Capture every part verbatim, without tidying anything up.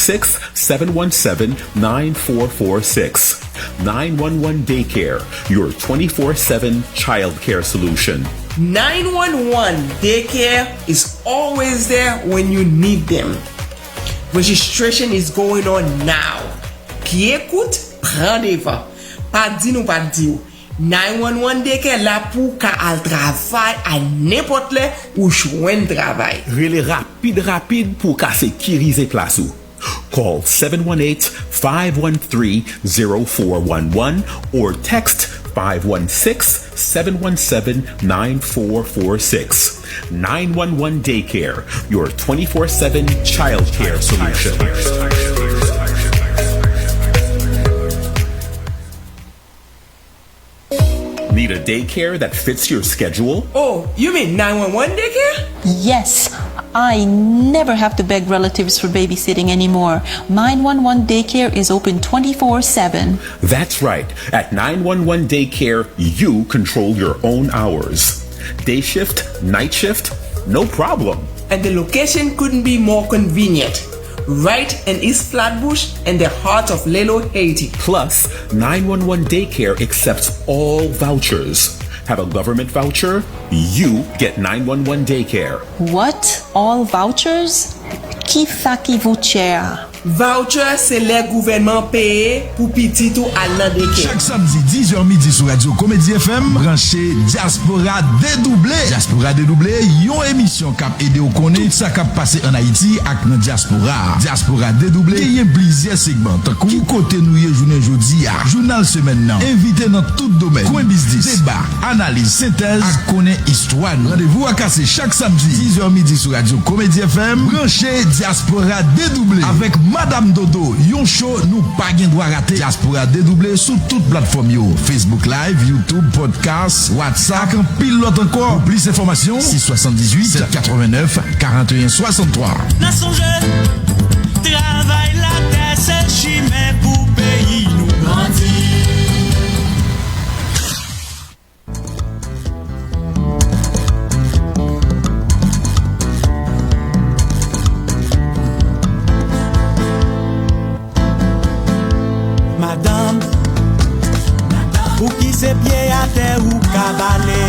six, seven one seven, nine four four six. nine one one Daycare, your twenty-four seven childcare solution. nine one one Daycare is always there when you need them. Registration is going on now. Pye kout, pran devan. Pa di nou pa t di w. nine one one Daycare la pou w ka al travay a nenpòt lè ou jwenn travay. Rele rapid rapid pou w ka sekirize plas ou. Call seven one eight, five one three, zero four one one or text five one six, seven one seven, nine four four six. nine one one Daycare, your twenty-four seven childcare solution. Need a daycare that fits your schedule? Oh, you mean nine one one Daycare? Yes, I never have to beg relatives for babysitting anymore. nine one one Daycare is open twenty-four seven. That's right. At nine one one Daycare, you control your own hours. Day shift, night shift, no problem. And the location couldn't be more convenient. Right in East Flatbush, in the heart of Lelo, Haiti. Plus, nine one one Daycare accepts all vouchers. Have a government voucher? You get nine one one Daycare. What? All vouchers? Ki sa ki vouchè a? Voucher se lè gouvènman peye pou pitit ou al nan daycare. Chak samdi, diz è midi sou Radyo Komedi F M, branche Dyaspora Dedouble. Dyaspora Dedouble, yon emisyon k ap ede w konnen tout sa k ap pase ann Ayiti ak nan dyaspora. Dyaspora Dedouble genyen plizyè segman, tankou ki kote nou ye jounen jodi a, jounal semèn nan, envite nan tout domèn, kwen biznis, deba, analiz, sentèz ak konnen istwa nou. Randevou a kase chak samdi, diz è midi sou Radyo Komedi F M. Branche Dyaspora Dedouble avèk Madam Dodo, yon show nou pa gen dwa rate. Dyaspora Dedouble sou tout platfòm yo, Facebook Live, YouTube, podcast, WhatsApp ak anpil lòt ankò. Pou plis enfòmasyon, sis swasanndizwit, sèt katrevennnèf, karanteyen swasanntwa. N a sonje, travay latè se chimen pou peyi nou grandi. Madanm, pouki se pye atè ou ka bale?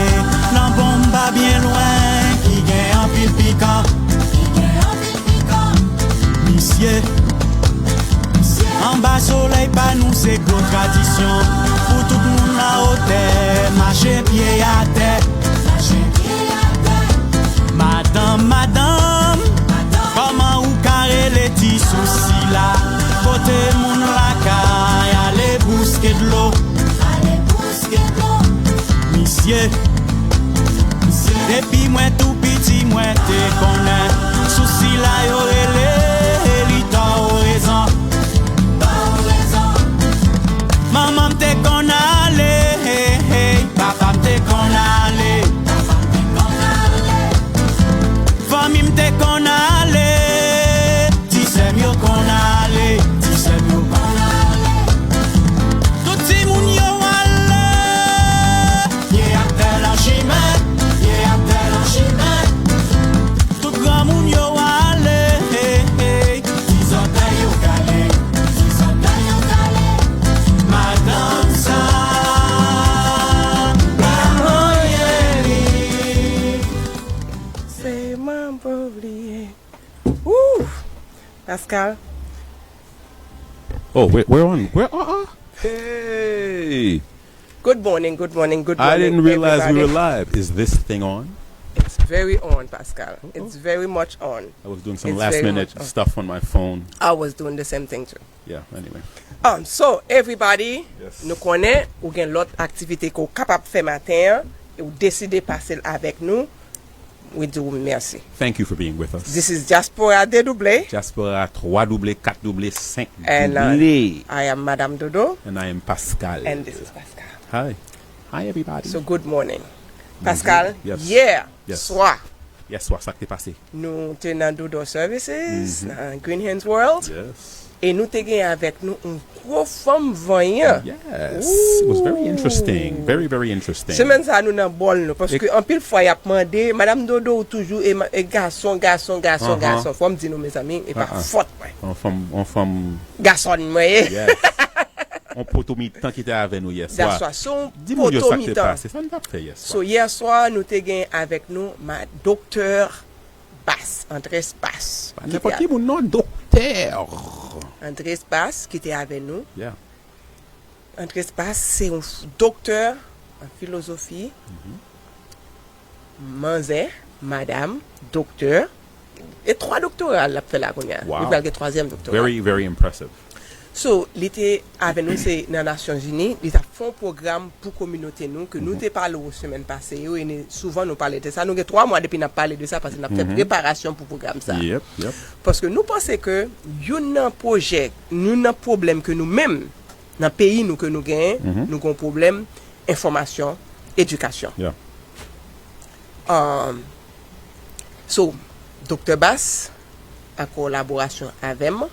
Nan bonm pa byen lwen ki gen anpil pikan. Misye, anba solèy pa nou se gwo tradisyon. Pou tout moun lawotè, mache pye atè. Madanm, madanm, kòman ou ka rele ti sou sila? Pote moun lakay, ale bouske dlo. Misye, depi mwen tou piti mwen te konnen sou sila yo rele li tò ou rezon. Manman m te konn ale, papa m te konn ale, fanmi m te konn ale. Ti sè m yo konn ale, ti sè m yo konn ale. Tout timoun yo ale. Pye atè nan chimen, pye atè nan chimen. Tout granmoun yo ale. Ti zòtèy yo kale, ti zòtèy yo kale. Madanm sa pa manyen li. Se manbo bliye. Ooh! Pascal. Oh, wait, we're on. We're uh, uh. Hey. Good morning, good morning, good morning. I didn't realize we were everybody. Live. Is this thing on? It's very on, Pascal. It's very much on. I was doing some It's last very minute much on. Stuff on my phone. I was doing the same thing too. Yeah, anyway. Um, so everybody, Yes. nou konnen ou gen lòt aktivite ke w kapab fè maten an, e w deside pase l avèk nou. We do mersi. Thank you for being with us. This is Diaspora Dedouble. Diaspora twa double, kat double, senk And uh, double. I am Madame Dodo. And I am Pascal. And this is Pascal. Hi. Hi, everybody. So good morning. Pascal, Yes. Yè Yes. Swa, Yè swa, sa k te pase? Nou te nan Dodo Services, nan Green Hands World. Yes. E nou te gen avèk nou yon gwo fanm vanyan. Yes, it was very interesting. Very, very interesting. Semèn sa a, nou nan bòl nou. Paske anpil fwa, y ap mande, Madanm Dodo, ou toujou e, e gason, gason, gason, gason. Fò m di nou, mezanmi, e pa fòt mwen. Yon fanm, yon fanm. Gason mwen ye. Yes. Yon poto mitan ki te avè nou yè swa. Daswa, se yon poto mitan. Se sa n t ap fè yè swa. So, yè swa, nou te gen avèk nou ma, Doktè Bas, Andrès Bas. Pa nenpòt ki moun, non, Doktè. Andrès Bas ki te avè nou. Yeah. Andrès Bas se yon doktè an filozofi. Manzè, madanm, doktè. E twa doktora l ap fè la kounye a. Li pral gen twazyèm doktora. Very, very impressive. So, li te avè nou, se nan Nasyonzini, li t ap fè yon pwogram pou kominote nou, ke nou te pale w semèn pase yo, e souvan nou pale de sa. Nou gen twa mwa depi n ap pale de sa, paske n ap fè preparasyon pou pwogram sa. Yep, yep. Paske nou panse ke youn nan pwojè, youn nan pwoblèm ke nou menm, nan peyi nou ke nou genyen, nou gen yon pwoblèm enfòmasyon, edikasyon. Yeah. Um, so, Doktè Bas, an kolaborasyon avè m,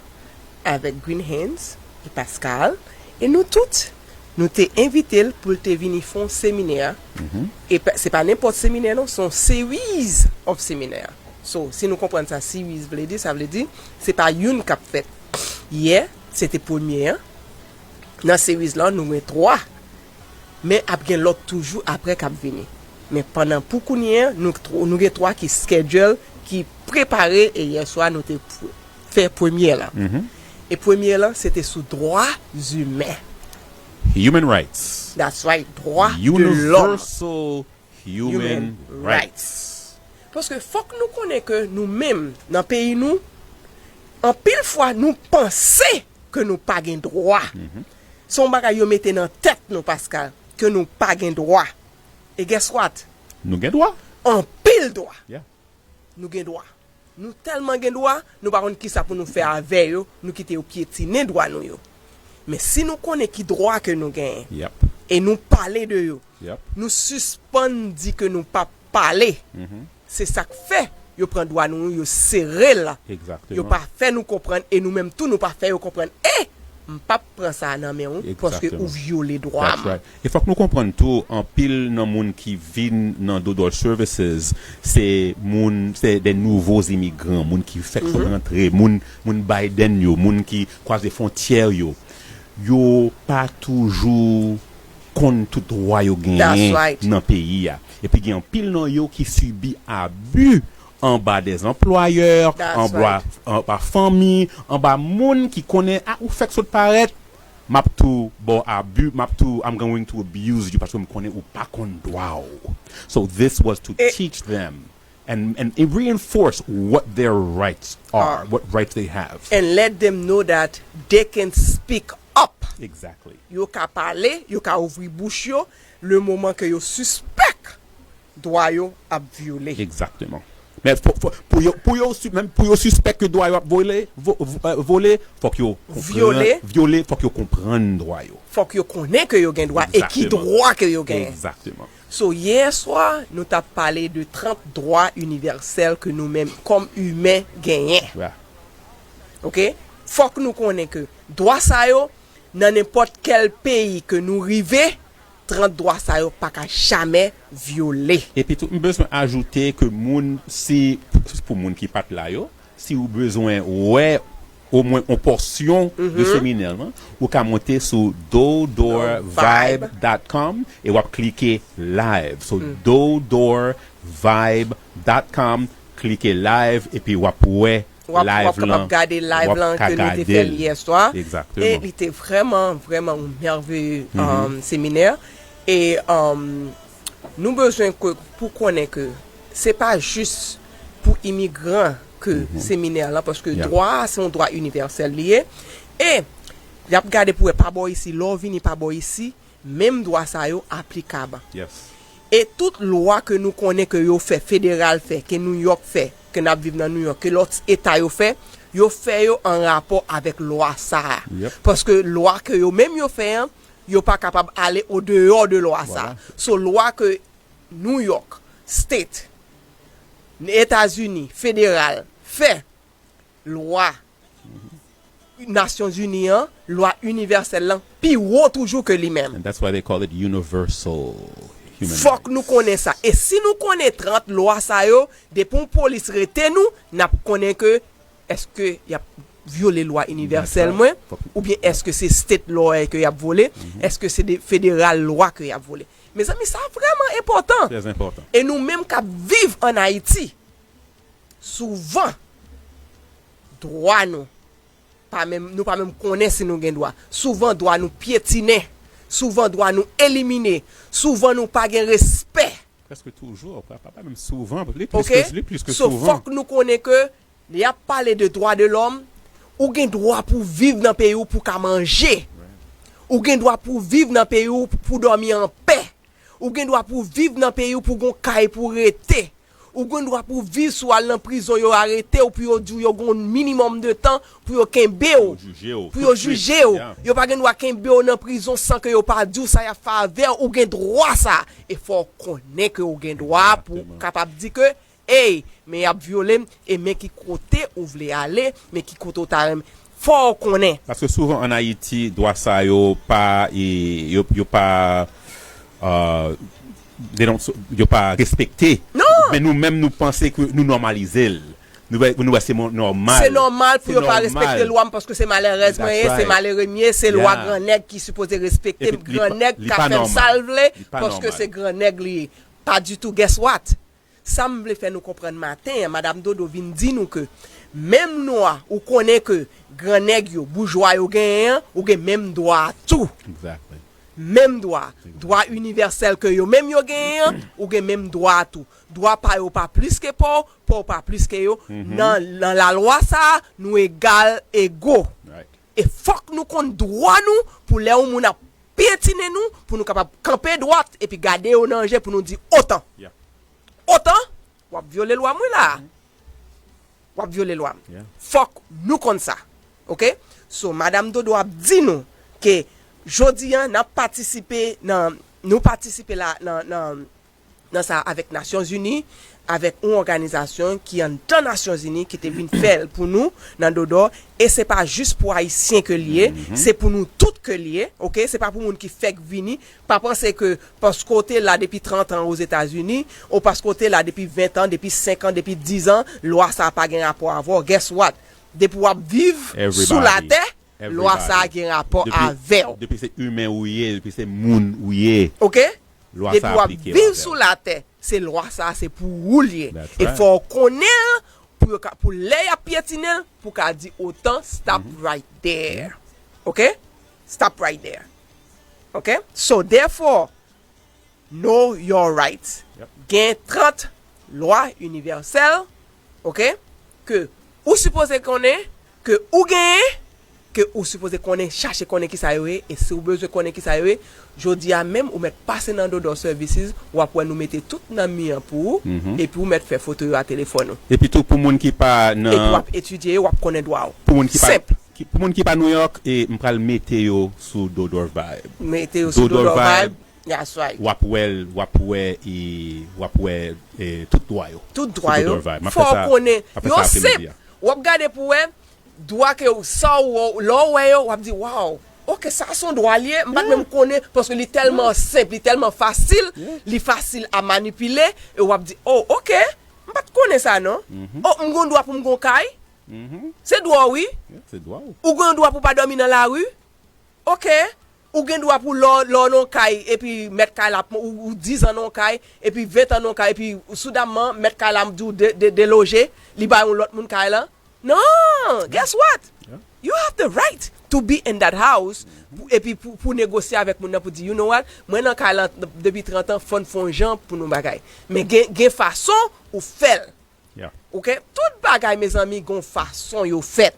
avèk Green Hands e Pascal, e nou tout, nou te envite l pou l te vini fè yon seminè. E pa, se pa nenpòt seminè non, se yon series of seminè. So, si nou konprann sa, series vle di, sa vle di, se pa youn k ap fèt. Yè, se te premye an. Nan series lan, nou gen twa. Men ap gen lòt toujou apre k ap vini. Men pandan pou kounye a, nou, tw- nou gen twa ki schedule, ki prepare, e yè swa nou te pr- fè premye lan. E premye lan, se te sou dwa imen. Human rights. That's right, dwa de lòm. Universal human rights. Paske fòk nou konnen ke nou menm, nan peyi nou, anpil fwa nou panse ke nou pa gen dwa. Se yon bagay yo mete nan tèt nou, Pascal, ke nou pa gen dwa. E guess what? Nou gen dwa. Anpil dwa. Yeah. Nou gen dwa. Nou tèlman gen dwa, nou pa konn kisa pou nou fè avè yo, nou kite yo pyetinen dwa nou yo. Men si nou konnen ki dwa ke nou genyen, Yep. e nou pale de yo, Yep. nou sispann di ke nou p ap pale. Se sa k fè yo pran dwa nou, yo sere l. Exactement. Yo pa fè nou konprann, e nou menm tou, nou pa fè yo konprann. E m p ap pran sa nan men w, paske Exactement. Ou vyole dwa That's m. Right. E fòk nou konprann tou, anpil nan moun ki vin nan Dodol Services, se moun, se de nouvo imigran, moun ki fèk rantre, moun, moun Biden yo, moun ki kwaze fwontyè yo. Yo pa toujou konn tout dwa yo genyen That's right. Nan peyi a. Epi gen anpil nan yo ki sibi abi anba de anplwayè, That's anba, right. Anba fanmi, anba moun ki konnen, a, ou fèk sot parèt, m ap tou ba w abi, m ap tou, I'm going to abuse you, paske m konnen ou pa konn dwa w. So this was to E- teach them and, and it reinforce what their rights are, Are. What rights they have. And let them know that they can speak up. Exactly. Yo ka pale, yo ka ouvri bouch yo, le moman ke yo sispèk dwa yo ap vyole. Exactement. Men fò, fò, pou yo, pou yo, si- menm pou yo sispèk ke dwa yo ap vole, vo, vo, euh, vole, fòk yo konprann, Vyole. Vyole, fòk yo konprann dwa yo. Fòk yo konnen ke yo gen dwa e ki Exactement. Dwa ke yo genyen. Exactement. So, yè swa, nou t ap pale de trant dwa inivèsèl ke nou menm, kòm imen, genyen. Yeah. Ok? Fòk nou konnen ke dwa sa yo, nan nenpòt kèl peyi ke nou rive, trant dwa sa yo pa ka jamè vyole. Epi tou, m bezwen ajoute ke moun, si, pou moun ki pa t la yo, si ou bezwen wè omwen yon pòsyon de seminè lan, ou ka monte sou dodorvibe dot com e w ap klike live. So, dodorvibe dot com, klike live, epi w ap wè W ap, w ap live kapab lan, gade live w ap lan ka ke nou te gade fè l. l yè swa. Exactement. E li te vrèman, vrèman yon mèveye um, seminè. E um, nou bezwen ke, pou konnen ke se pa jis pou imigran ke seminè lan, paske Yeah. Dwa a se yon dwa inivèsèl li ye. E y ap gade pou wè pa bò isi, lè w vini pa bò isi, menm dwa sa yo aplikab. Yes. E tout lwa ke nou konnen ke yo fè, federal fè, ke New York fè, ke n ap viv nan New York, ke lòt eta yo fè, yo fè yo an rapò avèk lwa sa a. Yep. Paske lwa ke yo menm yo fè an, yo pa kapab ale odeyò de lwa sa a. Voilà. So lwa ke New York State, Etazini, federal, fè, lwa Nasyonzini an, lwa inivèsèl lan, pi wo toujou ke li menm. And that's why they call it universal human Fòk nou konnen sa. E si nou konnen trant lwa sa yo, depi yon polis rete nou, n ap konnen ke èske y ap vyole lwa inivèsèl mwen, oubyen èske se state law ke y ap vyole, èske se federal lwa ke y ap vyole. Mezanmi, sa vrèman enpòtan. E nou menm k ap viv ann Ayiti, souvan, dwa nou pa menm, nou pa menm konnen si nou gen dwa. Souvan, dwa nou pyetinen. Souvan, dwa nou elimine. Souvan, nou pa gen respè. Prèske toujou, pa, pa, pa menm souvan, li plis ke, li plis ke So, souvan. Fòk nou konnen ke lè y ap pale de dwa de lòm, ou gen dwa pou viv nan peyi w pou ka manje. Ou gen dwa pou viv nan peyi w pou dòmi anpè. Ou gen dwa pou viv nan peyi w pou gon kay pou rete. Ou gen dwa pou viv si w al nan prizon, yo arete w pou yo di w yo gon minimòm de tan pou yo kenbe w, pou yo jije w. Yo pa gen dwa kenbe w nan prizon san ke yo pa di w sa y ap fè avè w. Ou gen dwa sa. E fò w konnen ke w gen dwa pou w kapab di ke, ey, men y ap vyole m, e men ki kote ou vle ale, men ki kote w ta renmen. Fò w konnen. Paske souvan ann Ayiti, dwa sa yo pa, e, yo, yo pa, uh, they don't, yo pa respekte. Non! Men nou menm, nou panse ke nou nòmalize l. Nou wè, nou wè se mon- nòmal. Se nòmal pou yo pa respekte lwa m paske se malerèz mwen ye, se malere m ye, se lwa grannèg ki sipoze respekte m. Grannèg ka fè m sa l vle paske se grannèg li ye. Pa ditou, guess what? Sa m vle fè nou konprann maten an, Madanm Dodo vin di nou ke menm nwa ou konnen ke grannèg yo, boujwa yo genyen an, ou gen menm dwa a tou. Menm dwa. Dwa inivèsèl ke yo menm yo genyen an, ou gen menm dwa a tou. Dwa pa yo pa plis ke pa w, pa w pa plis ke yo. Nan, nan lalwa sa a, nou egal ego. E fòk nou konn dwa nou pou lè yon moun ap pyetinen nou, pou nou kapab kanpe dwat epi gade yo nan je pou nou di otan. Otan, w ap vyole lwa m wi la. W ap vyole lwa m. Fòk nou konn sa. Oke? So, Madanm Dodo ap di nou ke jodi a, n ap patisipe nan, nou patisipe la nan, nan, nan sa avèk Nasyonzini, avèk yon òganizasyon ki anndan Nasyonzini ki te vin fè l pou nou nan Dodo. E se pa jis pou Ayisyen ke l ye, se pou nou tout ke l ye, oke? Se pa pou moun ki fèk vini. Pa panse ke paske w te la depi trant an Ozetazini, ou paske w te la depi ven an, depi senk an, depi diz an, lwa sa a pa gen rapò avè w. Guess what? Depi w ap viv sou latè, lwa sa a gen rapò avè w. Depi se imen ou ye, depi se moun ou ye, oke? Lwa sa a aplike avè w. Depi w ap viv sou latè, se lwa sa a, se pou ou l ye. E fò w konnen l pou yo ka, pou lè y ap pyetinen l, pou w ka di otan, stop right there. Oke? Stop right there. Oke? So, therefore, know your rights. Gen trant lwa inivèsèl, oke, ke ou sipoze konnen, ke ou genyen, ke ou sipoze konnen, chache konnen kisa yo ye, e si w bezwen konnen kisa yo ye, jodi a menm, ou mèt pase nan Dodo Services, w ap wè nou mete tout nan mi an pou ou, epi w mèt fè foto yo a telefòn ou. Epi tou, pou moun ki pa nan. Epi w ap etidye yo, w ap konnen dwa w. Pou moun ki pa. Senp. Pou moun ki pa New York, e m pral mete yo sou Dodo Vibe. Mete yo sou Dodo Vibe. That's right. W ap wè l, w ap wè, e, w ap wè, e, tout dwa yo. Tout dwa yo. Fò w konnen. Yo senp. W ap gade pou wè dwa ke w, sa w, lè w wè yo, w ap di, waw, oke, sa se yon dwa l ye. M pa t menm konnen, paske li tèlman senp, li tèlman fasil, li fasil a manipile, e w ap di, oh, oke, m pa t konnen sa non. Oh, m gen dwa pou m gen yon kay. Se dwa w, wi. Ou gen yon dwa pou w pa dòmi nan lari. Oke, ou gen dwa pou lè w nan yon kay, epi mèt kay la, ou, ou diz an nan yon kay, epi ven an nan yon kay, epi soudamman, mèt kay la di w de, de, deloje, li bay yon lòt moun kay la. Non, guess what? You have the right to be in that house, epi pou, pou negosye avèk moun nan pou di, you know what? Mwen nan kay la depi trant an, fò n fè yon jan pou nou bagay. Men gen, gen fason ou fè l. Oke? Tout bagay, mezanmi, gon fason yo fèt.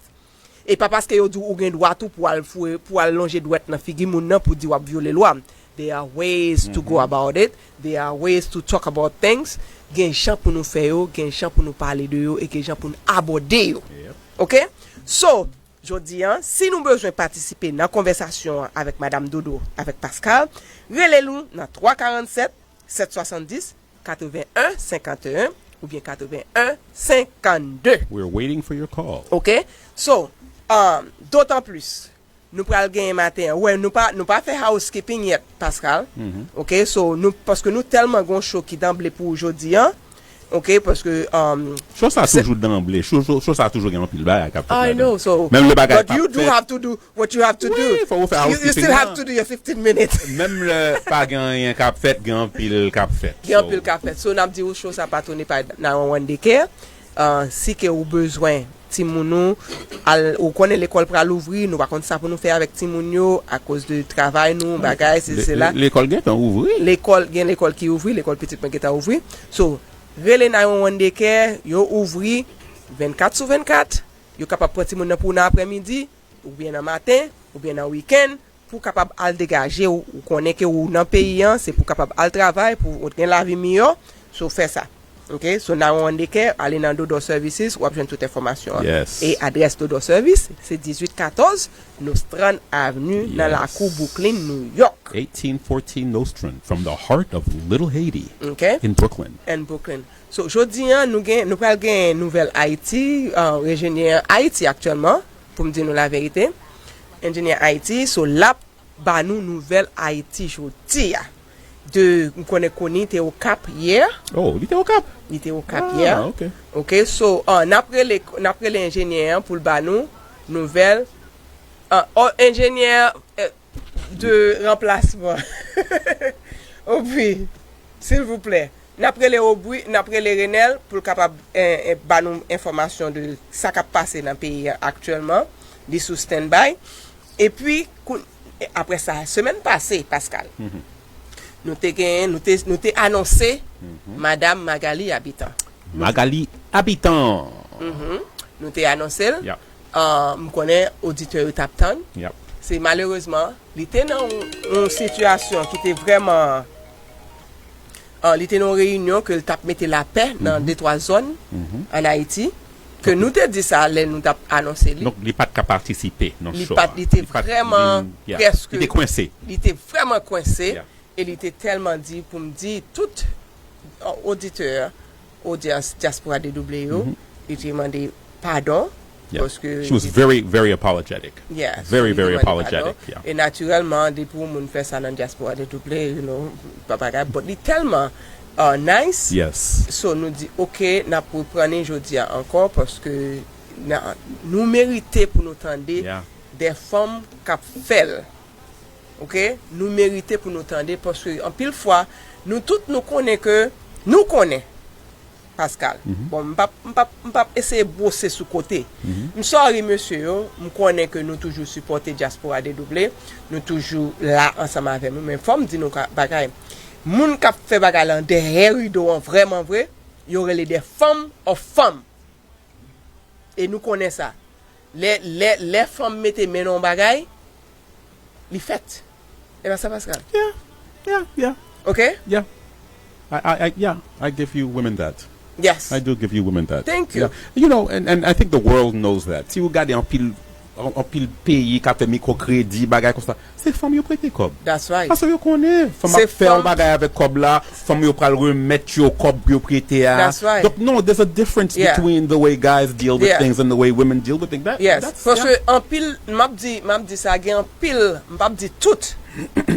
E pa paske yo di w ou gen dwa tou pou al foure, pou al lonje dwèt nan figi moun nan pou di w ap vyole lwa. There are ways to go about it. There are ways to talk about things. Gen jan pou nou fè yo, gen jan pou nou pale de yo, e gen jan pou nou abòde yo. Oke? So, jodi a, si nou bezwen patisipe nan konvèsasyon an avèk Madanm Dodo, avèk Pascal, rele nou nan twa karannsèt, sèt swasanndis, katreven en senkanteyen oubyen katreven en senkannde. We're waiting for your call. Oke? So, Um, dotan plis, nou pral genyen maten an. Wè, nou pa, nou pa fè housekeeping yet, Pascal. Ok, so, nou, paske nou tèlman gon show ki danble pou jodi an. Ok, paske, um, Show sa toujou danble. Show, show, show sa toujou gen anpil bagay k ap fèt I ladan. Know, so, Menm lè bagay but p ap you do fèt. Have to do what you have to do. Wi, fò ou fè You, you still housekeeping have nan. To do your fifteen minutes. Menm lè pa gen anyen k ap fèt, gen anpil k ap fèt. Gen anpil k ap fèt. So, n ap di ou show sa patwone pa nine one one Daycare. Uh, si ke ou bezwen timoun ou, al, ou konnen lekòl pral ouvri, nou pa konn sa pou nou fè avèk timoun yo, akoz de travay nou, bagay, se, se la. Lekòl gentan ouvri. Lekòl, gen lekòl ki ouvri, lekòl pitit mwen gentan ouvri. So, rele nine one one Daycare, yo ouvri vennkat sou vennkat, yo kapab pran timoun nan pou nan aprèmidi, oubyen nan maten, oubyen nan wikenn, pou kapab al degaje w, ou konnen ke ou nan peyi an, se pou kapab al travay, pou ou gen lavi miyò, so fè sa. Ok, so nine one one Daycare, ale nan Dodo Services, w ap jwenn tout enfòmasyon an. Yes. E adrès Dodo Service, se dizuit katòz Nostrand Avenue, nan Yes. Lakou Brooklyn, New York. Eighteen fourteen Nostrand, from the heart of Little Haiti Ok? in Brooklyn. And Brooklyn. So, jodi an, nou gen, nou pral gen nouvèl Ayiti, uh, enjenyè Ayiti aktyèlman, pou m di nou laverite. Enjenyè Ayiti, so, l ap ba nou nouvèl Ayiti jodi a. De, m konnen Koni te Okap yè. Oh, li te Okap? Li te Okap Ah, yè. Ok. Ok, so, uh, n ap rele, n ap rele enjenyè an pou l ba nou nouvèl. Uh, oh, enjenyè, uh, de ranplasman. Obri, silvouplè. N ap rele Obri, n ap rele Renel pou l kapab, eh, eh, ba nou enfòmasyon de sa k ap pase nan peyi a aktyèlman. Li sou standby. Epi, kou-, apre sa, semèn pase, Pascal, nou te genyen, nou te, nou te anonse Madam Magali Habitant. Magali Habitant. Nou te anonse l. Yeah. Ah, m konnen oditè yo t ap tann. Yep. Se malerezman, li te nan yon, yon sitiyasyon ki te vrèman, ah, li te nan yon reyinyon ke l t ap mete lapè nan de twa zòn ann Ayiti. Ke nou te di sa lè nou t ap anonse li. Donk, li pa t ka patisipe nan Li show pa a. t, li te Li pa t, vrèman li, yeah. Prèske. Li te kwense. Li te vrèman kwense. Yeah. E li te tèlman di pou m di tout, uh, oditè, odyans Dyaspora Dedouble yo, li te mande padon. Yeah. Paske She was li very, very apologetic. Yes, Very, li te very mande apologetic. Padon. Yeah. E natirèlman, depi yon moun fè sa nan Dyaspora Dedouble, you know, pa bagay. But li tèlman, uh, nice. Yes. So, nou di, ok, n ap reprann li jodi a ankò, paske na, nou merite pou nou tande Yeah. de fanm k ap fè l. Ok? Nou merite pou nou tande, paske anpil fwa, nou tout nou konnen ke, nou konnen, Pascal. Bon, m p ap, m p ap, m p ap eseye bwose sou kote. M sorry, mesye yo, m konnen ke nou toujou sipòte Dyaspora Dedouble, nou toujou la ansanm avè nou, men fò m di nou ka, bagay. Moun k ap fè bagay lan dèyè rido an, vrèman vre, yo rele de fanm of fanm. E nou konnen sa. Lè, lè, lè fanm mete men nan yon bagay, li fèt. E pa sa, Pascal? Yeah, yeah, yeah, Ok? Yeah. I, I, I, yeah, I give you women that. Yes. I do give you women that. Thank you. Yeah. You know, and, and I think the world knows that. Si ou gade anpil, an- anpil peyi k ap fè mikwokredi, bagay konsa, se fanm yo prete kòb. That's right. Paske yo konnen, fanm Se ap fè yon fanm- bagay avèk kòb la, fanm yo pral remèt yo kòb yo prete a. That's right. Donk, no, there's a difference Yeah. between the way guys deal with Yeah. things and the way women deal with things. That, Yes, that's, paske yeah. Anpil, m ap di, m ap di sa, gen anpil, m p ap di tout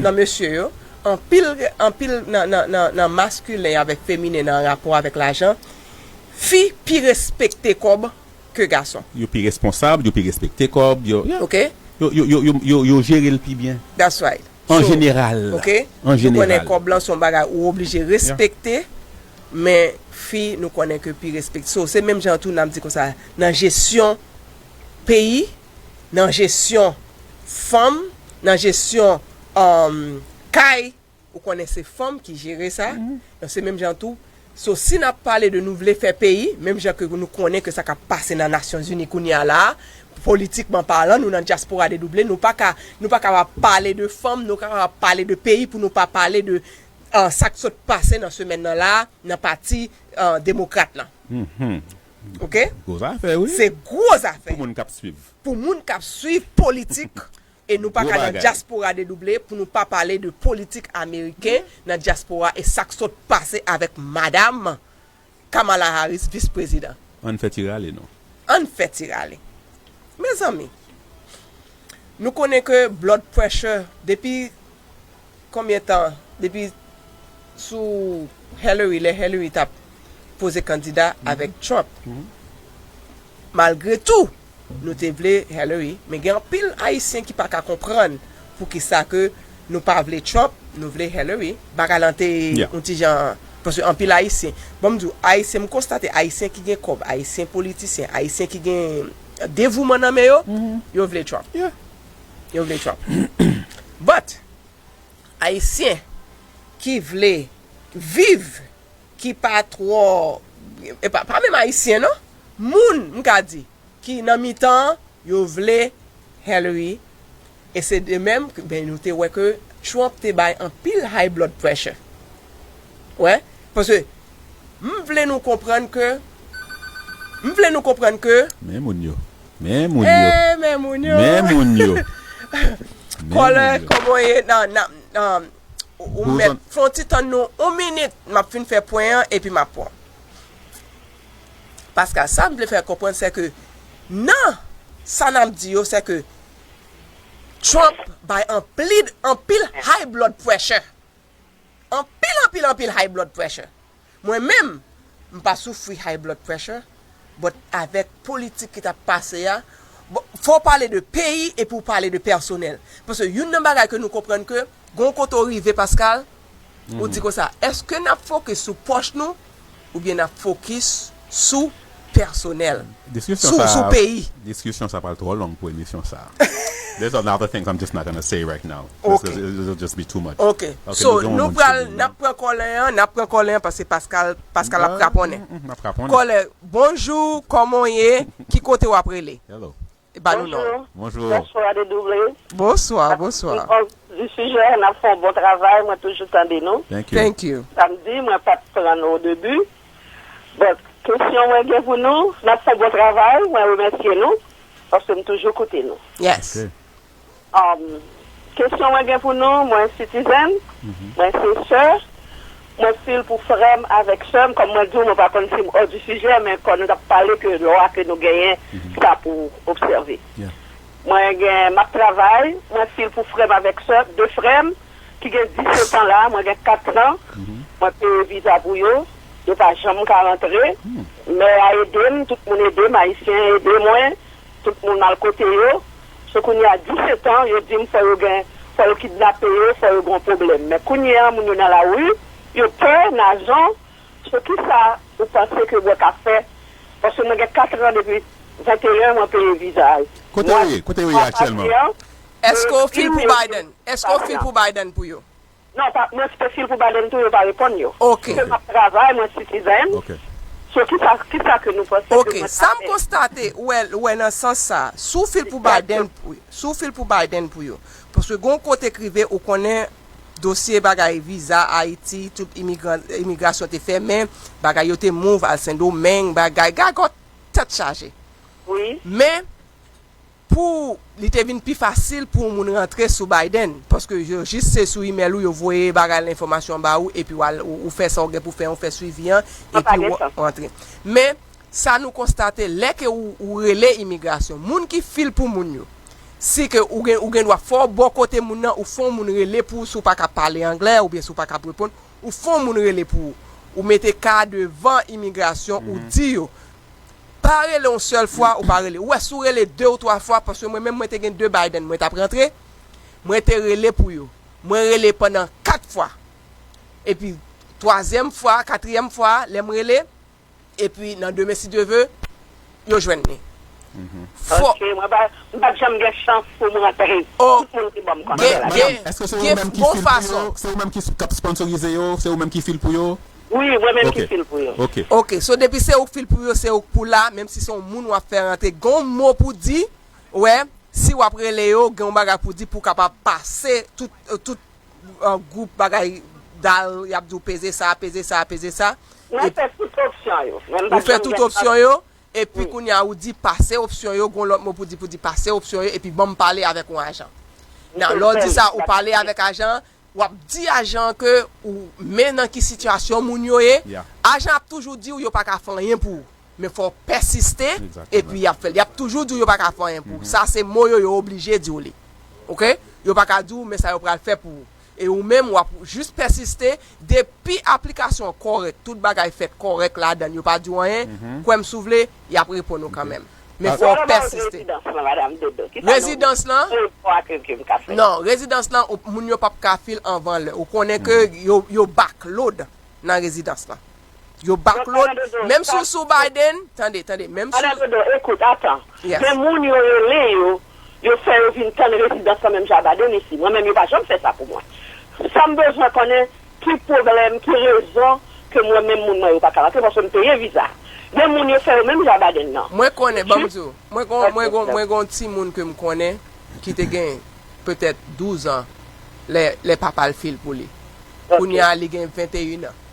nan mesye yo, anpil, anpil nan, nan, nan, nan maskilen avèk feminen nan rapò avèk lajan, fi pi respekte kòb ke gason. Yo pi responsab, yo pi respekte kòb, yo, yeah. Ok? Yo, yo, yo, yo, yo, yo jere l pi byen. That's right. An So, jeneral. Ok? An Nou konnen jeneral. Kòb lan se yon bagay ou oblije respekte, men fi nou konnen ke pi respekte. So, se menm jan tou n ap di konsa, nan jesyon peyi, nan jesyon fanm, nan jesyon um, kay, ou konnen se fanm ki jere sa. Donk, se menm jan tou. So, si n ap pale de nou vle fè peyi, menm jan ke nou konnen ke sa k ap pase nan Nasyonzini kounye a la, politikman palan, nou nan Dyaspora Dedouble, nou pa ka, nou pa kapab pale de fanm, nou pa kapab pale de peyi pou nou pa pale de, uh, sa k sot pase nan semèn nan la, nan pati, uh, demokrat lan. Ok? Gwo zafè, wi. Se gwo zafè. Pou moun k ap swiv. Pou moun k ap swiv politik, e nou pa Gwo ka nan bagay. Dyaspora Dedouble pou nou pa pale de politik ameriken nan dyaspora e sa k sot pase avèk madam Kamala Harris, vis prezidan. Ann fè ti rale, non. Ann fè ti rale. Mezanmi, nou konnen ke blood pressure depi konbyen tan, depi sou Hillary, lè Hillary t ap poze kandida avèk Trump. Malgre tou, nou te vle Hillary, men gen anpil Ayisyen ki pa ka konprann poukisa ke nou pa vle Trump, nou vle Hillary. Bagay lan te yon ti jan, paske anpil Ayisyen, bon, m di w, Ayisyen, m konstate Ayisyen ki gen kòb, Ayisyen politisyen, Ayisyen ki gen devouman nan men yo, yo vle Trump. Yo vle Trump. But, Ayisyen ki vle viv, ki pa twò, e pa, pa menm Ayisyen non, moun, m ka di, ki nan mitan an, yo vle Hillary. E se de menm, ben, nou te wè ke Trump te bay anpil high blood pressure. Wè, paske m vle nou konprann ke, m vle nou konprann ke, men moun yo, men moun yo, eh, men moun yo, men moun yo, men kòlè, moun yo. Kòman ye nan, nan, nan, ou, ou mèt fè yon ti tann nou yon minit, m ap fin fè pwen an, epi m ap pran. Paske sa m vle fè konprann, se ke nan sa n ap di yo, se ke Trump bay anpil, anpil high blood pressure. Anpil, anpil, anpil high blood pressure. Mwen menm, m pa soufri high blood pressure, but avèk politik ki t ap pase a, bon, fò w pale de peyi epi w pale de pèsonèl. Paske youn nan bagay ke nou konprann ke, gon kote w rive, Pascal, ou di konsa, èske n ap fokis sou pòch nou, oubyen n ap fokis sou pèsonèl, sou, sou peyi? Diskisyon sa pral twò long pou emisyon sa. There's a lot of things I'm just not gonna say right now. Ok. This is, it'll just be too much. Ok. Ok, so, nou pral, n ap pran kòlè an, n ap pran kòlè an, paske Pascal, Pascal ap kraponnen. Kòlè, bonjou, kòman w ye? Ki kote w ap rele? Hello. E ba nou non. Bonjou. Bonjou. Bonswa, D W. Bonswa, bonswa. Di sijè, n ap fè yon bon travay, mwen toujou tande nou. Thank you. Thank you. Samdi, mwen pa t pran nou o debi. But, kesyon mwen gen pou nou, n ap fè yon bon travay, mwen remèsye nou, paske m toujou koute nou. Yes. Ok. Um, kesyon mwen gen pou nou, mwen citizen, mwen se sè, mwen fil pou frè m avèk sè m, kòm mwen di w, mwen pa konn si m hors du sujet, men kòm nou t ap pale ke lò a ke nou genyen, sa pou obsève. Yeah. Mwen gen, m ap travay, mwen fil pou frè m avèk sè, de frè m ki gen disèt an la, mwen gen kat an, mwen peye viza pou yo, yo pa janm ka rantre. Mè a ede m, tout moun ede m, Ayisyen ede mwen, tout moun al kote yo. So kounye a disèt an, yo di m fò yo gen, fò yo kidnape yo, fò yo gen yon pwoblèm. Men kounye a, moun yo nan lari, yo pè, najan. So kisa ou panse ke mwen ka fè? Paske mwen gen kat an depi venteyen mwen peye viza. Kote yo ye? Kote yo ye aktyèlman? Èske w fil pou Biden? Èske w fil pou Biden pou yo? Non, pa, mwen te fil pou Biden tou, yo pa reponn yo. Ok. Ke m ap travay, mwen citizen. Ok. So, kisa, kisa ke nou panse ke mwen ta fè? Ok, sa m konstate, ou wè, ou wè nan sans sa, si w fil pou Biden, pou- si w fil pou Biden pou yo. Paske gon kote k rive, ou konnen dosye bagay viza Ayiti, tout imigran, imigrasyon te fèmen, bagay yo te move al Sendomeng, bagay gagòt tèt chaje. Wi. Men, pou li te vin pi fasil pou yon moun rantre sou Biden, paske yo jis se sou imèl ou yo voye bagay la, enfòmasyon ba ou, epi w al, ou, ou fè sa w gen pou fè, ou fè swivi an, epi w rantre. Men, sa nou konstate, lè ke ou, ou rele imigrasyon, moun ki fil pou moun yo, si ke ou gen, ou gen dwa fè w bò kote moun nan, ou fè yon moun rele pou ou, si w pa ka pale anglè, oubyen si w pa ka reponn, ou fè yon moun rele pou ou, ou mete ka devan imigrasyon, ou di yo, pa rele yon sèl fwa, ou pa rele. Ou wè, si w rele de ou twa fwa, paske mwen menm, mwen te gen de Biden, mwen t ap rantre, mwen te rele pou yo. Mwen rele pandan kat fwa. Epi, twazyèm fwa, katriyèm fwa, lè m rele, epi nan demen, si Dye ve, yo jwenn li. Fò- Ok, mwen pa, m pa t janm gen chans pou m rantre. Oh, tout moun te ban m kòb la. Gen, gen, èske se ou menm ki fil pou yo? Se ou menm ki, k ap sponsorize yo? Se ou menm ki fil pou yo? Wi, mwen menm ki fil pou yo. Ok. Ok, so depi se ou k fil pou yo, se ou k pou la, menm si se yon moun w ap fè rantre, gen yon mo pou di, wè, si w ap rele yo, gen yon bagay pou di pou w kapab pase tout, tout, uh, gwoup bagay dal, y ap di w peze sa, peze sa, peze sa. Mwen fè tout opsyon yo. Ou fè tout opsyon yo, epi kounye a ou di pase opsyon yo, gon lòt mo pou di, pou di pase opsyon yo, epi ban m pale avèk yon ajan. Nan, lè w di sa, ou pale avèk ajan, w ap di ajan ke ou men nan ki sitiyasyon moun yo ye. Ajan ap toujou di w yo pa ka fè anyen pou ou. Men fò w pèsiste, epi y ap fè l. Y ap toujou di w yo pa ka fè anyen pou ou. Sa se mo yo, yo oblije di w li. Oke? Yo pa ka di w, men sa yo pral fè pou ou. E ou menm, w ap jis pèsiste, depi aplikasyon an kòrèk, tout bagay fèt kòrèk ladan l, yo pa di w anyen, kwè m si w vle, y ap reponn ou kanmenm. Men fò w pèsiste. Rezidans lan, madanm Dodo. Kisa nou Rezidans lan? Pou ak ke m ka fè? Non, rezidans lan, ou- moun yo p ap ka fil anvan lè. Ou konnen ke yo, yo backload nan rezidans lan. Yo backload, menm si w sou Biden, tande, tande, menm si w Madan Dodo, ekout, atan. Gen moun yo rele yo, yo fè yo vin tann rezidans lan menm jan Biden isi. Mwen menm, yo pa janm fè sa pou mwen. Sa m bezwen konnen, ki pwoblèm, ki rezon ke mwen menm moun mwen yo pa ka rantre, paske m peye viza. Gen moun yo fè yo menm jan Biden nan. Mwen konnen, ban m di w, mwen gon, mwen gon, mwen gon timoun ke m konnen ki te gen petèt douz an lè, lè papa l fil pou li. Kounye a, li gen venteyen an.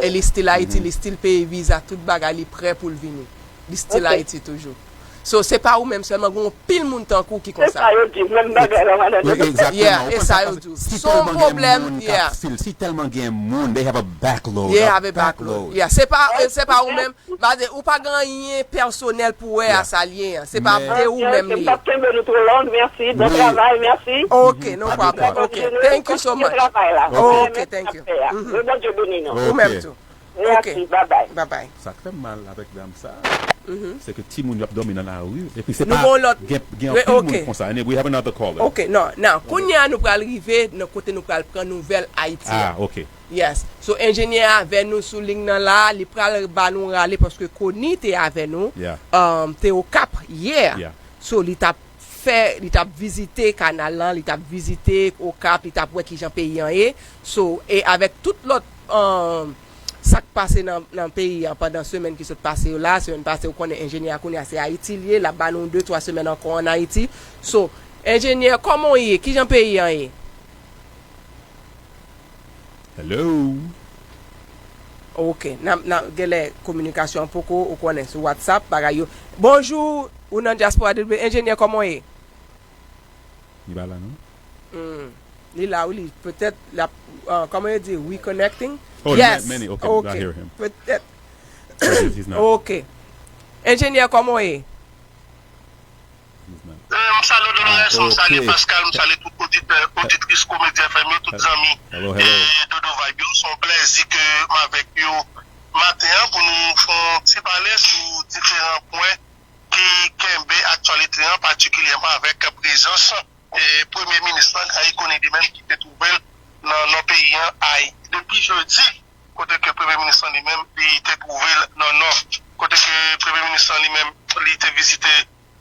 E li still Ayiti, li still peye viza, tout bagay, li prè pou l vini. Li still Ayiti toujou. So, se pa ou menm sèlman, gen yon pil moun tankou w ki konsa. Se sa yo di, menm bagay la, madan Dodo. Yeah, e sa yo di w. Si tèlman gen moun k ap fil, si tèlman gen moun, they have a backload. They have a backload. Yeah, se pa, se pa ou menm. Bade, ou pa gen anyen pèsonèl pou wè a sa l ye an. Se pa de ou menm li ye. M p ap kenbe nou twò long, mèsi. Bon travay, mèsi. Ok, no problem. Ok, thank you so much. Ok, thank you. Ke Bondye beni nou. Ou menm tou. Mèsi, bye bye. Bye bye. Sa k fè m mal avèk dam sa, se ke timoun yo ap dòmi nan lari, epi se pa, gen, gen anpil moun konsa. And we have another caller. Ok, non, non. Kounye a nou pral rive nan kote nou pral pran nouvèl Ayiti a. Ah, ok. Yes. So, enjenyè avè nou sou liy nan la, li pral ba nou rale paske Koni te avè nou, um, te Okap yè. So, li t ap fè, li t ap vizite kanal lan, li t ap vizite Okap, li t ap wè kijan peyi an ye. So, e avèk tout lòt, um, sa k pase nan, nan peyi an pandan semèn ki sot pase yo la, semèn pase ou konnen enjenyè a kounye a se Ayiti li ye, l ap ba nou de, twa semèn ankò ann Ayiti. So, enjenyè, kòman w ye? Kijan peyi an ye? Hello? Ok, n ap, n ap, genlè kominikasyon an poko, ou konnen, sou WhatsApp, bagay yo. Bonjou, ou nan dyaspora W, enjenyè, kòman w ye? Li pa la, non? Hmm. Li la, wi, li, petèt, l ap, uh, kòman yo di, reconnecting? Oh, yes, many, ok, I hear him. Petèt. Ok. Enjenyè, kòman w ye? Eh, m salye Dolores, m salye Pascal, m salye tout oditè, oditris Komedi F M yo, tout zanmi. E Dodo Vibe yo, se yon plèzi ke m avèk yo maten an pou nou fè yon ti pale sou diferan pwen ki kenbe aktyalite an, patikilyèman avèk prezans, eh, Premye Minis lan, Garry Conille li menm ki te twouve l nan nò peyi an, ay, depi jedi, kote ke Premye Minis lan li menm, li te twouve l nan nò, kote ke Premye Minis lan li menm, li te vizite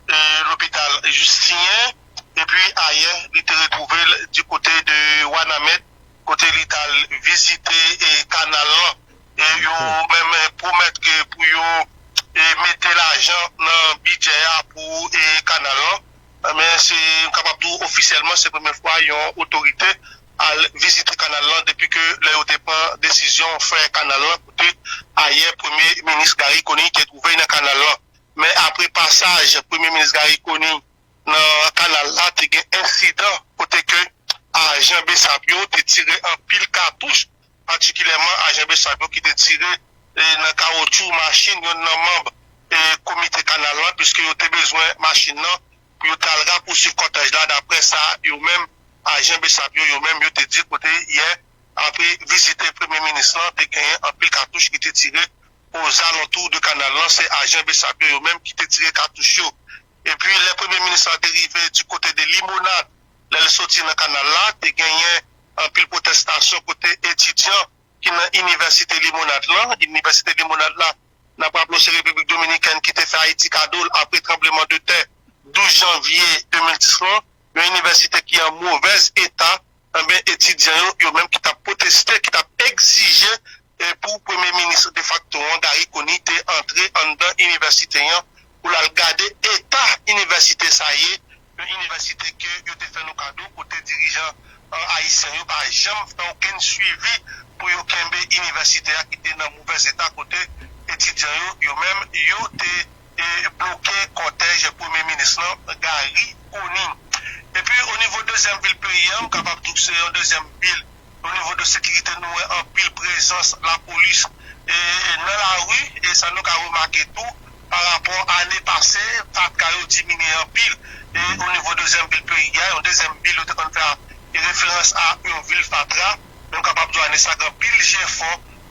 e, lopital Justinyen, epi ayè, li te retwouve l di kote de Wanament, kote li t al vizite, e, kanal lan. E yo menm, e, pwomèt ke pou yo, e, mete lajan nan bidjè a pou, e, kanal lan. Ebyen, se, m kapab di w ofisyèlman, se premye fwa yon otorite al vizite kanal lan depi ke lè yo te pran desizyon fè kanal lan, kote ayè Premye Minis Garry Conille te twouve l nan kanal lan. Men apre pasaj Premye Minis Garry Conille nan kanal la, te gen ensidan kote ke ajan BSAP yo te tire anpil katouch, patikilyèman ajan BSAP yo ki te tire, e, nan kawotchou machin yonn nan manm, e, komite kanal lan, piske yo te bezwen machin nan pou yo t al rapousuiv kòtèj la, daprè sa yo menm, ajan BSAP yo, yo menm, yo te di kote yè, apre vizite Premye Minis lan, te genyen anpil katouch ki te tire ozalantou de kanal lan, se ajan BSAP yo, yo menm ki te tire katouch yo. Epi, lè Premye Minis la te rive di kote de Limonad, lè l soti nan kanal la, te genyen anpil pwotestasyon kote etidyan ki nan Inivèsite Limonad lan. Inivèsite Limonad la, n ap raple w, se Repiblik Dominikèn ki te fè Ayiti kado l apre tranbleman de tè douz janvye de mil dis lan, yon inivèsite ki an movèz eta, enben, etidyan yo, yo menm ki t ap pwoteste, ki t ap egzije, e, pou Premye Minis defakto an, Garry Conille, te antre anndan inivèsite an pou l al gade eta inivèsite sa ye, yon inivèsite ke yo te fè nou kado, kote dirijan, e, ayisyen yo pa janm fè okenn swivi pou yo kenbe inivèsite a ki te nan movèz eta, kote etidyan yo, yo menm, yo te e bloke kòtèj Premye Minis lan, Garry Conille. Epi, o nivo dezyèm vil peyi a, m kapab di w se yon dezyèm vil, o nivo de sekirite, nou wè anpil prezans lapolis e, nan lari, e sa nou ka remake tou, pa rapò ane pase, fatra yo diminye anpil, e o nivo dezyèm vil peyi a, yon dezyèm vil yo te konn fè referans a yon vil fatra, men m kapab di w ane sa gen anpil jefò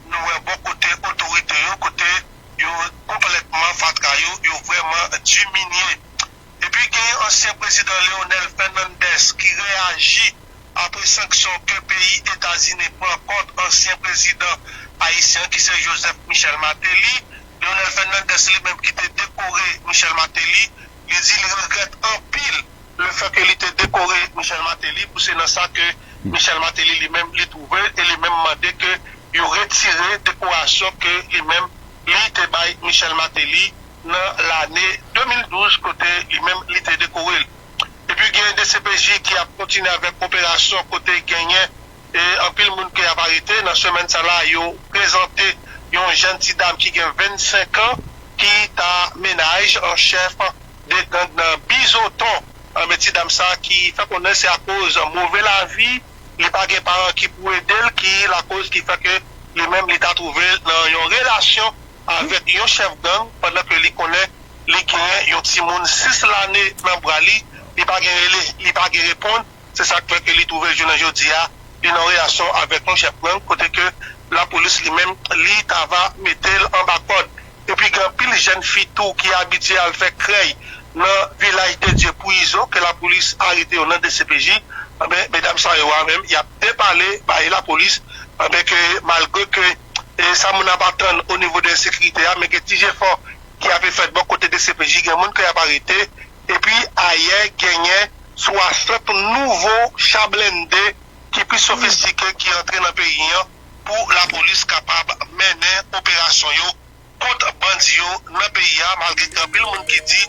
nou wè bò kote otorite yo, kote yo konplètman fatra yo, yo vrèman diminye. Epi gen ansyen prezidan Leonel Fernandez ki reyaji apre sanksyon ke peyi Etazini pran kont ansyen prezidan ayisyen ki se Joseph Michel Martelly. Leonel Fernandez li menm ki te dekore Michel Martelly, li di li regrèt anpil lefètke li te dekore Michel Martelly pou se nan sa ke Michel Martelly li menm li twouve l e li menm mande ke yo retire dekorasyon ke li menm li te bay Michel Martelly nan lane de mil douz kote li menm li te dekore l. Epi gen D C P J ki ap kontinye avèk operasyon kote genyen e anpil moun ke y ap arete. Nan semèn sa la, yo prezante yon jèn ti dam ki gen vennsenk an ki ta mennaj an chèf de gang nan Bizoton. Anben, ti dam sa ki fè konnen se akoz move lavi, li pa gen paran ki pou ede l, ki lakoz ki fè ke li menm li ta twouve l nan yon relasyon avèk yon chèf gang pandan ke li konnen li genyen yon timoun sis lane nan bra li, li pa gen rele, li pa gen reponn. Se sa k fè ke li twouve l jounen jodi a, li nan relasyon avèk yon chèf gang kote ke lapolis li menm li ta va mete l anba kòd. Epi gen anpil jèn fi tou ki abitye al fè krèy nan Vilaj de Dye pou Izo ke lapolis arete yo nan D C P J. Anben, medam sa yo a menm, y ap depale bay lapolis. Anben ke malgre ke e sa moun ap atann o nivo de ensekirite a, men gen ti jefò ki ape fèt bò kote D C P J, gen moun ke y ap arete. Epi ayè genyen swasant nouvo cha blende ki pi sofistike ki antre nan peyi an pou lapolis kapab mennen operasyon yo kont bandi yo nan peyi a, malgre gen anpil moun ki di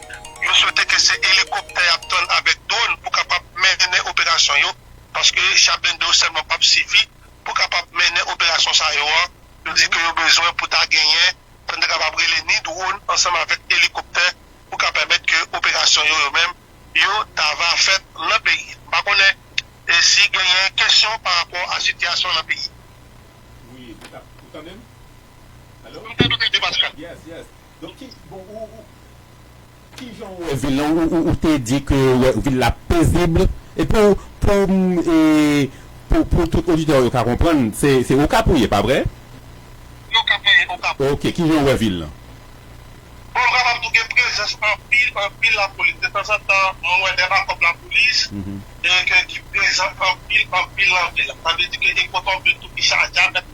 yo swete ke se elikoptè y ap tann avèk dwòn pou kapab mennen operasyon yo, paske cha blende yo sèlman p ap sifi pou kapab mennen operasyon sa yo an. Yo di ke yo bezwen pou ta genyen pou n te kapab rele ni dwòn ansanm avèk elikoptè pou ka pèmèt ke operasyon yo, yo menm, yo ta va fèt nan peyi. M pa konnen e si genyen kesyon pa rapò a sitiyasyon nan peyi. Wi, ou ta- ou tande m? Alo? M tande w trè byen, Pascal. Yes, yes. Donk, ki, bon, ou, ou, ki jan ou wè vil lan? Ou, ou, ou te di ke wè, vil la pezib. E pou, pou, e, pou, pou tout oditè yo ka konprann, se, se Okap ou ye, pa vre? Okap, wi, Okap. Ok, ki jan ou wè vil lan? Bon, m kapab di w gen prezans anpil, anpil lapolis. De tanzantan, mwen wè de bakòp lapolis, e ke ki prezan anpil, anpil nan vil la. Sa vle di ke e kote yon vil tou ki chaje avèk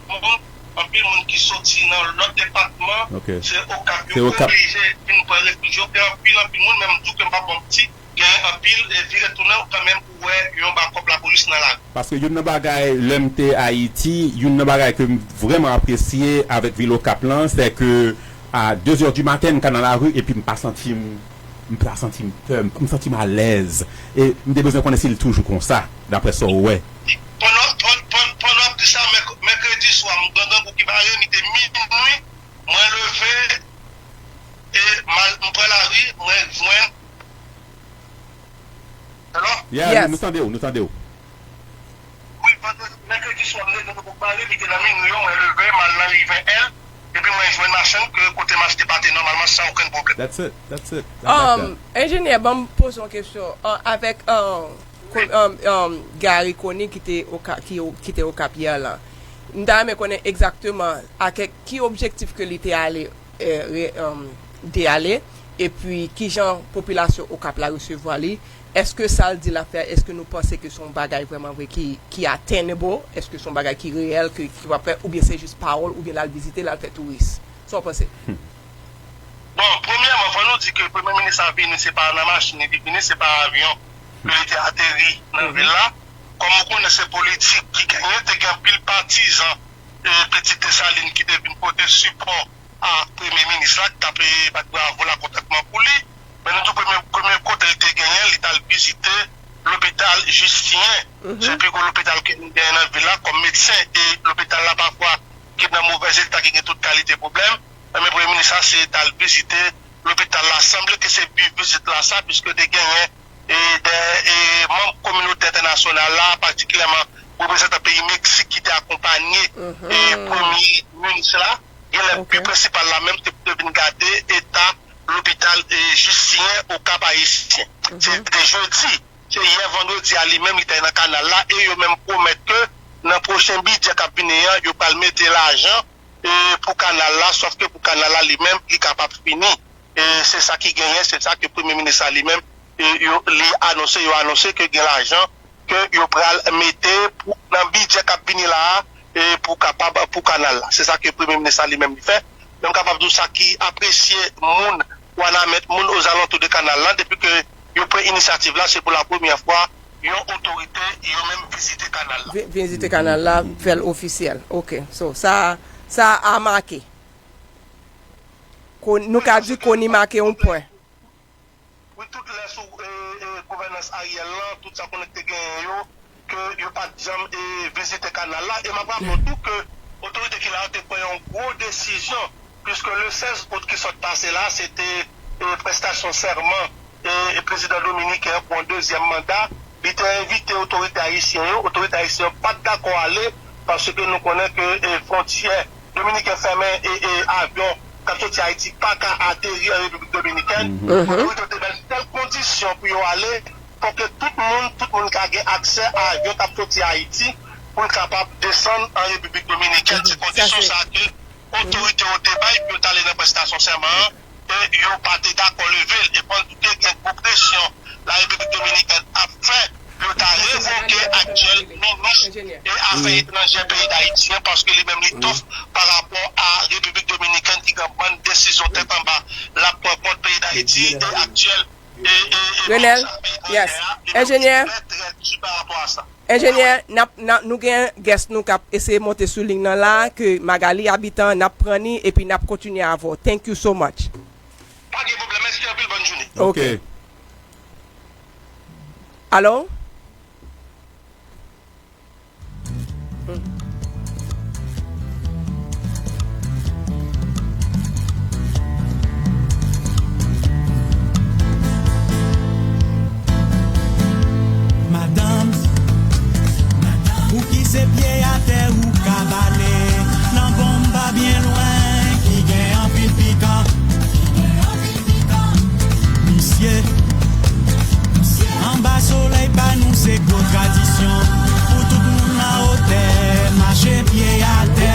moun, anpil moun ki soti nan lòt depatman, se Okap yo oblije vin pran refij yo. Gen anpil, anpil moun, men m di w ke m p ap manti, gen anpil, e vire tounen, kanmenm ou wè yon bakòp lapolis nan lari. Paske youn nan bagay, lè m te Ayiti, youn nan bagay ke m vrèman apresye avèk vil Okap lan, se ke a de zè di maten, m ka nan lari epi m pa santi m, m pa santi m pè, m santi m alèz. E m te bezwen konnen si l toujou konsa, daprè sa w wè. Pandan, pandan, pandan w ap di sa, mèk-, mèkredi swa, m grangangou ki bare, li te minui, mwen leve, e m al, m pran lari, mwen jwenn. Hello? Yeah, nou, nou tande w, nou tande w. Wi, pandan mèkredi swa, m leve pou bare, li te nan minui an, mwen leve, m al nan Rivyè L, epi mwen jwenn machann ke kote m achte pate nòmalman san okenn pwoblèm. That's it, that's it. I like that. Um, enjenyè, ban m poze yon kesyon. Uh, avèk, uh, ko-, um, um, Gary Conille ki te Oka-, ki o-, ki te Okap yè lan. M ta renmen konnen egzakteman a ki, ki objektif ke li te ale, eh, re-, um, te ale, epi kijan popilasyon Okap la resevwa li. Èske sa l di l ap fè, èske nou panse ke se yon bagay vrèman vre ki, ki attainable? Èske se yon bagay ki reyèl, ke, ki w ap fè, oubyen se jis pawòl, oubyen l al vizite, l al fè touris? Sa w panse? Bon, premyèman, fò nou di ke premye minis la vini, se pa nan machin li vini, se pa avyon ke li te ateri nan vil la. Kòm ou konnen, se politik ki genyen, te gen anpil patizan, e, Pitit Desalin ki te vin pote sipò a premye minis la, ki t ap, e, bat bravo la kontantman pou li. Men nou di w premye, premye kote l te genyen, li t al vizite lopital Jistiyen. Se pi gwo lopital ke nou genyen nan vil la kòm medsen, e lopital la pafwa ki nan movèz eta, ki gen tout kalite pwoblèm. Enben, premye minis la se t al vizite lopital la. Sanble ke se bi vizit la sa, piske te genyen e de, e manm kominote entènasyonal la, patikilyèman reprezantan peyi Meksik ki te akonpanye e premye minis la. Gen lè bi prensipal la menm se pou te vin gade eta lopital e Jisyen o Kap Ayisyen. Se te jedi, se yè vandredi a li menm li te nan kanal la e yo menm pwomèt ke nan pwochen bidjè k ap vini an, yo pral mete lajan e pou kanal la, sòf ke pou kanal la li menm, li kapab fini. E se sa ki genyen, se sa ke premye minis la li menm, e yo, li anonse, yo anonse ke gen lajan ke yo pral mete pou, nan bidjè k ap vini la a, e pou kapab, pou kanal la. Se sa ke premye minis la li menm li fè. Men m kapab di w sa ki apresye moun Wanament, moun ozalantou de kanal la, depi ke yo pran inisyativ la, se pou la premyè fwa yon otorite yo menm vizite kanal la. Vi- Vizite kanal la, fè l ofisyèl. Ok. So, sa, sa a make. Ko- nou ka di Koni make yon pwen. Wi, tout lè sou e, e, gouvènans Ariel lan, tout sa konnen te genyen yo, ke yo pa t janm e, vizite kanal la. E m ap raple w tou ke otorite ki la yo te pran yon gwo desizyon, puiske le sèz out ki sot pase la, se te e, prestasyon sèman e, e prezidan dominiken an pou yon dezyèm manda. Li te envite otorite ayisyen yo. Otorite ayisyen yo pa t dakò ale, paske nou konnen ke e, fwontyè dominiken fèmen e, e avyon k ap soti Ayiti pa ka ateri an Repiblik Dominikèn. Otorite yo te bay sèl kondisyon pou yo ale, fò ke tout moun, tout moun ka gen aksè a avyon k ap soti Ayiti pou l kapab desann an Repiblik Dominikèn. Se kondisyon sa ke otorite yo te bay pou yo t ale nan prestasyon sèman an, e yo pa te dakò leve l. E pandan te gen gwo presyon Larepiblik Dominikèn ap fè pou yo ta revoke aktyèl minis e afè etranjè peyi Dayiti an, paske li menm li tof pa rapò a Repiblik Dominikèn ki gen bann desizyon tèt anba l ap pran kont peyi Dayiti e aktyèl e, e, e Renel, minis afè etranjè a, li menm li trè, trè di pa rapò a sa. Enjenyè, n ap, n ap, nou gen guest nou k ap eseye monte sou liy nan la, ke Magalie Habitant, n ap pran ni epi n ap kontinye avè w. Thank you so much. Pa gen pwoblèm, mèsi anpil, bòn jounen. Ok. Alo? Madanm, pouki se pye atè ou ka bale nan bonm pa byen lwen ki gen anpil pikan? Misye, anba solèy pa nou se gwo tradisyon pou tout moun nan otè mache pye atè.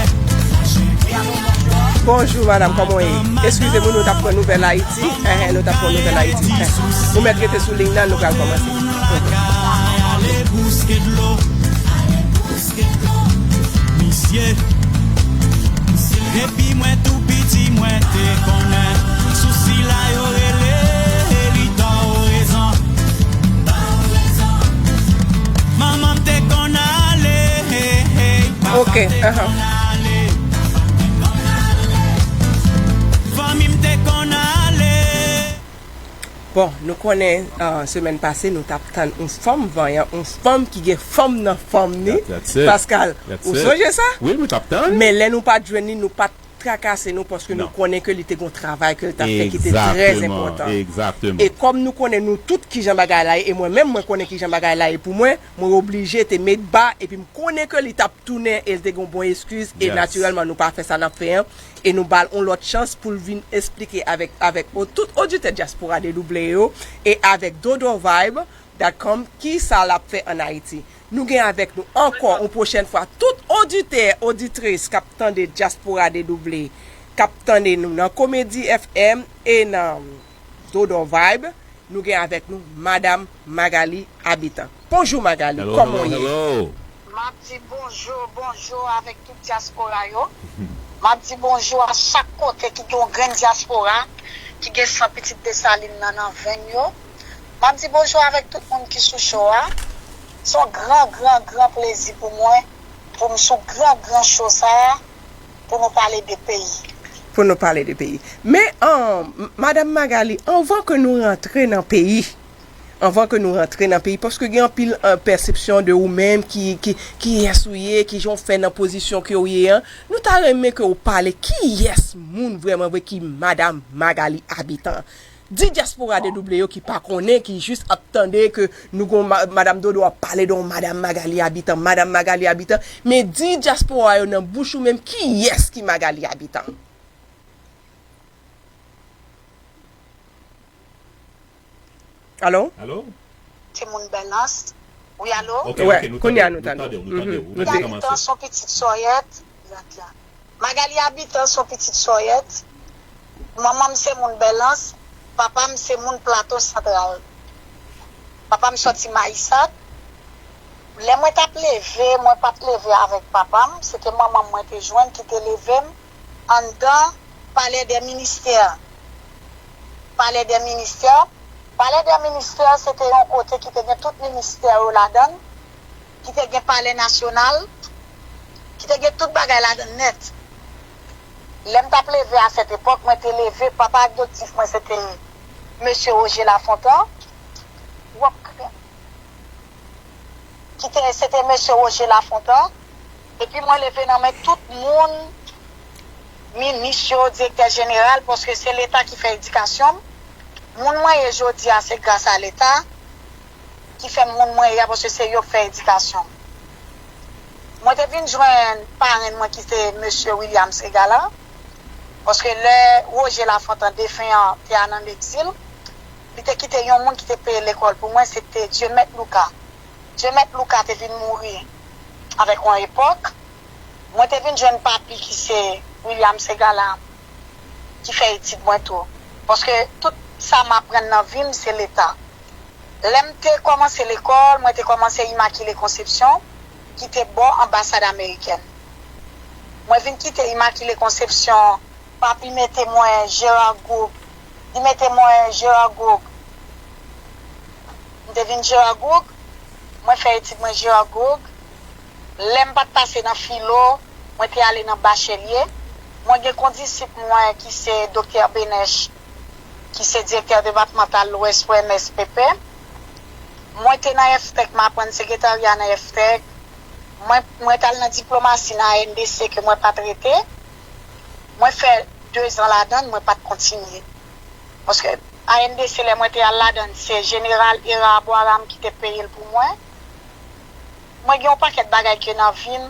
Bonjou, madanm, kòman w ye? Eskize m wi, nou t ap pran nouvèl Ayiti. Enhen, nou t ap pran nouvèl Ayiti. Ou mèt rete sou liy nan, nou pral kòmanse. Ale bouske dlo. Misye, depi mwen tou piti, mwen te konnen sou sila yo rele li tò rezon. Manman m te konn ale, papa m te konn ale. Fanmi m te konn ale. Bon, nou konnen, ah, semèn pase, nou t ap tann yon fanm vanyan, yon fanm ki gen fanm nan fanm ni. Pascal, ou sonje sa? Wi, nou t ap tann. Men lè nou pa t jwenn li, nou pa t trakase nou, paske nou konnen ke li te gen yon travay ke l t ap fè ki te trè enpòtan. E kòm nou konnen nou tout kijan bagay la ye, e mwen menm mwen konnen kijan bagay la ye pou mwen, mwen oblije te met ba, epi m konnen ke li t ap tounen e l te gen yon bon eskiz, e natirèlman nou pa fè sa n ap fè an, e nou ba l yon lòt chans pou l vin esplike avèk, avèk o-, tout oditè Dyaspora Dedouble yo, e avèk Dodo Vibe dot com, kisa l ap fè ann Ayiti. Nou gen avèk nou ankò yon pwochèn fwa tout oditè, oditris k ap tande Dyaspora Dedouble, k ap tande nou nan Komedi F M e nan Dodo Vibe. Nou gen avèk nou Madam Magalie Habitant. Bonjou Magalie, kòman w ye? M ap di bonjou, bonjou avèk tout dyaspora yo. M ap di bonjou a chak kote ki gen yon grenn dyaspora, ki gen san pitit Desalin nan, nan venn yo. M ap di bonjou avèk tout moun ki sou show a. Se yon gran, gran, gran plezi pou mwen, pou m sou gran, gran show sa a, pou nou pale de peyi. Pou nou pale de peyi. Men, an, m-, Madam Magalie, anvan ke nou rantre nan peyi, anvan ke nou rantre nan peyi, paske gen anpil, eh, pèsepsyon de ou menm, ki, ki, kiyès ou ye, kijan w fè nan pozisyon ke w ye an. Nou ta renmen ke w pale kiyès moun vrèman vre ki Madam Magalie Habitant. Di dyaspora dedouble yo ki pa konnen, ki jis ap tande ke nou gon ma- Madanm Dodo ap pale de yon Madanm Magalie Habitant, Madanm Magalie Habitant, men di dyaspora yo nan bouch ou menm kiyès ki Magalie Habitant? Alo? Alo? Timoun Bèlans. Wi, alo? Ok, ok, nou tande w, nou tande w, nou tande w. Magalie Habitant se yon pitit Sòyèt. Magalie Habitant se yon pitit Sòyèt. Manman m se moun Bèlans, papa m se moun Plato Santral. Papa m sòti Mayisat. Lè mwen t ap leve, mwen pa t leve avèk papa m, se te manman m mwen te jwenn ki te leve m anndan Palais des Ministères. Palais des Ministères. Palais des Ministères, se te yon kote ki te gen tout ministè yo ladan l, ki te gen Palais National, ki te gen tout bagay ladan l nèt. Lè m t ap leve a sèt epòk, mwen te leve, papa adoptif mwen se te Mesye Roger Lafontan. W ap ki te, se te Mesye Roger Lafontan. Epi mwen leve nan men tout moun, minis yo, direktè jeneral, paske se Leta ki fè edikasyon m. Moun mwen ye jodi a, se gras a Leta ki fè m moun mwen ye a, paske se yo k fè edikasyon m. Mwen te vin jwenn parenn mwen ki se Mesye William Ségala, paske lè Roger Lafontan defen an te a nan legzil, li te kite yon moun ki te peye lekòl pou mwen, se te Dieumet Louka. Dieumet Louka te vin mouri avèk yon epòk. Mwen te vin jwenn papi ki se William Ségala ki fè etid mwen tou. Paske tout sa m aprann nan vi m se Leta. Lè m te kòmanse lekòl, mwen te kòmanse Immaculée Conception, ki te bò anbasad amerikèn. Mwen vin kite Immaculée Conception, papi mete mwen Gérard Gourgue. Li mete mwen Gérard Gourgue. M te vin Gérard Gourgue, mwen fè etid mwen Gérard Gourgue. Lè m pa t pase nan filo, mwen te ale nan bachelye. Mwen gen kondisip mwen ki se Doktè Benech, ki se direktè depatmantal Lwès pou M S P P. Mwen te nan F T E C, m aprann sekretarya nan F T E C. Mwen, mwen t al nan diplomasi nan A N D C ke mwen pa t rete. Mwen fè dezan ladan l, mwen pa t kontinye. Paske A N D C, lè mwen te al ladan l, se Jeneral Hérard Boiram ki te peye l pou mwen. Mwen gen yon pakèt bagay ke nan vi m.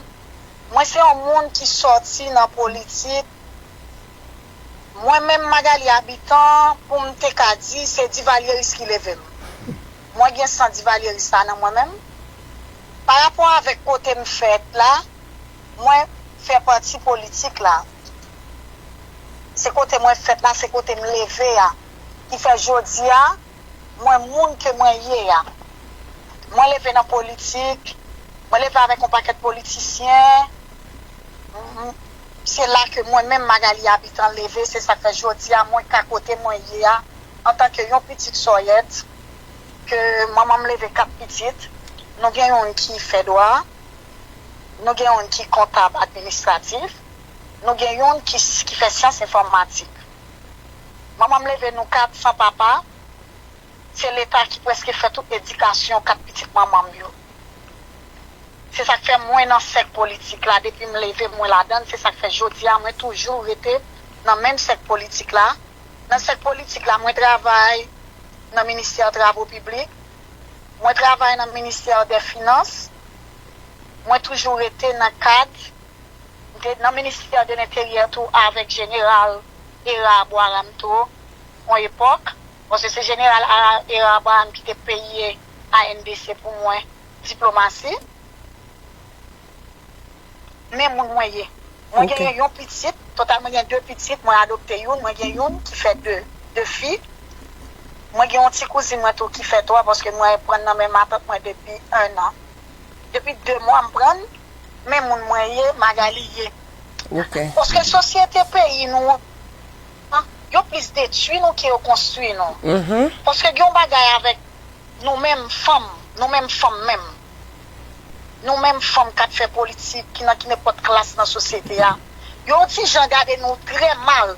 Mwen se yon moun ki sòti nan politik. Mwen menm Magalie Habitant, pou m te ka di, se divalyeris ki leve m. Mwen gen san divalyeris la nan mwen menm. Pa rapò avèk kote m fèt la, mwen fè pati politik la. Se kote mwen fèt la, se kote m leve a, ki fè jodi a, mwen moun ke mwen ye a. Mwen leve nan politik, mwen leve avèk yon pakèt politisyen. M- m- Se la ke mwen menm Magalie Habitant leve, se sa k fè jodi a mwen ka kote mwen ye a, antanke yon pitit Sòyèt, ke manman m leve kat pitit, nou gen youn ki fè dwa, nou gen youn ki kontab administratif, nou gen youn ki, ki fè syans enfòmatik. Manman m leve nou kat san papa, se Leta ki prèske fè tout edikasyon kat pitit manman m yo. Se sa k fè mwen nan sèk politik la, depi m leve mwen ladan l, se sa k fè jodi a mwen toujou rete nan menm sèk politik la. Nan sèk politik la, mwen travay nan ministè travo piblik, mwen travay nan ministè dè finans, mwen toujou rete nan kad, m te nan ministè de lenteryè tou avèk jeneral Hérard Boiram tou, yon epòk, paske se jeneral Hérard Boiram ki te peye A N D C pou mwen diplomasi. Men moun mwen ye. Mwen genyen yon pitit, total mwen gen de pitit, mwen adopte youn, mwen gen youn ki fè de, de fi. Mwen gen yon ti kouzin mwen tou ki fè twa, paske mwen pran nan men matant mwen depi en an. Depi de mwa m pran l, men moun mwen ye, Magalie ye. Paske sosyete peyi nou an, yo plis detwi nou ke yo konstwi nou. Paske gen yon bagay avèk nou menm fanm, nou menm fanm menm. Nou menm fanm k ap fè politik, ki nan ki nenpòt klas nan sosyete a. Yo yon ti jan gade nou trè mal.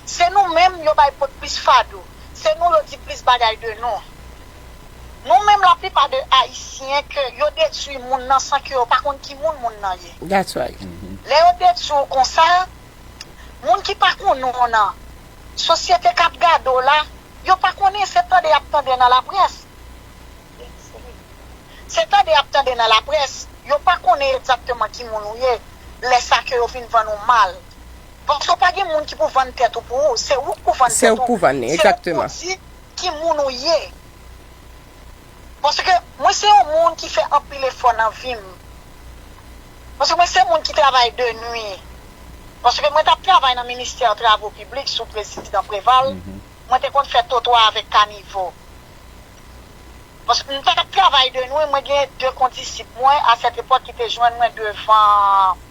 Se nou menm yo bay pot plis fado. Se nou yo di plis bagay de nou. Nou menm laplipa de Ayisyen ke yo detwi moun nan san ke yo pa konn ki moun moun nan ye. Lè yo detwi w konsa, moun ki pa konnen w nan, sosyete k ap gade w la, Yo pa konnen, se tande y ap tande nan laprès. Se tande y ap tande nan laprès. Yo pa konnen egzakteman ki moun ou ye. Lè sa ke yo vin vann ou mal. Paske w pa gen moun ki pou vann tèt ou pou ou. Se ou k pou vann tèt ou. Se ou k pou vann li, egzakteman. Se ou k pou di ki moun ou ye. Paske mwen se yon moun ki fè anpil efò nan vi m. Paske mwen se moun ki travay de nwi. Paske mwen t ap travay nan ministè travo piblik sou prezidan Preval. Mwen te konn fè twotwa avèk kanivo. Paske m t ap travay de nwi, mwen gen de kondisip mwen a sèt epòk ki te jwenn mwen devan.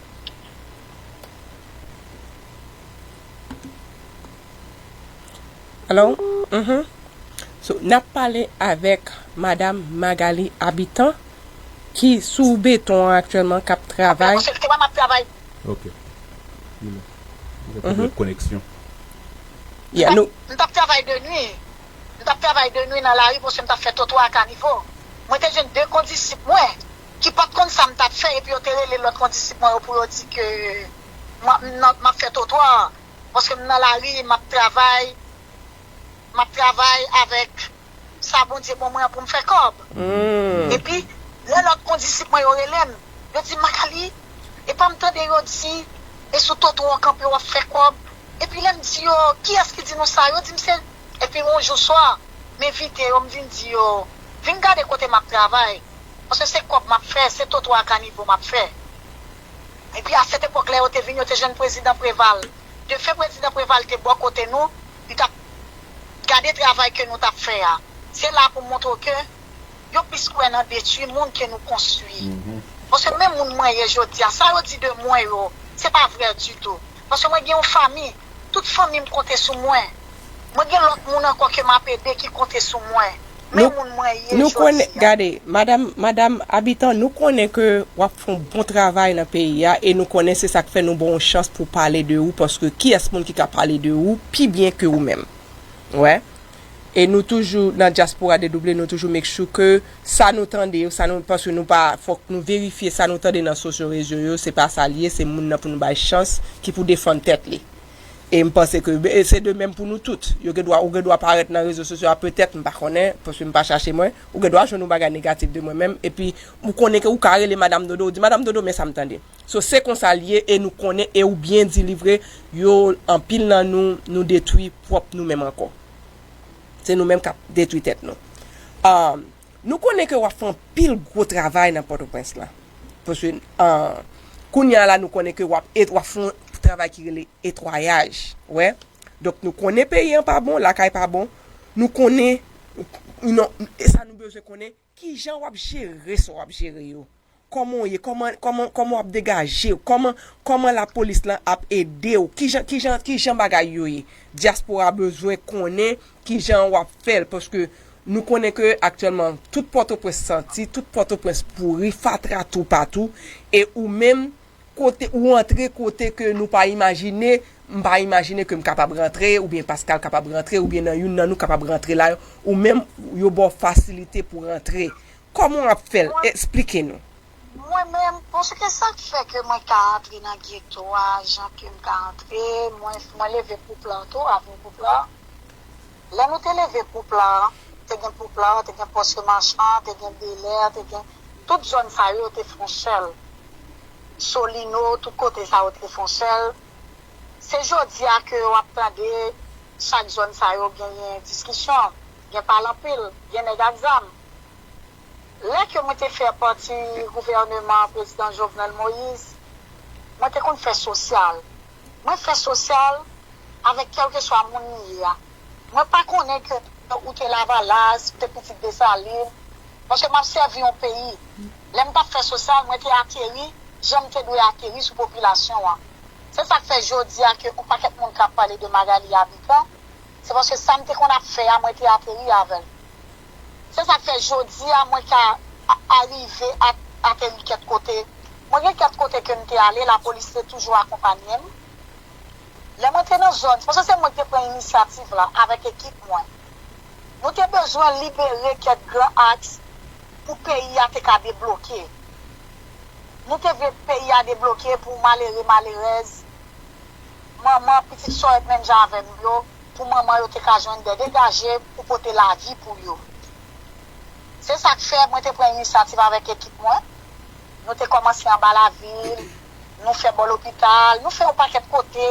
Hello? Mhm. So, n ap pale avèk Madam Magalie Habitant, ki sou beton an aktyèlman, k ap travay. Paske l te wè m ap travay. Ok. Li la. Li gen pwoblèm koneksyon. Yeah, nou. M t ap travay de nwi. M t ap travay de nwi nan lari paske m t ap fè twotwa ak kanivo. Mwen te jwenn de kondisip mwen ki pa t konn sa m t ap fè, epi yo te rele lòt kondisip mwen yo pou yo di ke m ap, m nan, m ap fè twotwa. Paske m nan lari, m ap travay, m ap travay avèk sa Bondye ban mwen an pou m fè kòb. Epi, lè lòt kondisip mwen yo rele m, yo di m, Magalie, e pa m tande yo di, e sou twotwa w kanpe w ap fè kòb. Epi lè m di yo, kiyès ki di nou sa? Yo di m se, epi yon jou swa, m envite yo, m vin di yo, vin gade kote m ap travay. Paske se kòb m ap fè, se twotwa ak kanivo m ap fè. Epi a sèt epòk lè yo te vin, yo te jwenn prezidan Preval. Defen prezidan Preval te bò kote nou, li t ap gade travay ke nou t ap fè a. Se la pou montre w ke yo plis kwè nan detwi moun ke nou konstwi. Paske menm moun mwen ye jodi a, sa yo di de mwen yo, se pa vrè ditou. Paske mwen gen yon fanmi, tout fanmi m konte sou mwen. Mwen gen lòt moun ankò ke m ap ede ki konte sou mwen. Men moun mwen ye jodi a. Nou konnen, gade, madam, madam Habitant, nou konnen ke w ap fè yon bon travay nan peyi a e nou konnen se sa k fè nou ba w yon chans pou pale de ou, paske kiyès moun ki ka pale de ou pi byen ke ou menm? Wè. E nou toujou nan dyaspora dedouble, nou toujou make sure ke sa nou tande, sa nou, paske nou pa, fòk nou verifye sa nou tande nan sosyo rezo yo, se pa sa l ye, se moun nan pou nou bay chans ki pou defann tèt li. E m panse ke, e se de menm pou nou tout. Yo gen dwa, ou gen dwa parèt nan rezo sosyo a, petèt, m pa konnen, paske m pa chache mwen, ou gen dwa jwenn yon bagay negatif de mwen menm, epi ou konnen ke ou ka rele Madam Dodo, ou di, Madam Dodo, men sa m tande. So, se konsa l ye, e nou konnen, e ou byen di li vre, yo, anpil nan nou, nou detwi pwòp nou menm ankò. Se nou menm k ap detwi tèt nou. Ah, nou konnen ke w ap fè anpil gwo travay nan Pòtoprens la. Paske, ah, kounye a la, nou konnen ke w ap, w ap fè yon travay ki rele netwayaj. Wè. Donk, nou konnen peyi an pa bon, lakay pa bon. Nou konnen, non, e sa nou bezwen konnen, kijan w ap jere sa w ap jere yo. Kòman w ye? Kòman, kòman, kòman w ap degaje w? Kòman, kòman lapolis lan ap ede w? Kijan, kijan, kijan bagay yo ye? Dyaspora bezwen konnen kijan w ap fè l, paske nou konnen ke aktyèlman tout Pòtoprens santi, tout Pòtoprens pouri, fatra toupatou, e ou menm, kote, ou antre kote ke nou pa imajine, m pa imajine ke m kapab rantre, oubyen Pascal kapab rantre, oubyen nan youn nan nou kapab rantre la, ou menm yo ba w fasilite pou rantre. Kòman w ap fè l? Mwen, eksplike nou. Mwen menm, paske sa k fè ke mwen ka antre nan geto a, jan ke m ka antre, mwen, mwen leve Pouplan tou, avni Pouplan. Lè nou te leve Pouplan, te gen Pouplan, te gen Pòs Machan, te gen Belè, te gen tout zòn sa yo te fè yon sèl. Solino, tout kote sa yo te fè yon sèl. Se jodi a ke w ap tande chak zòn sa yo genyen diskisyon, gen pale anpil, gen nèg ak zam. Lè ke mwen te fè pati gouvèneman prezidan Jovenel Moïse, mwen te konn fè sosyal. Mwen fè sosyal avèk kèlkeswa moun li ye a. Mwen pa konnen ke ou te Lavalas, ou te pitit Desalin, paske m ap sèvi yon peyi. Lè m t ap fè sosyal, mwen te ateri jan m te dwe ateri sou popilasyon an. Se sa k fè jodi a ke yon pakèt moun k ap pale de Magalie Habitant, se paske sa m te konn ap fè a, mwen te ateri avè l. Se sa k fè jodi a mwen ka a- arive a- ateri kèk kote. Mwen gen kèk kote ke m te ale, lapolis te toujou akonpanye m. Lè mwen te nan zòn, se paske se mwen ki te pran inisyativ la avèk ekip mwen. Nou te bezwen libere kèk gran aks pou peyi a te ka debloke. Nou te vle peyi a debloke pou malere, malerèz, manman, pitit sòrèt menm jan avè m yo, pou manman yo te ka jwenn de degaje pou pote lavi pou yo. Se sa k fè mwen te pran inisyativ avèk ekip mwen. Nou te kòmanse anba lavil, nou fè bò lopital, nou fè yon pakèt kote,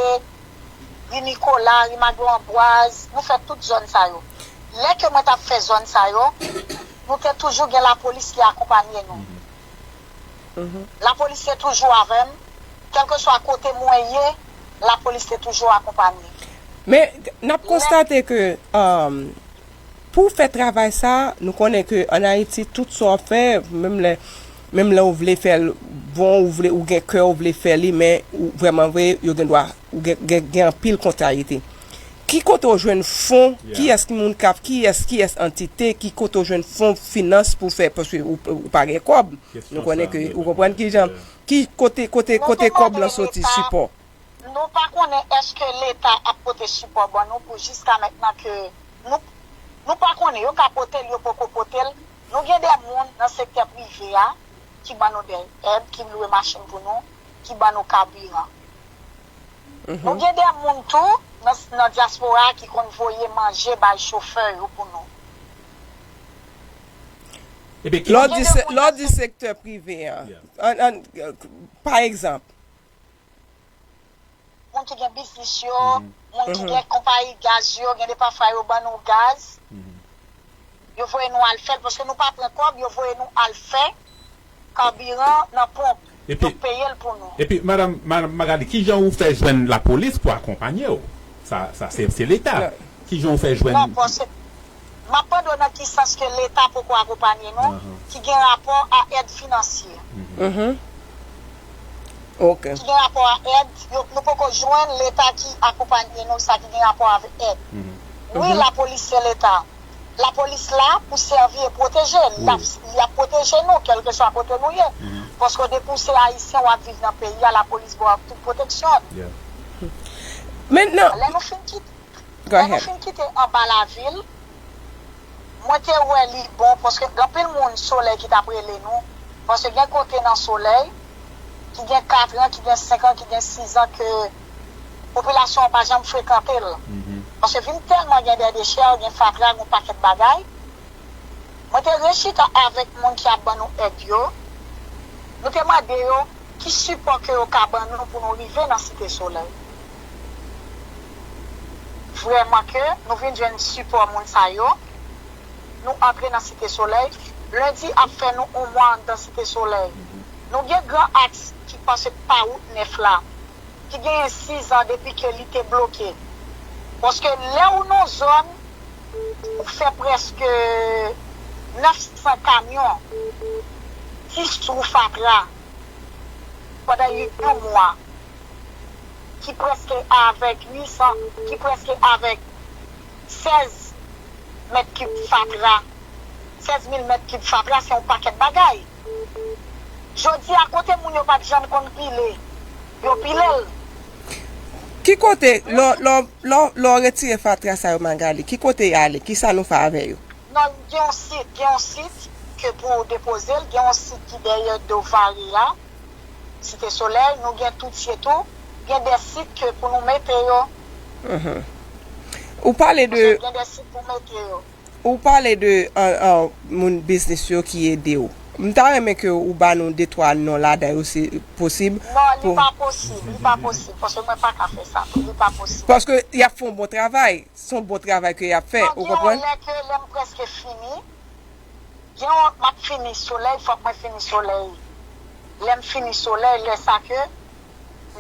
ri Nikola, ri Maglo Anbwaz, nou fè tout zòn sa yo. Lè ke mwen t ap fè zòn sa yo, nou te toujou gen lapolis ki akonpanye nou. Lapolis te toujou avè m, kèlkeswa kote mwen ye, lapolis te toujou akonpanye. Men n ap konstate ke, um, pou w fè travay sa, nou konnen ke ann Ayiti, tout sa w ap fè, menm lè, menm lè w vle fè l bon, ou vle, ou gen kè, ou vle fè li, men ou vrèman vre, yo gen dwa, ou gen, gen, gen anpil kontrarite. Ki kote w jwenn fon? Kiyès ki moun k ap, kiyès, kiyès antite, ki kote w jwenn fon finans pou fè, paske ou, ou pa gen kòb. Nou konnen ke, ou konprann ki jan, ki kote, kote, kote kòb lan soti, sipò? Nou pa konnen èske Leta ap pote sipò ban nou pou jiska mentnan ke nou, nou pa konnen, yo ka pote l, yo poko pote l. Nou gen de moun nan sektè prive a ki ban nou de èd, ki lwe machin pou nou, ki ban nou kabiran. Nou gen de moun tou nan, nan dyaspora a ki konn voye manje bay chofè yo pou nou. Lè w di se-, lè w di sektè prive a, an, an, pa egzanp, moun ki gen biznis yo, moun ki gen konpayi gaz yo, gen de pafwa yo ban nou gaz. Yo voye nou al fè l, paske nou pa pran kòb, yo voye nou al fè kabiran nan ponp. Yo peye l pou nou. Epi, madanm, madanm Magali, kijan ou fè jwenn lapolis pou akonpanye w? Sa, sa se, se Leta. Kijan ou fè jwenn? Non, paske m ap mande w nan ki sans ke Leta poko akonpanye nou, ki gen rapò a èd finansye. Ki gen rapò a èd, yo, nou poko jwenn Leta ki akonpanye nou, sa ki gen rapò avèk èd. Wi, lapolis se Leta. Lapolis la pou sèvi e pwoteje. Li ap, li ap pwoteje nou, kèlkeswa kote nou ye. Paske depi w se Ayisyen, w ap viv nan peyi a, lapolis ba w tout pwoteksyon. Mentnan, lè nou fin kite, lè nou fin kite anba lavil, mwen te wè li bon, paske gen anpil moun Solèy ki t ap rele nou, paske gen kote nan Solèy, ki gen kat an, ki gen senk an, ki gen sis an, ke popilasyon an pa janm frekante l. Paske vin tèlman gen dè dechè, gen fatra, gen yon pakèt bagay. Mwen te rechita avèk moun ki ap ban nou èd yo. Nou te mande yo ki sipò ke yo ka ban nou pou nou rive nan Site Solèy. Vrèman ke nou vin jwenn sipò moun sa yo. Nou antre nan Site Solèy. Lendi ap fè nou yon mwa anndan Site Solèy. Nou gen Gran Aks ki pase pa wout nèf la, ki genyen sis an depi ke li te bloke. Paske lè ou nan zòn, ou fè prèske nèf san kamyon ki sou fatra pandan yon mwa, ki prèske avèk uit san, ki prèske avèk sèz mèt kib fatra. Sèz mil mèt kib fatra, se yon pakèt bagay. Jodi a, kote moun yo pa t janm konn pile, yo pile l. Ki kote, lè, lè, lè, lè w retire fatra sa yo, Magali, ki kote y ale? Kisa nou fè avè yo? Non, gen yon sit, gen yon sit ke pou depoze l, gen yon sit ki dèyè do Vare a, Site Solèy, nou gen Toutye tou, gen de sit ke pou nou mete yo. Ou pale de, gen de sit pou mete yo. Ou pale de, an, an, moun biznis yo ki ede w. M ta renmen ke ou ba nou de twa non ladan yo, si posib. Non, li pa posib, li pa posib, paske mwen pa ka fè sa tou, li pa posib. Paske y ap fè yon bon travay, se yon bon travay ke y ap fè, ou konprann? Non, gen yon lè ke lè m prèske fini, gen yon, m ap fini Solèy, fòk mwen fini Solèy. Lè m fini Solèy, lè sa ke,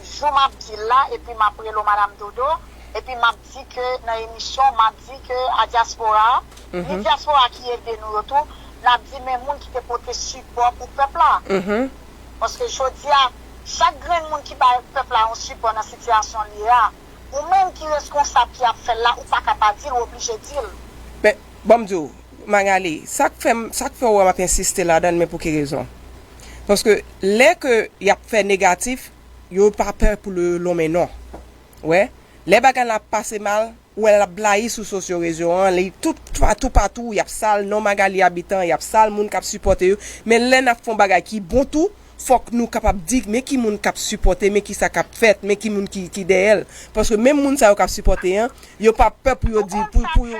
jou m ap di l la, epi m ap rele w Madam Dodo, epi m ap di ke nan emisyon, m ap di ke a dyaspora, ni dyaspora ki ede nou yo tou, n ap di men moun ki te pote sipò pou pèp la. Paske jodi a, chak grenn moun ki bay pèp la yon sipò nan sitiyasyon l ye a, ou menm ki reskonsab ki ap fè l la, ou pa ka pa di l, ou oblije di l. Men, ban m di w, Magali, sa k fè m, sa k fè w wè m ap ensiste ladan l, men pou ki rezon? Paske lè ke y ap fè negatif, yo pa pè pou yo lonmen non. Wè, lè bagay la ap pase mal, ou wè l ap blayi sou sosyo rezo an, li tout patou, patou, y ap sal non Magali Habitant, y ap sal moun k ap sipòte yo. Men lè n ap fè yon bagay ki bon tou, fòk nou kapab di, men ki moun k ap sipòte, men ki sa k ap fèt, men ki moun ki, ki dèyè l. Paske menm moun sa yo k ap sipòte an, yo pa pè pou yo di, pou, pou yo.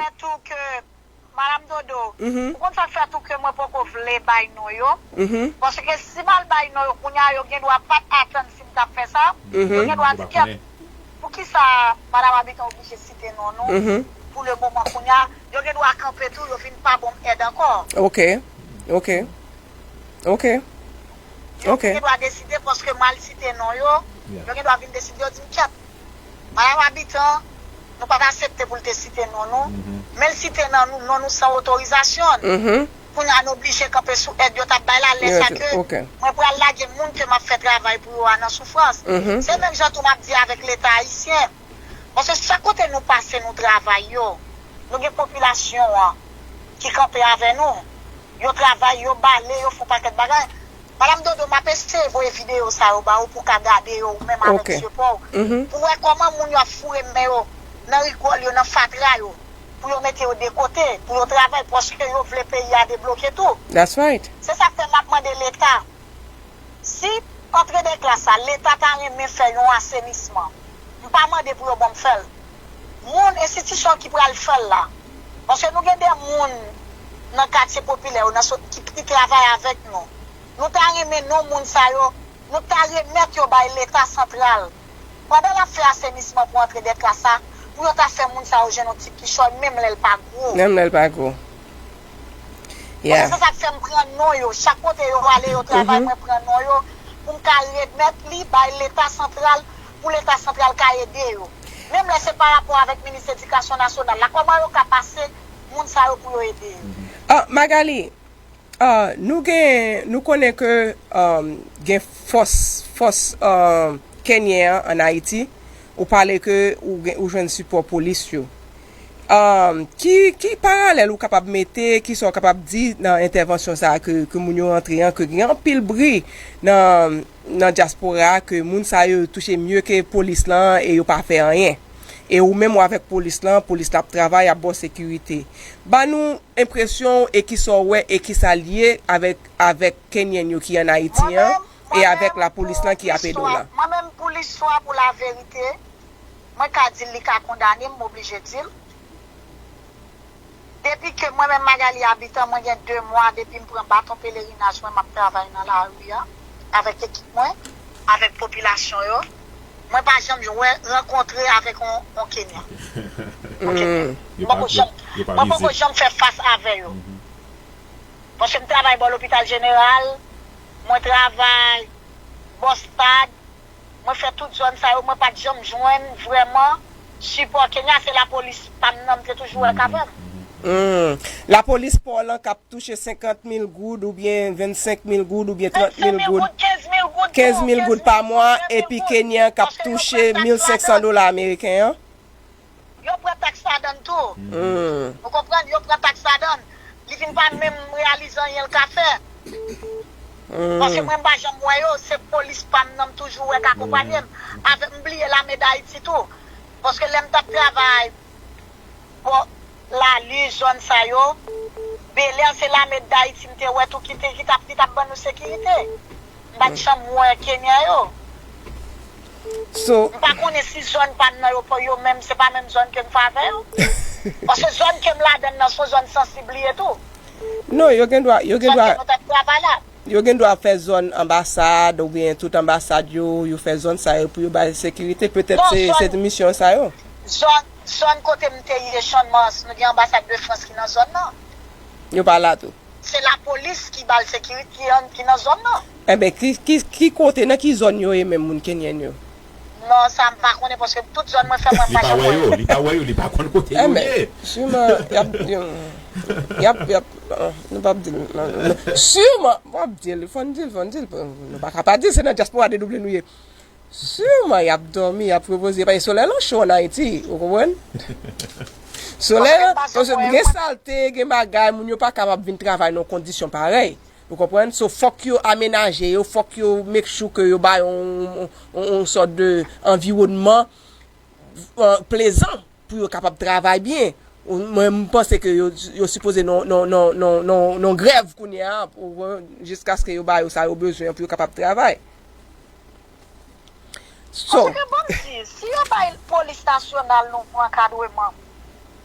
Madam Dodo, ou konn sa k fè tou ke mwen poko vle bay non yo? Paske si m al bay non yo kounye a, yo gen dwa pa t atann si m t ap fè sa. Yo gen dwa di, kèt, poukisa Madam Abitan oblije site non nou? Pou le moman kounye a, yo gen dwa kanpe tou, yo vin pa ban m èd ankò. Ok. Ok. Ok. Yo gen dwa deside, paske m al site non yo, yo gen dwa vin deside, yo di m, kèt, Madam Abitan, nou pa t aksepte pou l te site non nou, men l site nan nou, non nou san otorizasyon n. Kounye a nou oblije kanpe sou èd yo t ap bay la, lè sa ke mwen pral lage moun ke m ap fè travay pou yo a nan soufrans. Se menm jan tou m ap di avèk Leta ayisyen. Paske chak kote nou pase, nou travay yo, nou gen popilasyon an ki kanpe avè nou. Yo travay, yo bale, yo fè yon pakèt bagay. Madam Dodo, m ap eseye voye videyo sa yo ba ou pou w ka gade yo ou menm avèk zye pa w. Pou w wè kòman moun yo ap foure men yo nan rigòl yo, nan fatra yo, pou yo mete yo de kote, pou yo travay, paske yo vle peyi a debloke tou. That's right. Se sa k fè m ap mande Leta, si antre de klas la, Leta ta renmen fè yon asenisman, m pa mande pou yo ban m fè l. Moun, enstitisyon ki pral fè l la. Paske nou gen de moun nan katye popilè yo, nan so, ki, ki travay avèk nou. Nou ta renmen non moun sa yo, nou ta remèt yo bay Leta santral. Pandan l ap fè asenisman pou antre de klas la, pou yo ta fè moun sa yo jwenn yon ti kichòy, menm lè l pa gwo. Menm lè l pa gwo. Paske se sa k fè m pran non yo. Chak kote yo ale, yo travay, mwen pran non yo pou m ka remèt li bay Leta santral, pou Leta santral ka ede yo. Menm lè se pa rapò avèk minis edikasyon nasyonal la, kòman yo ka pase moun sa yo pou yo ede yo? Ah, Magali, ah, nou gen, nou konnen ke, um, gen fòs, fòs, um, kenyen an ann Ayiti. Ou pale ke ou gen, ou jwenn sipò polis yo. Um, ki, ki paralèl ou kapab mete, ki sa w kapab di nan entèvansyon sa a ke, ke moun yo rantre an, ke gen anpil bri nan, nan dyaspora a, ke moun sa yo touche mye ke polis lan e yo pa fè anyen? E ou menm ou avèk polis lan, polis la ap travay, ap ba w sekirite. Ba nou enpresyon w e ki sa w wè e ki sa l ye avèk, avèk kenyen yo ki ann Ayiti an e avèk lapolis lan ki ap ede w la. Mwen menm, pou listwa, pou laverite, mwen ka di l, li ka kondane m, m oblije di l. Depi ke mwen menm, Magali Abitan, mwen gen de mwa depi m pran baton pelerinaj mwen, m ap travay nan lari a, avèk ekip mwen, avèk popilasyon yo. Mwen pa janm wè, rankontre avèk on, on Kenyan. On Kenyan. Mwen poko janm, mwen poko janm fè fas avè yo. Paske m travay bò lopital jeneral, mwen travay bò stad, mwen fè tout zòn sa yo, mwen pa t janm jwenn vrèman sipò Kenya, se lapolis pa m nan m te toujou wè k avè m. Hmm. Lapolis pa w lan k ap touche senkant mil goud oubyen vennsenk mil goud oubyen trant mil goud, kenz mil goud pa mwa, epi Kenyan k ap touche mil senk san dola ameriken an. Yo pran taks ladann tou. Hmm. Ou konprann? Yo pran taks ladann. Li vin pa menm reyalize anyen l ka fè. Hmm. Paske mwen m pa janm wè yo, se polis pa m nan m toujou wè k akonpanye m. Avè m bliye lame Dayiti tou. Paske lè m t ap travay bò Lali, zòn sa yo, Belè, se lame Dayiti m te wè tou ki te, ki t ap, ki t ap ban nou sekirite. M pa t janm wè Kenyan yo. So, m pa konnen si zòn pa m nan yo, yo menm, se pa menm zòn ke m fè avè yo. Paske zòn ke m ladann nan, se yon zòn sansib li ye tou. Non, yo gen dwa, yo gen dwa, zòn ke nou t ap travay la. Yo gen dwa fè zòn anbasad, oubyen tout anbasad yo, yo fè zòn sa yo pou yo bay sekirite. Petèt se, se misyon sa yo. Zòn, zòn kote m te ye, Channmas, nou gen anbasad de Frans ki nan zòn nan. Yo pa la tou. Se lapolis ki ba l sekirite, ki an, ki nan zòn nan. Enben, ki, ki, ki kote, nan ki zòn yo ye menm moun Kenyen yo? Non, sa m pa konnen, paske tout zòn mwen fè, mwen pa janm wè yo. Li pa wè yo, li pa wè yo, li pa konn kote yo ye. Enben, siman, y ap, y ap, y ap, non, nou p ap di l, non, non. Siman, w ap di l, fò n di l, fò n di l, nou pa ka pa di l, se nan dyaspora de double nou ye. Siman y ap dòmi, y ap repoze. Paske solèy lan cho ann Ayiti, ou konprann? Solèy lan, paske gen salte, gen bagay, moun yo pa kapab vin travay nan yon kondisyon parèy. Ou konprann? So, fòk yo amenaje yo, fòk yo make sure ke yo ba yo yon, yon, yon sòt de anviwònman, euh, plezan pou yo kapab travay byen. Mwen, m panse ke yo, yo sipoze nan, nan, nan, nan, nan, nan grèv kounye a, pou, jiskaske yo ba yo sa yo bezwen pou yo kapab travay. So, Paske, bon, m di, si yo bay polis nasyonal nou pou ankadreman,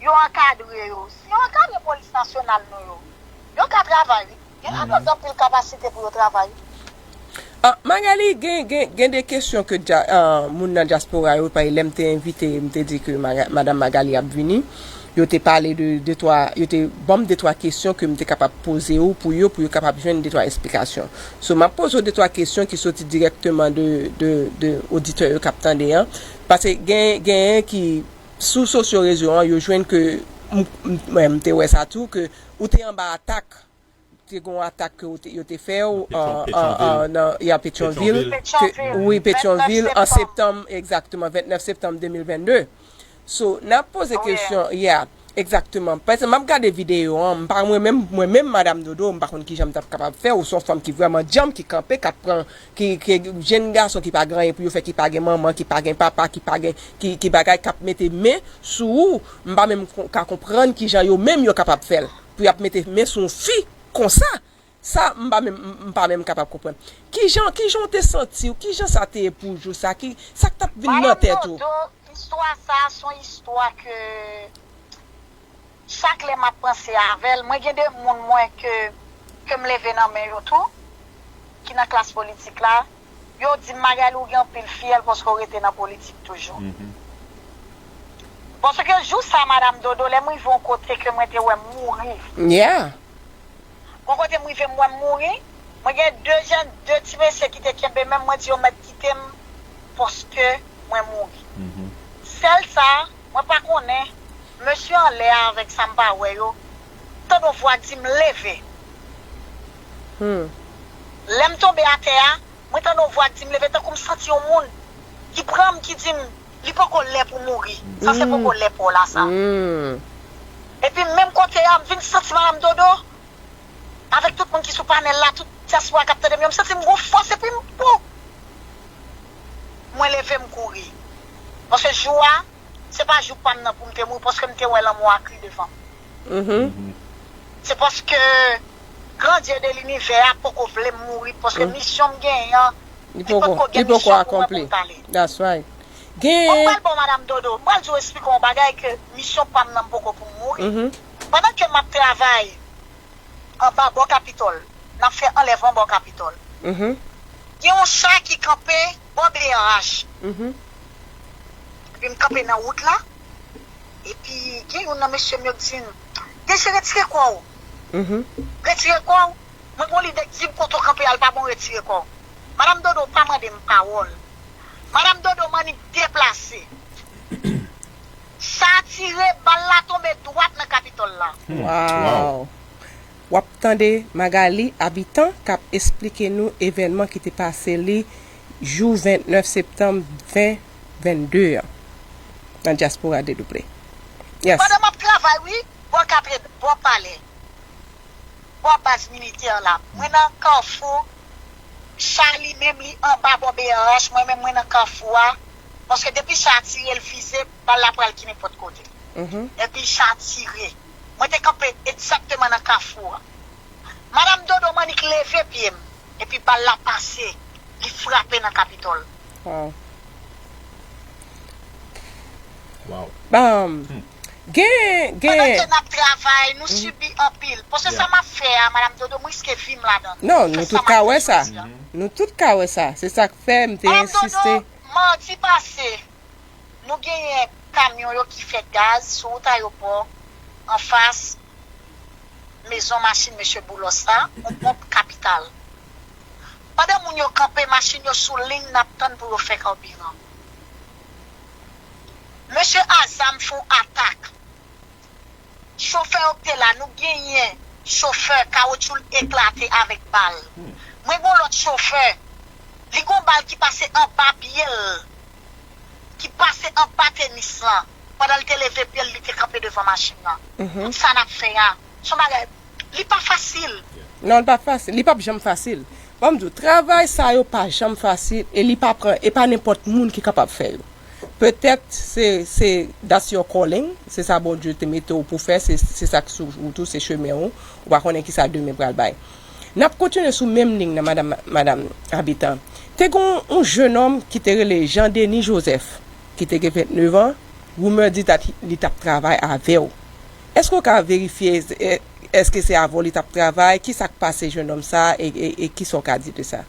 yo ankadre yo. Si yo ankadre polis nasyonal nou yo, yo ka travay, wi. Gen ladan anpil kapasite pou yo travay. Ah, Magali, gen, gen, gen de kesyon ke dya- ah, moun nan dyaspora yo, pa lè m te envite, m te di ke Maga- Madanm Magali ap vini, yo te pale de, de twa, yo te ban m de twa kesyon ke m te kapab poze ou pou yo, pou yo kapab jwenn de twa esplikasyon. So, m ap poze w de twa kesyon ki soti dirèkteman de, de, de oditè yo k ap tande an. Paske gen, genyen ki, sou sosyo rezo an, yo jwenn ke, m, m, mwen, m te wè sa tou, ke ou te anba atak, te gen yon atak ke ou te- yo te fè w Petyon- an, an, an, nan, ya Petyonvil. Petyonvil. Ke- wi, Petyonvil, an Vennèf septanm. Septanm, egzakteman, vennèf septanm de mil vennde. So, n ap poze Wi. Kesyon, yeah, egzakteman. Paske m ap gade videyo an, m pa mwen menm, mwen menm, Madanm Dodo, m pa konn kijan m t ap kapab fè, ou se yon fanm ki vrèman djanm, ki kanpe, k ap pran, ki, ki, jenn gason ki pa gen anyen pou yo fè, ki pa gen manman, ki pa gen papa, ki pa gen, ki, ki bagay, k ap mete men sou ou, m pa menm kon- ka konprann kijan yo menm yo kapab fè l, pou y ap mete men sou yon fi konsa. Sa, m pa menm, m, m pa menm kapab konprann. Kijan, kijan w te santi w? Kijan sa te ye pou w jou sa? Ki, sa k t ap vin nan Madanm tèt ou? Dodo, istwa sa a se yon istwa ke chak lè m ap panse avè l, mwen gen de moun mwen ke, ke m leve nan men yo tou, ki nan klas politik la, yo di m, Magali, ou gen anpil fyèl paske w rete nan politik toujou. Paske jou sa, Madanm Dodo, lè m rive yon kote ke mwen te wè m mouri, Yeah. Bon, kote m rive, m wè m mouri. Mwen gen de jèn, de ti mesye ki te kenbe men m, mwen di yo mèt kite m paske mwen mouri. Sèl sa, mwen pa konnen, mesye anlè a avèk sa m pa wè yo, tande yon vwa di m leve. Hmm. Lè m tonbe atè a, mwen tande yon vwa di m leve, tankou m santi yon moun ki pran m, ki di m, li poko lè pou mouri. Sa se poko lè pa w la sa. Hmm. Epi menm kote a, m vin santi Madanm Dodo, avèk tout moun ki sou panèl la, tout dyaspora k ap tande m yo, m santi m gon fòs epi m pou. Mwen leve m kouri. Paske jou a, se pa jou pa m nan pou m te mouri, paske m te wè lanmò a kri devan m. Mhm. Se paske Gran Dye de linivè a poko vle m mouri, paske misyon m genyen an, Li li potko poko, li gen poko misyon pou mwen pou akonpli. m t ale. That's right. Mwen Gen pral bon, Madanm Dodo, mwen pral di w, eksplike yon bagay ke misyon pa m nan m poko pou m mouri. Mhm. Pandan ke m ap travay anba bò Kapitòl, n ap fè anlèvman bò Kapitòl. Mhm. Gen yon cha ki kanpe bò B R H. Mhm. Epi m kanpe nan wout la. Epi gen youn nan mesye m yo k di m, "Deje retire kò w. Mhm. Retire kò w." Mwen gon lide k di m, "Kote w kanpe a, l pa bon, retire kò w." Madanm Dodo pa mande m pawòl. Madanm Dodo m annik deplase. Sa tire, bal la tonbe dwat nan Kapitòl la. Wow. W ap tande Magali Abitan k ap esplike nou evènman ki te pase li jou vennèf septanm ven vennde an nan dyaspora dedouble. Yes. Pandan m ap travay, wi, bò katred, bò palè, bò baz militè la. Mwen nan kafou, cha li menm li anba bò B R H, mwen menm mwen nan kafou a. Paske depi cha a tire l vize, bal la pral ki nenpòt kote. Mhm. Epi cha a tire. Mwen te kanpe egzakteman nan kafou a. Madanm Dodo m annik leve pye m. Epi bal la pase. Li frape nan Kapitòl. Wow. Wow. Bam. Gen, Pandan gen. ke n ap travay, nou sibi anpil. Paske sa m ap fè a, Madanm Dodo, m riske vi m ladan l. Non, Fè nou sa tout m ap ka wè fè sa. jodi a. Nou tout ka wè sa. Se sa k fè m te Madanm ensiste. Dodo, madi pase, nou genyen kamyon yo ki fè gaz sou wout ayewopò, anfas mezon machin mesye Boulos la, yon ponp Kapital. Pandan moun yo kanpe, machin yo sou liy, n ap tann pou yo fè kabiran. Mesye a zam fè yon atak. Chofè yo k te la, nou genyen chofè, kawotchou l eklate avèk bal. Mwen gon lòt chofè, li gon bal ki pase anba pye l, ki pase anba tenis lan. Pandan l te leve pye l, li te kanpe devan machin nan. Tout sa n ap fè a, se yon bagay, li pa fasil. Non, li pa fasil. Li p ap janm fasil. Ban m di w, travay sa yo pa janm fasil e li pa pran, e pa nenpòt moun ki kapab fè yo. Petèt se, se that's your calling, se sa Bondye te mete w pou fè, se, se sa k sou wout ou, se chemen ou, ou pa konnen kisa demen pral bay. N ap kontinye sou menm liy nan, madanm, madanm Abitan. Te gen yon, yon jennonm ki te rele Jean Denis Joseph, ki te gen vennnev an, rumeur di dat li t ap travay avè w. Èske w ka verifye, e, èske se avè w li t ap travay? Kisa k pase jennonm sa a, e, e, e kisa w ka di de sa?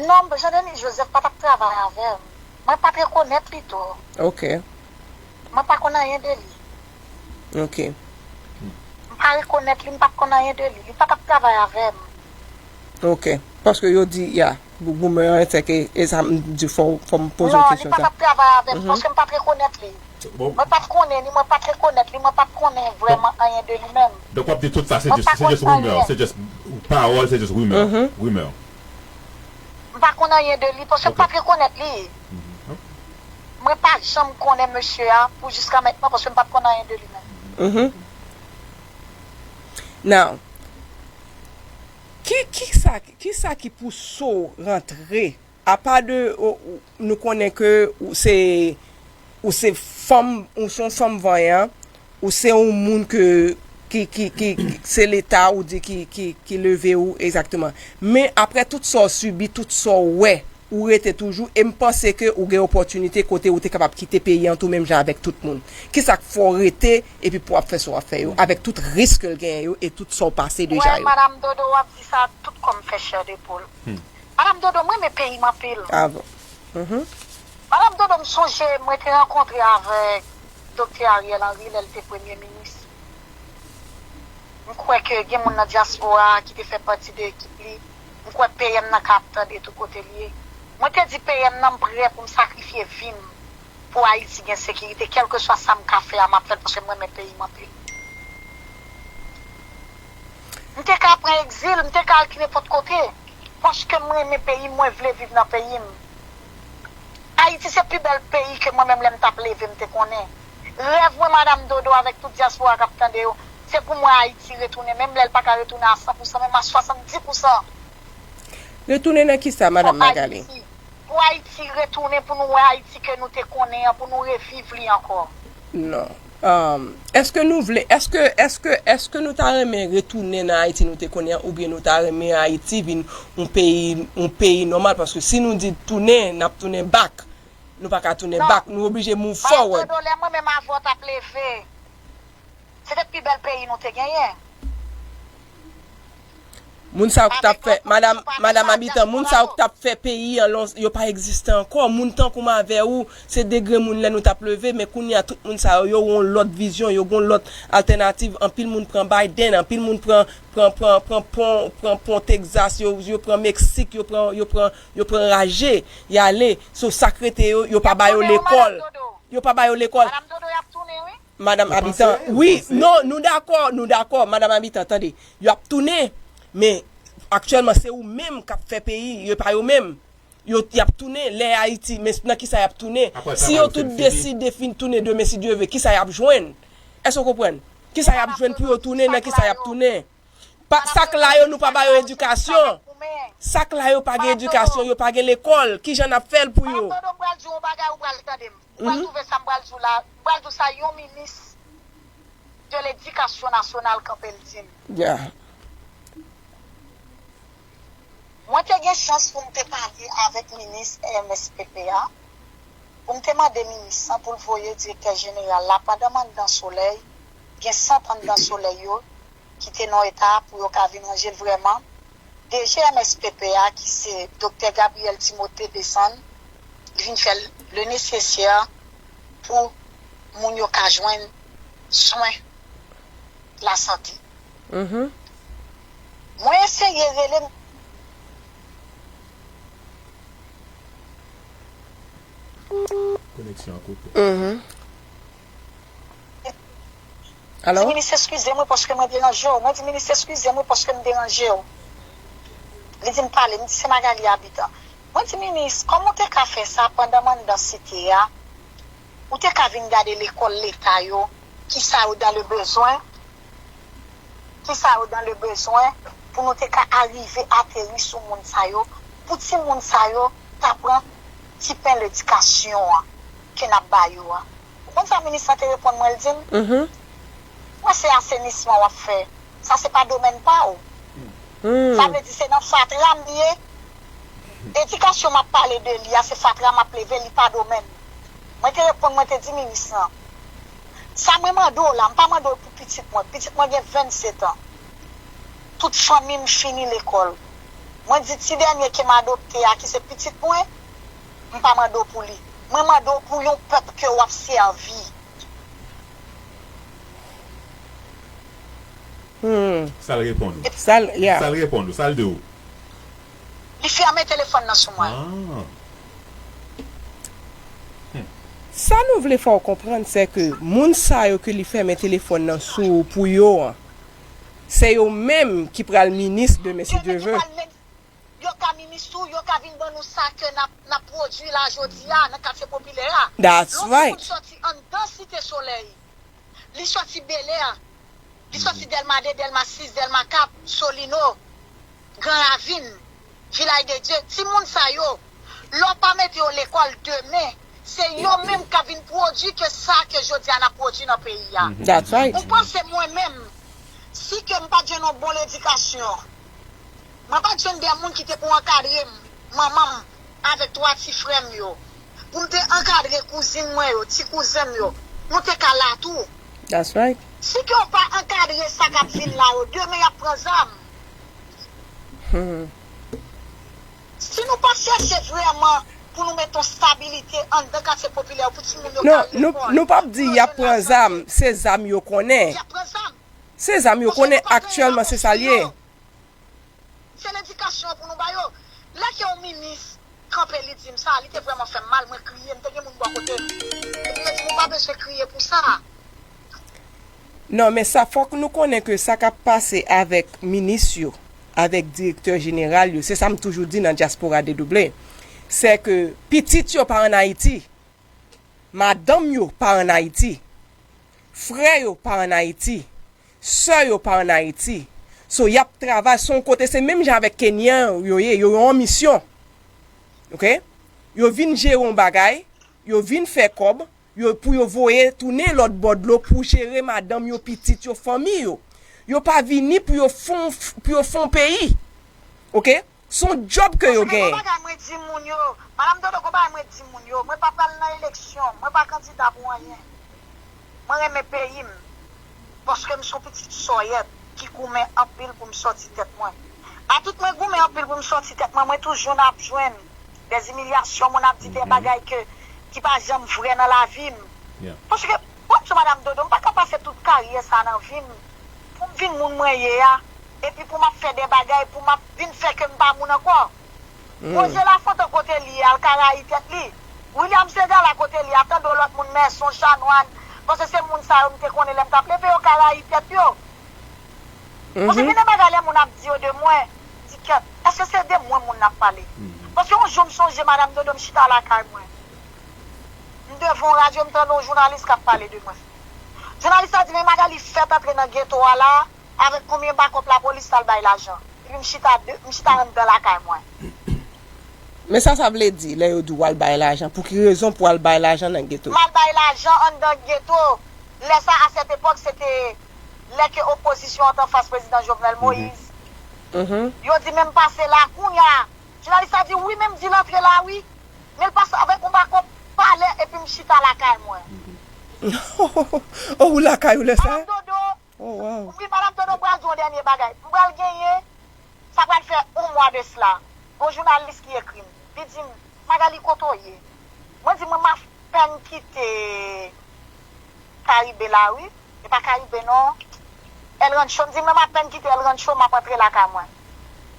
Non, Jean Denis Joseph pa t ap travay avè m. Mwen pa t rekonèt li tou. Ok. Mwen pa konn anyen de li. Ok. M pa rekonèt li, m pa t konn anyen de li. Li pa t ap travay avè m. Ok. Paske yo di, ya, rumeur an, se ke, e sa m di, fò, fò m poze yon Non, li kesyon pa t sa. ap travay avè m, paske m pa t rekonèt li. Bon, Mwen pa t konnen li, mwen pa t rekonèt li, mwen pa t konnen vrèman anyen de li menm. Donk w ap di tout sa se Mwen jis, pa se konn jis rumè, anyen. Se jis pawòl, se jis rumè. Rumè. M pa konn anyen de li, paske m Ok. pa t rekonèt li. Mwen pa janm konnen mesye a pou jiska mentnan, paske m pa t konn anyen de li menm. Mhm. Now, ki, ki sa, ki sa ki pouse w rantre? Apa de, ou, ou, nou konnen ke ou se, ou se fanm, ou se yon fanm vanyan, ou se yon moun ke, ki, ki, ki, ki- se Leta ou di ki, ki, ki leve ou, egzakteman. Men apre tout sa w sibi, tout sa w wè, ou rete toujou, e m panse ke ou gen opòtinite kote ou te kapab kite peyi an tou menm jan avèk tout moun. Kisa k fè w rete, epi pou w ap fè sa w ap fè yo, avèk tout risk ke l genyen yo, e tout sa w pase deja Wè, yo? Madanm Dodo, w ap di sa, tout kò m fè chè de poul. Madanm Dodo, mwen renmen peyi m anpil. Ah bon. Mhm. Madanm Dodo, m sonje mwen te rankontre avèk Doktè Ariel Henry lè l te premye minis. M kwè ke gen moun nan dyaspora a ki te fè pati de ekip li. M kwè P M nan ka ap tande tou kote l ye. Mwen te di P M nan m prè pou m sakrifye vi m pou Ayiti gen sekirite. Kèlkeswa sa m ka fè a, m ap fè l paske m renmen peyi m anpil. M te ka pran egzil, m te ka al ki nenpòt kote. Paske m renmen peyi m, mwen vle viv nan peyi m. Ayiti se pi bèl peyi ke mwen menm lè m t ap leve m te konnen. Rèv mwen, Madanm Dodo, avèk tout dyaspora k ap tande yo, se pou m wè Ayiti retounen, menm lè l pa ka retounen a san pou san, menm a swasanndis pou san. Retounen nan kisa, Madanm Magali? Pou Ayiti retounen, pou nou wè Ayiti ke nou te konnen an, pou nou reviv li ankò. Non. Um, èske nou vle, èske, èske, èske nou ta renmen retounen nan Ayiti nou te konnen an, oubyen nou ta renmen Ayiti vin yon peyi, yon peyi nòmal? Paske si nou di tounen, n ap tounen back. Nou pa ka tounen back, nou oblije move forward. Madanm Dodo, lè mwen menm avè w t ap leve, se te pi bèl peyi nou te genyen. Moun sa yo k t ap fè, madanm, madanm Abitan, moun sa yo k t ap fè peyi an lon, yo pa egziste ankò. Moun tankou m avè ou, se de grenn moun lè nou t ap leve, men kounye a tout moun sa yo, yo gen yon lòt vizyon, yo gen yon lòt altènativ. Anpil moun pran Biden, anpil moun pran, pran, pran, pran pon, pran pon Texas, yo, yo pran Meksik, yo pran, yo pran, yo pran raje, y ale. So, sa k rete yo, yo pa ba yo lekòl. Yo pa ba yo lekòl. Madanm Abitan, wi, non, nou dakò, nou dakò, Madanm Abitan, tande. Y ap tounen, men aktyèlman se ou menm k ap fè peyi, yo pa yo menm. Yo, y ap tounen, lè Ayiti, men nan kisa y ap tounen? Si yo tout deside fin tounen demen, si Dye vle, kisa y ap jwenn? Èske w konprann? Kisa y ap jwenn pou yo tounen, nan kisa y ap tounen? Pa, sa k la yo, nou pa ba yo edikasyon. Sa k la yo pa gen edikasyon, yo pa gen lekòl. Kijan n ap fè l pou yo? Madanm Dodo, m pral di w yon bagay, ou pral tande m. Ou pral twouve sa m pral di w la. M pral di w sa yon minis de ledikasyon nasyonal kanpe l di m. Yeah. Mwen te gen chans pou m te pale avèk minis M S P P a, pou m te mande minis lan pou l voye direktè jeneral la pandan m anndan solèy, gen sant anndan solèy yo, ki te nan eta pou yo ka vin ranje l vrèman. D G M S P P a, ki se Doktè Gabriel Timothée desann, li vin fè le nesesè pou moun yo ka jwenn swen lasante. Mhm. Mwen eseye rele. Koneksyon an koupe. Mhm. Alo? Di minis eskize mwen paske mwen deranje w. Mwen di minis eskize mwen paske m deranje w. Li di m pale, m di se Magali Abitan. Mwen di minis, kòman w te ka fè sa pandan m anndan site a? Ou te ka vin gade lekòl leta yo, kisa yo dan le bezwen, kisa yo dan le bezwen, pou nou te ka arive ateri sou moun sa yo, pou timoun sa yo ta pran ti pen ledikasyon an. ke n ap ba yo a. Ou konn sa minis lan te reponn mwen, l di m? Mhm. Mwen, se asenisman w ap fè. Sa se pa domèn pa w. Hmm. Sa vle di se nan fatra m ye. Edikasyon m ap pale de li a, se fatra m ap leve, li pa domèn. Mwen te reponn, mwen te di minis lan, sa mwen mande w la, m pa mande w pou pitit mwen. Pitit mwen gen vennsetan. Tout fanmi m fini lekòl. Mwen di ti dènye ke m adopte a, ki se pitit mwen, m pa mande w pou li. Mwen mande w pou yon pèp ke w ap sèvi. Hmm. Sa l reponn ou? Sa l, yeah. Sa l reponn ou? Sa l di w? Li fèmen telefòn nan sou mwen. Ah. Sa nou vle fè w konprann, se ke moun sa yo ke li fèmen telefòn nan sou pou yo an, se yo menm ki pral minis demen, si Dye ve. Yo ka minis tou, yo ka vin ban nou sa ke n ap, n ap pwodui la jodi a nan katye popilè a. That's Lè yon right. Timoun sòti anndan Site Solèy, li sòti Belè, li sòti Dèlma de, Dèlma sis, Dèlma kat, Solino, Gran Ravin, Vilaj de Dye, timoun sa yo, lè w pa mete yo lekòl demen, se yo menm k ap vin pwodui ke sa ke jodi a n ap pwodui nan peyi a. That's right. Ou panse mwen menm, si ke m pa t jwenn yon bon ledikasyon, mwen pa t jwenn de moun ki te pou ankadre m, manman m, avèk twa ti frè m yo, pou m te ankadre kouzin mwen yo, ti kouzen m yo, nou te ka la tou. That's right. Si ke w pa ankadre sa k ap vin la yo, demen y ap pran zam. Hmm. Si nou pa chèche vrèman pou nou mete yon stabilite anndan katye popilè yo, pou timoun yo Non, ka al nou, lekòl, nou p ap di pou y ap yo jwenn pran lasante, zam, se zam yo konnen. Y ap pran zam. Se zam yo konnen aktyèlman, se sa l ye. Se ledikasyon pou nou ba yo. Lè ke yon minis kanpe li di m sa, li te vrèman fè m mal, mwen kriye, m te gen moun bò kote m. Epi yo di m ou pa bezwen kriye pou sa. Non, men sa fòk nou konnen ke sa k ap pase avèk minis yo, avèk direktè jeneral yo, se sa m toujou di nan Dyaspora Dedouble, se ke pitit yo pa ann Ayiti, madanm yo pa ann Ayiti, frè yo pa ann Ayiti, sè yo pa ann Ayiti. So, y ap travay, se yon kote, se menm jan avèk Kenyan yo ye, yo yon misyon. Oke? Yo vin jere yon bagay, yo vin fè kòb, yo, pou yo voye tounen lòt bò dlo pou jere madanm yo, pitit yo, fanmi yo. Yo pa vini pou yo fon, pou yo fon peyi. Oke? Se yon djòb ke yo Paske gon genyen. Bagay mwen di moun yo, Madanm Dodo, gon bagay mwen di moun yo, mwen pa pral nan eleksyon, mwen pa kandida pou anyen. Mwen renmen peyi m. Paske m se yon pitit sòyèt ki goumen anpil pou m sòti tèt mwen. Atout mwen goumen anpil pou m sòti tèt mwen, mwen toujou n ap jwenn de imilyasyon, moun ap di de bagay ke, ki pa janm vrè nan lavi m. Yeah. Paske, w ap di Madanm Dodo, m pa ka pase tout karyè sa nan vi m pou m vin moun mwen ye a, epi pou m ap fè de bagay, pou m ap vin fè ke m pa moun ankò. Roger Lafontant kote li ye a, l ka rayi tèt li. William Segal a kote li a, tande w lòt moun, Mèson, Chanwàn, paske se moun sa yo m te konnen lè m t ap leve, yo ka rayi tèt yo. Paske gen de bagay lè moun ap di yo de mwen, di kèt, èske se de mwen moun nan ap pale? Paske yon jou m sonje Madanm Dodo, m chita lakay mwen. M devan yon radyo, m tande yon jounalis k ap pale de mwen. Jounalis la di, men Magali fèt antre nan geto a la, avèk konbyen bakòp lapolis t al bay lajan. Epi m chita de, m chita anndan lakay mwen. Men sa sa vle di lè yo di w al bay lajan? Pou ki rezon pou w al bay lajan nan geto? M al bay lajan anndan geto. Lè sa, a sèt epòk, se te lè ke opozisyon an t anfas prezidan Jovenel Moïse. Mhm. Yo di men m pase la kounya. Jounalis la di wi, men m di l antre la wi. Men l pase avèk yon bakòp palè epi m chita lakay mwen. Oh, ou lakay ou lè sa? Madanm Dodo, Oh, wow. wi, Madanm Dodo, m pral di yon dènye bagay. M pral genyen, sa pral fè yon mwa de sila. Gon jounalis ki ekri m. Li di m, Magali, kote w ye? Mwen di, mwen m apèn kite Karibe la wi. E pa Karibe non. El Rancho, m di, mwen m apèn kite El Rancho, m ap antre lakay mwen.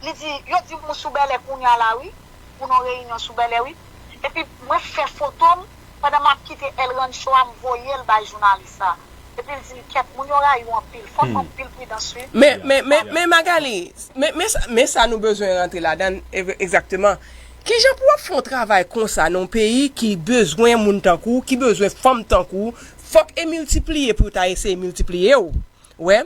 Li di, yo di m ou sou Bèlè kounya la wi. Pou nou reyinyon sou Bèlè wi. Epi mwen fè foto m pandan m ap kite El Rancho a, m voye l bay jounalis la. Epi l di m, kèt, moun yo rayi w anpil. Fò w fè anpil pridans wi. Men, men, men, men Magali, men, men, sa- men sa nou bezwen rantre ladan, e- egzakteman. Kijan pou w ap fè yon travay konsa nan yon peyi ki bezwen moun tankou w, ki bezwen fanm tankou w, fòk e miltipliye pou yo ta eseye miltipliye w. Wè,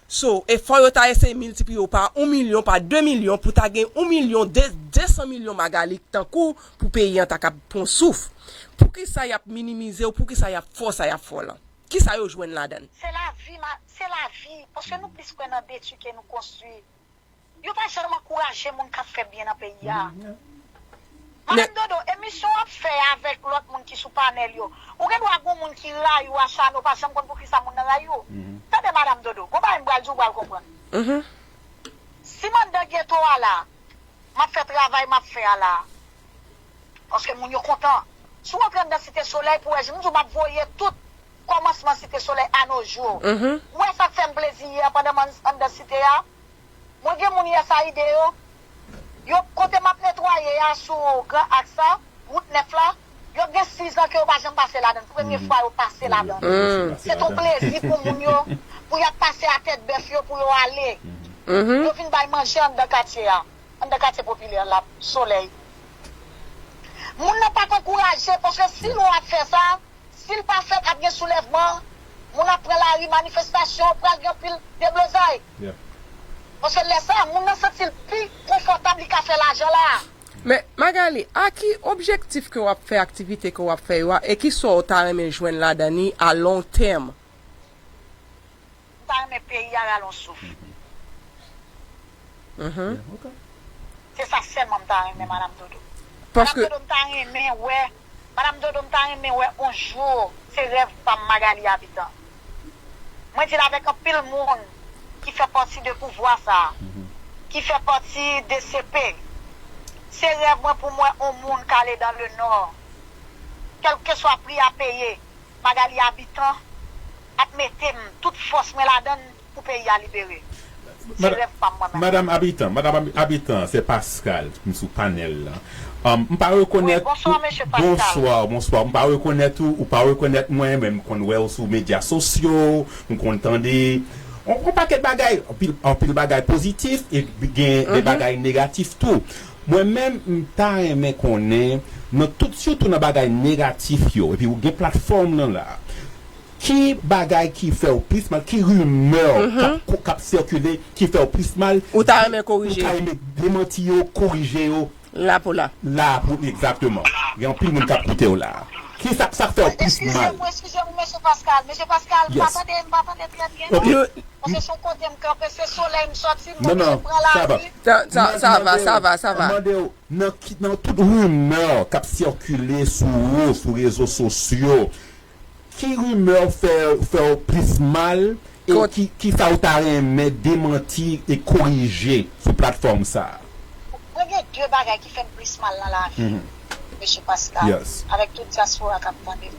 So, e fò yo ta eseye miltipliye w pa yon milyon, pa de milyon, pou ta gen yon milyon, de, de san milyon Magali tankou w, pou peyi an ta kab pran souf. Poukisa y ap minimize w? Poukisa y ap fè w sa y ap fè w lan? Kisa yo jwenn ladan l? Se lavi, ma, se lavi. Paske nou plis kwè nan detwi ke nou konstwi. Yo pa janm ankouraje moun k ap fè byen nan peyi a. Madanm Dodo, emisyon w ap fè avèk lòt moun ki sou panèl yo, ou gen dwa gen yon moun ki rayi w acharne, ou pa janm konn poukisa moun nan rayi w. Tande, Madanm Dodo, gon bagay m pral di w, ou pral konprann. Si m anndan geto a la, m ap fè travay m ap fè a la, paske moun yo kontan. Si w antre anndan Site Solèy pou wè, m di w m ap voye tout kòmansman Site Solèy a nos jours. Ou wè sa k fè m plezi yè pandan m ann- anndan site a? Mwen gen moun U S A I D yo, yo kote m ap netwaye a sou Gran Aks la, wout nèf la, yo gen sizan ke yo pa janm pase ladan l. Premye fwa yo pase ladan l. Se t on plezi pou moun yo, pou y ap pase a tèt bèf yo, pou yo ale. Yo vin bay manje anndan katye a, anndan katye popilè la, Solèy. Moun nan pa t ankouraje, paske si nou ap fè sa, si l pa fèt, ap gen soulèvman, moun ap pran lari, manifestasyon, pral gen anpil deblozay. Paske lè sa a, moun nan santi l pi konfòtab, li ka fè lajan la a. Men, Magali, a ki objektif ke w ap fè aktivite ke w ap fè yo a, e ki sa w ta renmen jwenn ladan li a long term? M ta renmen peyi a rale yon souf. Se sa sèlman m ta renmen, Madanm Dodo. Paske Madanm Dodo, m ta renmen wè, Madanm Dodo, m ta renmen wè on jou, se rèv pa m, Magali Habitant. Mwen di l avèk anpil moun ki fè pati de pouvwa sa a, ki fè pati de C P. Se rèv mwen pou m wè on moun k ale dans le nord. Kèlkeswa pri a peye, Magali Habitant ap mete m tout fòs mwen ladan l pou peyi a libere. Se rèv pa m, mwen menm. Madanm Habitant, Madanm Habitant, se Pascal, m sou panèl la. Um, m pa rekonèt. Wi, bonswa, mesye Pascal. Bonswa, bonswa. M pa rekonèt ou, ou pa rekonèt mwen, men m konn wè w sou medya sosyo, m konn tande on, on pakèt bagay, anpil, anpil bagay pozitif, e gen de bagay negatif tou. Mwen menm, m ta renmen konnen, nan tout, sitou nan bagay negatif yo, epi ou gen platfòm nan la, ki bagay ki fè w plis mal, ki rimè k ap, k ap sikile, ki fè w plis mal, ou ta renmen korije, ou ta renmen demanti yo, korije yo? La pou la. La pou, egzakteman. Gen anpil moun k ap koute w la. Ki sa, sa k fè w plis mal? Eskize m, eskize m, mesye Pascal. Mesye Pascal, m pa tande, m pa tande trè byen, non. Paske se yon kote m kanpe, se solèy m sòti, m oblije pran lari. Sa, sa, sa va, sa va, sa va. Mande w, nan ki, nan tout rimè k ap sikile sou ou, sou rezo sosyo, ki rimè fè, fè w plis mal, e ki, ki sa w ta renmen demanti e korije sou platfòm sa a? Mwen gen de bagay ki fè m plis mal nan lavi, mesye Pascal, avèk tout dyaspora k ap tande m.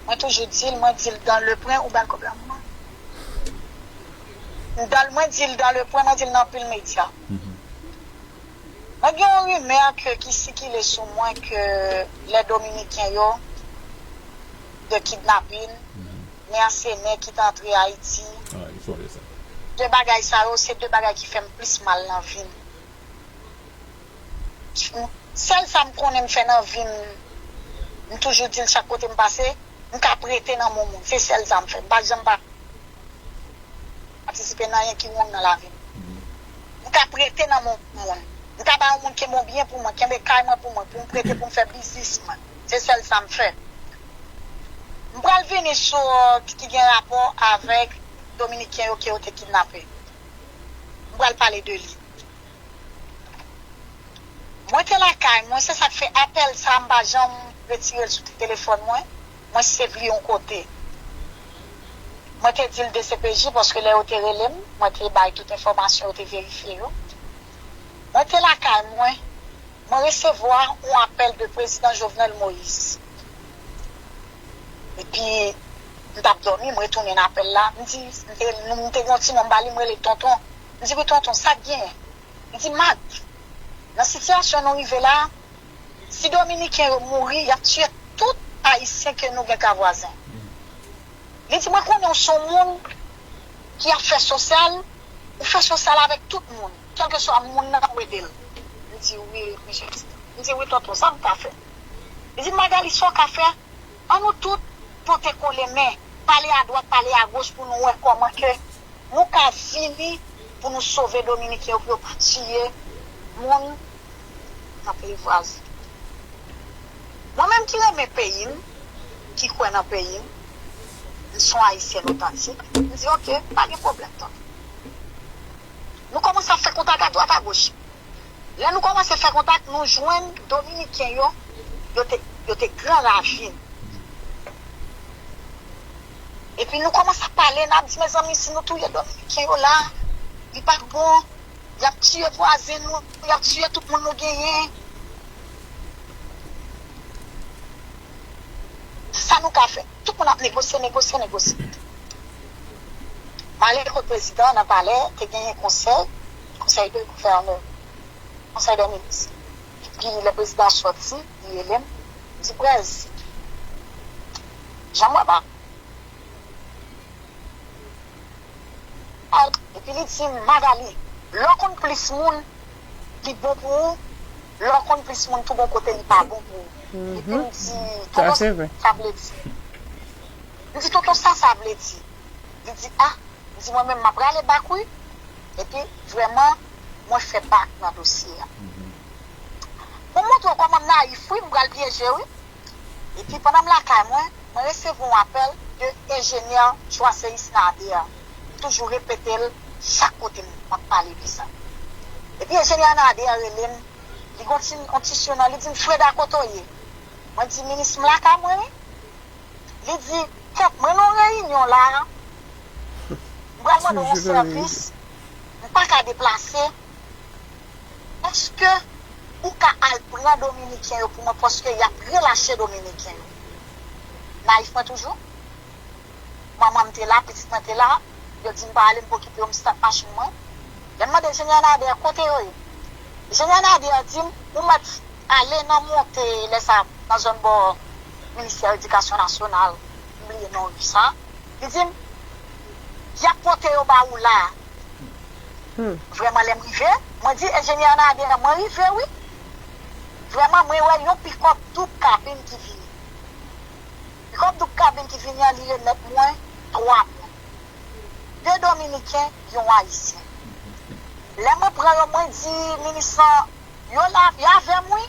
Mwen toujou di l, mwen di l dans le pwen, ou ba l kòb la, manman. Dans, mwen di l dans le pwen, mwen di l nan anpil medya. Mwen gen yon rimè ke, ki sikile sou mwen ke lè Dominiken yo de kidnapin, mèsenè ki t antre Ayiti. De bagay sa yo, se de bagay ki fè m plis mal nan vi m. Sèl sa m konnen m fè nan vi m, m toujou di l chak kote m pase, m ka prete nan men moun. Se sèl sa m fè. M pa janm pa patisipe nan anyen ki wrong nan lavi m. M ka prete nan men moun. M ka ba yon moun kenbe yon byen pou mwen, kenbe kay mwen pou mwen, pou m prete pou m fè biznis mwen. Se sèl sa m fè. M pral vini sou, euh, ki gen rapò avèk Dominiken yo ke yo te kidnape. M pral pale de li. Mwen te lakay mwen, se sa k fè apèl sa a m pa janm retire l sou telefòn mwen. Mwen save li yon kote. Mwen te di l D C P J paske lè yo te rele m, mwen te bay tout enfòmasyon, yo te verifye yo. Mwen te lakay mwen, mwen resevwa yon apèl de prezidan Jovenel Moïse. Epi, m t ap dòmi, m retounen apèl la. M di, m te, m te gen yon ti non m ba li, m rele tonton. M di, wi, tonton, sa k genyen? Li di, Mag, nan sitiyasyon nou rive la, si Dominiken yo mouri, y ap tiye tout Ayisyen ke nou gen ka vwazen. Li di, mwen konnen w se yon moun ki ap fè sosyal, ou fè sosyal avèk tout moun, kèlkeswa moun nan ou ede l. M di, wi, mesye. M di, wi, tonton, sa m ka fè? Li di, Magali, sa w ka fè? An nou tout pote kole men, pale adwat, pale agoch pou nou wè kòman ke Nou ka vini pou nou sove Dominiken yo, pou yo pa tiye moun nan peyi vwazen. Mwen menm ki renmen peyi m, ki kwè nan peyi m, m se yon Ayisyèn otantik, m di, "Oke, pa gen pwoblèm, tonton." Nou kòmanse ap fè kontak adwat agoch. Lè nou kòmanse fè kontak, nou jwenn Dominiken yo, yo te, yo te Gran Ravin. Epi nou kòmanse ap pale, n ap di, "Mezanmi, si nou touye Dominiken yo la, li pa bon. Y ap tiye vwazen nou, y ap tiye tout moun nou genyen." Sa nou ka fè? Tout moun ap negosye, negosye, negosye. M ale kot prezidan nan palè, te genyen konsèy, konsèy de gouvènè, konsèy de minis. Epi lè prezidan sòti, li rele m, li di, "Prèz, jan m wè ba al." Epi li di m, "Magali, lè w konn plis moun, li bon pou ou. Lè w konn plis moun tou bon kote, li pa bon pou ou." Epi m di, "Tonton, sa vle di?" M di, "Tonton, sa, sa vle di?" Li di, "A." M di, "Mwen menm, m ap rale bak, wi." Epi, vrèman, mwen fè bak nan dosye a. Pou m montre w kòman m nayif, wi, m pral pyeje, wi. Epi pandan m lakay mwen, mwen resevwa yon apèl de enjenyè Joaseis Nader. M toujou repete l chak kote m ap pale de sa. Epi enjenyè Nader rele m, li gon ti, yon ti sinon, li di m, "Freda, kote w ye?" Mwen di, "Minis, m lakay mwen, wi." Li di, "Kèt, mwen nan yon reyinyon la, m pral mande w yon sèvis, m pa ka deplase. Èske ou ka al pran Dominiken yo pou mwen, paske y ap relache Dominiken yo?" Nayif mwen toujou. Manman m te la, pitit mwen te la. Yo di m pa ale, m pa okipe yo, m start machin mwen. Lè m mande enjenyè Nader kote yo ye, enjenyè Nader di m, "Ou mèt ale nan monte lè sa nan zòn bò Ministè Edikasyon Nasyonal." M bliye non ri sa. Li di m, "Y ap pote yo ba ou la." Vrèman, lè m rive, mwen di enjenyè Nader, "Mwen rive, wi." Vrèman, mwen wè yon pikòp doub kabin ki vini. Pikòp doub kabin ki vini an, li remèt mwen twa moun. De Dominiken, yon Ayisyen. Lè mwen pran yo, mwen di minis lan, "Yo la, y avè m, wi."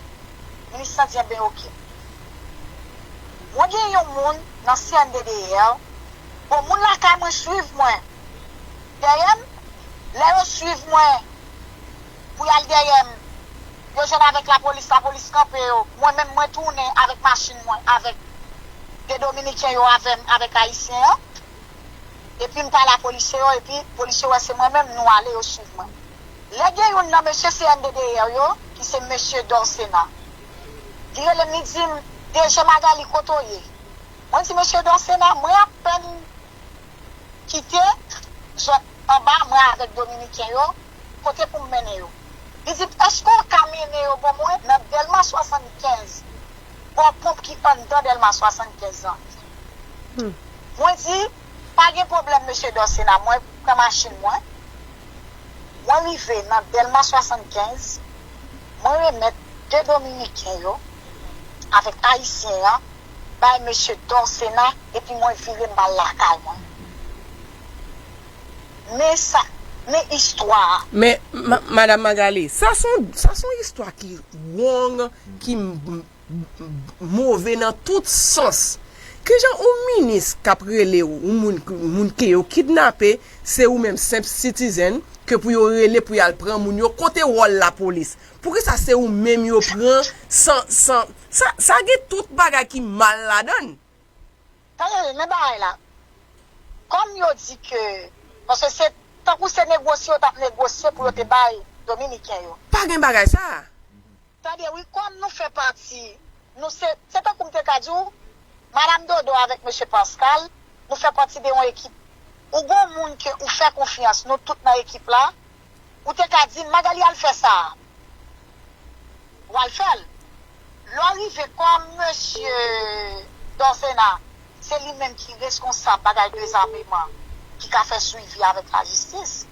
Minis lan di, "Enben, oke." Mwen gen yon moun nan C N D D R. Bon, moun lakay mwen swiv mwen. Dèyè m, lè yo swiv mwen pou y al dèyè m, yo jwenn avèk lapolis, lapolis kanpe yo. Mwen menm, mwen tounen avèk machin mwen, avèk de Dominiken yo avè m, avèk Ayisyen an. Epi m pale a polisye yo, epi polisye yo wè se mwen menm, nou ale, yo swiv mwen. Lè gen youn nan mesye C N D D R yo, ki se mesye Dorcena, li rele m, li di m, "D G Magali, kote w ye?" Mwen di, "Mesye Dorcena, mwen apèn kite zòn anba, mwen avèk Dominiken yo, kote pou m mennen yo?" Li di m, "Èske w ka mennen yo ban mwen nan Dèlma swasannkenz, bò ponp ki anndan Dèlma swasannkenz lan?" Mwen di, "Pa gen pwoblèm, mesye Dorcena." Mwen pran machin mwen, mwen rive nan Dèlma swasannkenz, mwen remèt de Dominiken yo avèk Ayisyen an bay mesye Dorcena, epi mwen vire m al lakay mwen. Men sa, men istwa a. Men, ma-, Madanm Magali, sa se yon, sa se yon istwa ki wrong, ki m-, m-, m-, move nan tout sans. Kijan yon minis k ap rele w, yon moun, moun ke yo kidnape, se ou menm senp citizen, ke pou yo rele pou y al pran moun yo, kote wòl lapolis? Poukisa se ou menm yo pran san, san, sa, sa gen tout bagay ki mal ladan l. Tande, men bagay la. Kòm yo di ke, paske se tankou se negosye yo t ap negosye pou yo te bay Dominiken yo. Pa gen bagay sa a. Tande, wi, kòm nou fè pati, nou se, se tankou m te ka di w, Madanm Dodo avèk Mesye Pascal, nou fè pati de yon ekip. Ou gon moun ke ou fè konfyans, nou tout nan ekip la, ou te ka di m, "Magali, al fè sa a." W al fè l. Lè w rive kòm mesye Dorcena, se li menm ki reskonsab bagay dezameman, ki ka fè swivi avèk lajistis.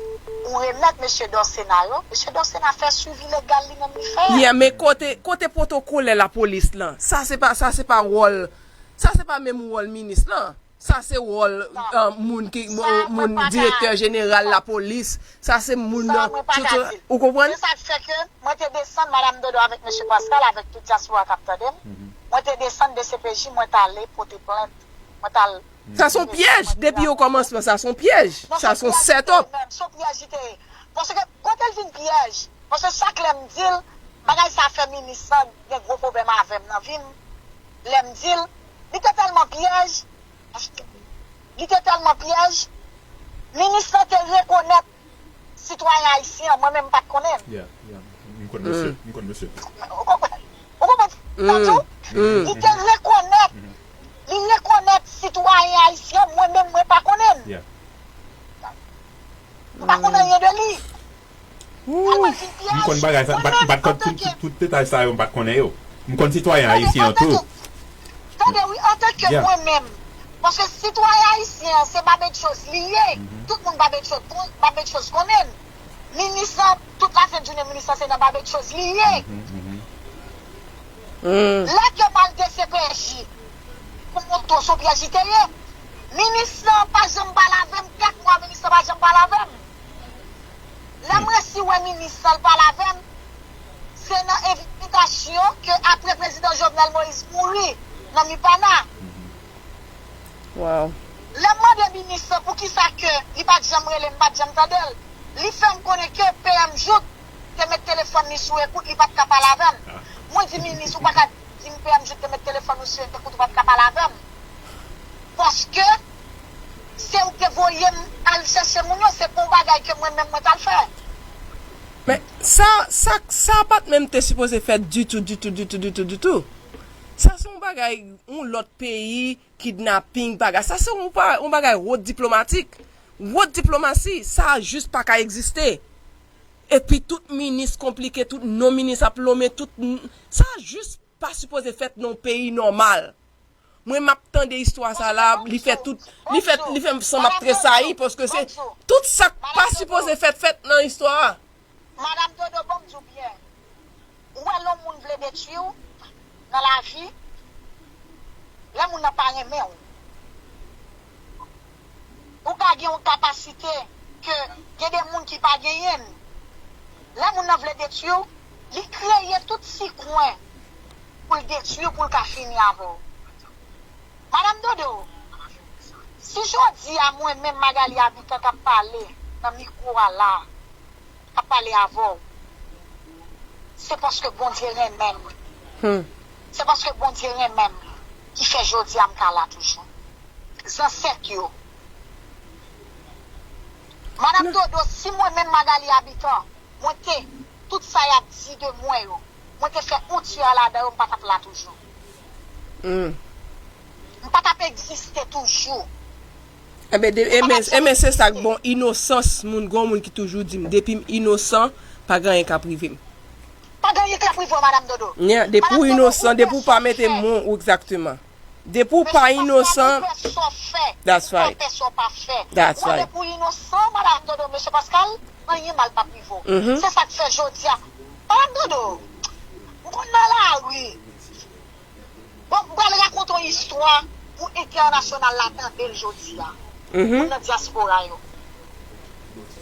Ou remèt mesye Dorcena yo, mesye Dorcena fè swivi legal li menm li fè. Yeah, men kote, kote pwotokolè lapolis lan? Sa se pa, sa se pa wòl, sa se pa menm wòl minis lan. Sa se wòl moun ki moun direktè jeneral lapolis. Sa se moun nan. Ou konprann? Se sa k fè ke mwen te desann Madanm Dodo avèk Mesye Paskal, avèk tout dyaspora k ap tande m. Mwen te desann D C P J, mwen t ale pote plent. Mwen t al. Sa se yon pyèj. Depi o kòmansman, sa se yon pyèj. Sa se yon set up. Se yon pyèj li te ye. Paske kote l vin pyèj? Paske chak lè m di l, bagay sa fè minis lan gen gwo pwoblèm avè m nan vi m. Lè m di l, li te tèlman pyèj, li te tèlman pyèj, minis lan te rekonèt sitwayen ayisyen an, mwen menm m pa t konnen l. Yeah, yeah. M konn mesye, m konn mesye tou. Ou konprann? Ou konprann sa m di w? Li te rekonèt, li rekonèt sitwayen ayisyen an, mwen menm mwen pa konnen l. Yeah. M pa konn anyen de li. Sa mwen vin pyèj. M konn bagay sa, m pa t, m pa t konn tout, tout, tout detay sa yo, m pa t konnen yo. M konn sitwayen ayisyen an tou. Tande, wi, antanke mwen menm. Paske sitwayen ayisyen an, se Babetchoz li ye. Tout moun Babetchoz, Babetchoz konnen l. Minis lan, tout lafen jounen minis lan se nan Babetchoz li ye. Lè ke m al D C P J pou montre w se yon pyèj li te ye. Minis lan pa janm pale avè m, kat mwa minis lan pa janm pale avè m. Lè m resi wè minis lan, l pale avè m, se nan envitasyon ke apre prezidan Jovenel Moïse mouri nan Mipana. Lè m mande minis lan poukisa ke li pa t janm rele m, m pa t janm tande l, li fè m konnen ke P M Jouthe te met telefòn li sou ekout, li pa t ka pale avè m. Mwen di minis, ou pa ka di m P M Jouthe te met telefòn ou sou ekout, ou pa t ka pale avè m. Paske se ou ki te voye m al chèche moun yo, se pa yon bagay ke mwen menm mwen t al fè. Men sa, sa, sa pa t menm te sipoze fèt ditou, ditou, ditou, ditou, ditou. Sa se yon bagay, yon lòt peyi, kidnaping, bagay. Sa se yon pa, yon bagay wot diplomatik. Wot diplomasi, sa jis pa ka egziste. Epi tout minis konplike, tout non minis ap lonmen, tout n-, sa jis pa sipoze fèt nan yon peyi nòmal. Mwen m ap tande istwa sa la, li fè tout, li fè, li fè m san m ap tresayi, paske se tout sa k pa sipoze fèt, fèt nan istwa a. Madanm Dodo, ban m di w byen. Ou wè lè yon moun vle detwi w nan lavi, lè moun nan pa renmen w. Ou ka gen yon kapasite ke gen de moun ki pa genyen l. Lè moun nan vle detwi w, li kreye tout ti kwen pou l detwi w, pou l ka fini avè w. Madanm Dodo, si jodi a mwen menm Magalie Habitant k ap pale nan mikwo a la, k ap pale avè w, se paske Bondye renmen m. Se paske Bondye renmen m ki fè jodi a m ka la toujou. Zansèt yo. Madanm Dodo, si mwen menm Magalie Habitant, mwen te, tout sa y ap di de mwen yo, mwen te fè yon tiyè ladan yo, m pa t ap la toujou. M pa t ap egziste toujou. Enben, de, enben, enben, se sa k bon, inosans moun, gon moun ki toujou di m, depi m inosan, pa gen anyen k ap rive m. Pa gen anyen k ap rive w, Madanm Dodo. Nya, depi w inosan, depi w pa mete moun, egzakteman. Depi w pa inosan, that's right. That's right. Depi w inosan, Madanm Dodo, Mesye Paskal, anyen mal p ap rive w. Se sa k fè jodi a. Madanm Dodo, m konn nan lari. Bon, m pral rakonte yon istwa pou entènasyonal la tande l jodi a. Moun nan dyaspora yo.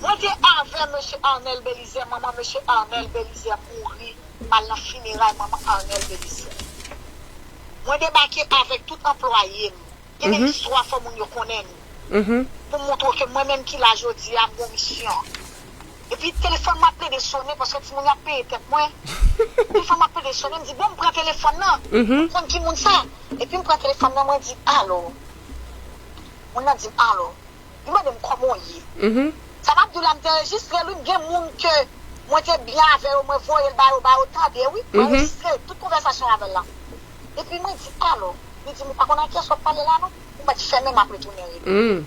Mwen te avè Mesye Arnel Belizaire, manman Mesye Arnel Belizaire mouri, m al nan fineray manman Arnel Belizaire. Mwen debake avèk tout anplwaye m. Gen de istwa fò moun yo konnen nou. Pou m montre w ke mwen menm ki la jodi a, m gon misyon. Epi telefòn mwen ap plede sonnen paske timoun yo ap peye tèt mwen. Telefòn mwen ap plede sonnen, m di, "Bon, m pran telefòn nan." M konn ki moun sa. Epi m pran telefòn nan, mwen di, "Alo." Moun nan di m, "Alo." Li mande m, "Kòman w ye?" Sa m ap di w la, m te anrejistre l, wi, m gen moun ke mwen te byen avè yo, mwen voye l ba yo, ba yo tande, wi. Mwen anrejistre tout konvèsasyon avè l la. Epi mwen di, "Alo." Li di m, "Ou pa konn ak kiyès w ap pale la, non?" Ou mèt fèmen, m ap retounen rele.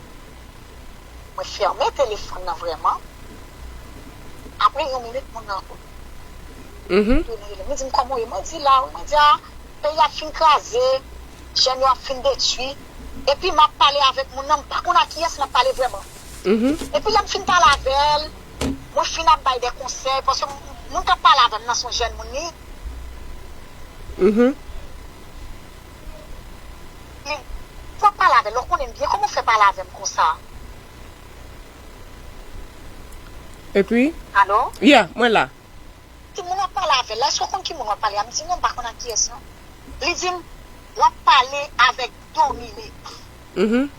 Mwen fèmen telefòn nan vrèman. Apre yon minit, moun nan tounen rele m. Li di m, "Kòman w ye?" Mwen di, "La, wi." Mwen di, "A, peyi a ap fin kraze, jèn yo ap fin detwi." Epi m ap pale avèk moun nan, m pa konn ak kiyès m ap pale vrèman. Epi lè m fin pale avè l, mwen fin ap bay de konsèy, paske moun k ap pale avè m nan se yon jèn moun li. Li, fò w pale avè l, ou konnen Byen, kòman w fè pale avè m konsa? Epi? Alo? Yeah, mwen la. Ki moun w ap pale avè l la? Èske w konn ki moun w ap pale a? M di non, m pa konn ak kiyès non. Li di m, w ap pale avèk Dominik. Mhm.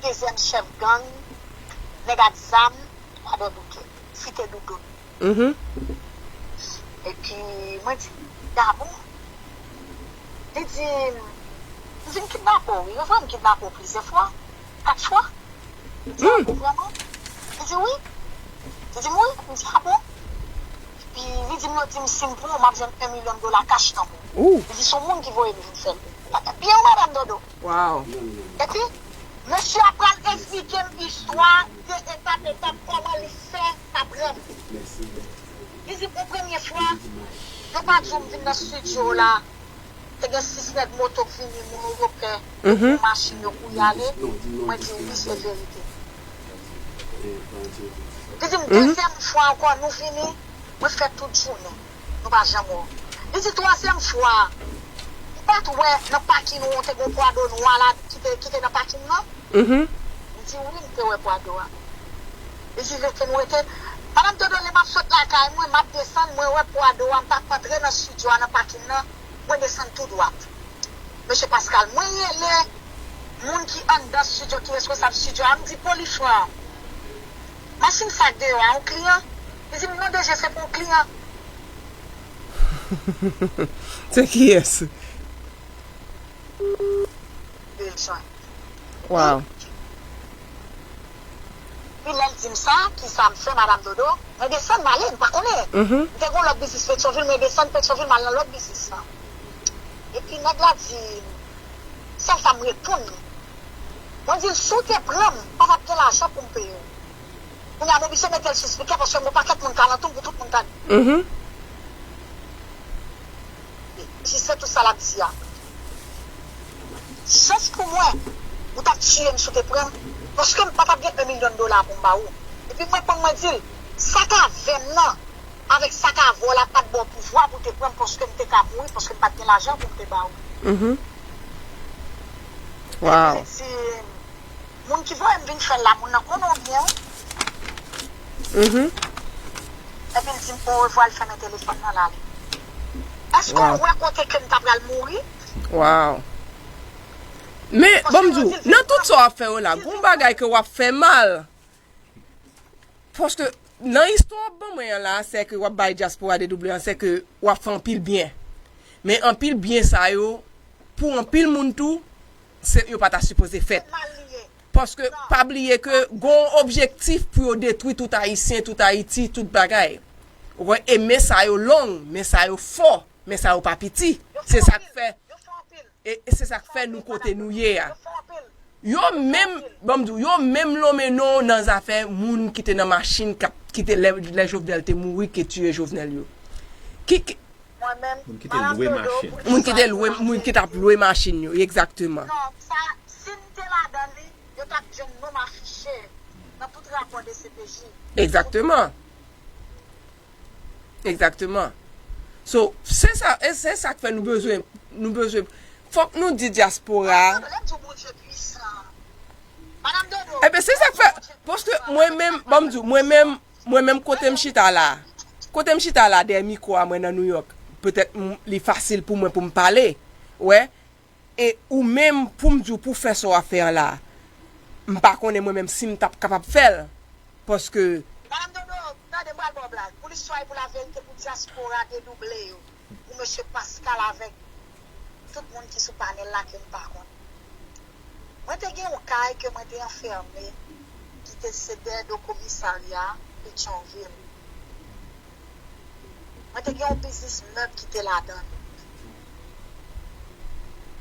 Dezyèm chèf gang, nèg ak zam, Kwadòboukè, Site Doudoun. Mhm. Epi, mwen di, dabò. Li di, m vin kidnape w, wi. Yo voye m kidnape w plizyè fwa, kat fwa. M di, ah bon, vrèman? Li di, wi. Li di m, wi. M di, ah bon? Epi, li di m, yo di m, si m pran w, m ap jwenn yon milyon dola kach nan men w. Ooh. Li di, se yon moun ki voye m vin fè l. Bagay byen, wi, madanm Dodo. Wow. Epi, mesye a pral esplike m istwa de etap etap kòman li fè pa pran m. Li di m, yon premye fwa, yo pa di w m vin nan estidyo la, te gen sis nèg moto k vini, moun ou yo pè, yo pran machin, yo kouri ale. Mwen di, wi, se verite. Li di m, dezyèm fwa ankò, nou vini, mwen fè tout jounen. Nou pa janm wè w. Li di, twazyèm fwa, ou pa t wè nan pakin ou, te gen yon pwado nwa la ki te, ki te nan pakin nan? Mhm. M di, wi, m te wè pwado a. Li di, rete, nou rete. Pandan m te done, m ap sot lakay mwen, m ap desann, mwen wè pwado a, m t ap antre nan estidyo a, nan pakin nan, mwen desann tou dwat. Mesye Pascal, mwen rele moun ki anndan estidyo, ki responsab estidyo a, m di, Polifran, machin sa k deyò a, yon kliyan? Li di m, non, D G, se pa yon kliyan. Se kiyès? Bezwen. Wow. Pi lè l di m sa, ki sa m fè, madanm Dodo? Mwen desann, m ale, m pa konnen. Mhm. M te gen yon lòt biznis Petyonvil, mwen desann Petyonvil, m al nan lòt biznis lan. Epi nèg la di, sèl sa m reponn li. Mwen di l, si w te pran m, pa t ap gen lajan pou m peye w. Kounye a, m oblije mete l sou spikè paske m gen yon pakèt moun k alantou m pou tout moun tande. Mhm. Jis se tout sa l ap di a. Chans pou mwen, ou t ap tiye m si w te pran m, paske m pa t ap gen yon milyon dola pou m ba ou. Epi m reponn, mwen di l, sa k avè m nan, avèk sa k avè w la, pa t ba w pouvwa pou w te pran m, paske m te ka mouri, paske m pa t gen lajan pou m te ba ou. Mhm. Wow. Li di, moun ki voye m vin fè l la, moun nan konnen w byen, wi. Mhm. Epi l di m orevwa, l fèmen telefòn nan, l ale. Èske w wè kote ke m ta pral mouri? Wow. Men, ban m di w, nan tout sa w ap fè yo la, gon bagay ke w ap fè mal. Paske nan istwa w ap ban mwen an la, se ke w ap bay dyaspora D W an, se ke w ap fè anpil byen. Men anpil byen sa yo, pou anpil moun tou, se, yo pa ta sipoze fèt. Paske pa bliye ke gon objektif pou yo detwi tout Ayisyen, tout Ayiti, tout bagay. Ou konprann? E men sa yo long, men sa yo fò, men sa yo pa piti. Se sa k fè, e, e se sa k fè nou kote nou ye a. Yo menm, ban m di w, yo menm lonmen non nan zafè moun ki te nan machin k ap, ki te lè, lè Jovenel te mouri, ki te tiye Jovenel yo. Ki, ki, Moun ki te lwe machin. Moun ki te lwe, moun ki t ap lwe machin yo, egzakteman. Non, sa, si m te ladan li, yo t ap di m non m afiche nan tout rapò D C P J. Egzakteman. Egzakteman. So, se sa, e se sa k fè nou bezwen, nou bezwen, fòk nou di dyaspora. Lè m di w Bondye pwisan. Madanm Dodo. Ebyen, se sa k fè, paske mwen menm, ban m di w, mwen menm, mwen menm kote m chita la, kote m chita la dèyè mikwo a mwen nan New York, petèt m, li fasil pou mwen pou m pale, wè, e ou menm pou m di w pou fè sa w ap fè an la, m pa konnen mwen menm si m t ap kapab fè l, paske Madanm Dodo, tande m pral ba w blag. Pou listwa e pou laverite, pou dyaspora dedouble yo, pou mesye Pascal avèk tout moun ki sou panèl la ke m pa konn. Mwen te gen yon kay ke mwen te anfème, ki te se dèyè do komisarya Petyonvil. Mwen te gen yon biznis mèb ki te ladan l.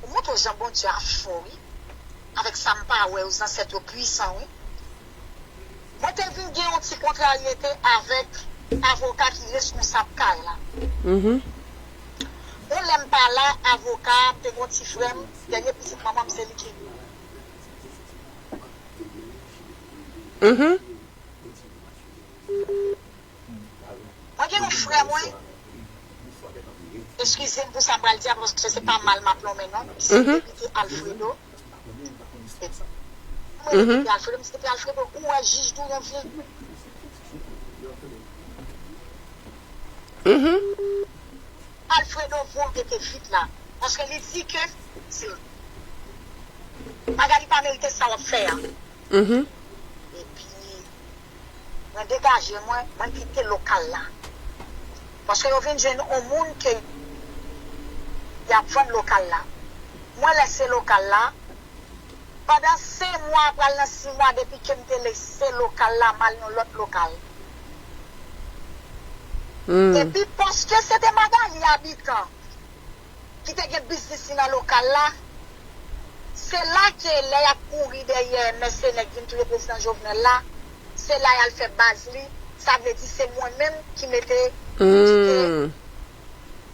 Ou montre w jan Bondye a fò, wi. Avèk sa m pa wè yo, zansèt yo pwisan, wi. Mwen te vin gen yon ti kontraryete avèk avoka ki reskonsab kay la. Mhm. Yon lè m pa la, avoka a, m te gen yon ti frè m, dènye pitit manman m, se li ki. Mhm. Mwen gen yon frè mwen, eskize m pou sa m pral di a, paske se pa mal m ap lonmen non, se depite Alfredo. Mwen te pral Fredo, m se te pral Fredo, ou wè jij Douyon vye. Mhm. Alfredo voye te vit la. Paske li di ke se Magali pa merite sa w ap fè a. Mhm. Epi, mwen degaje mwen, mwen kite lokal la. Paske yo vin jwenn yon moun ke y ap vann lokal la. Mwen lese lokal la. Pandan senk mwa, pral nan sis mwa depi ke m te lese lokal la, m al nan lòt lokal. Hmm. Epi paske se te Magali Abitan ki te gen biznis li nan lokal la, se la ke lè y ap kouri dèyè mèsenè k vin touye prezidan Jovenel la, se la y al fè baz li, sa vle di se mwen menm ki mete, ki te Hmm.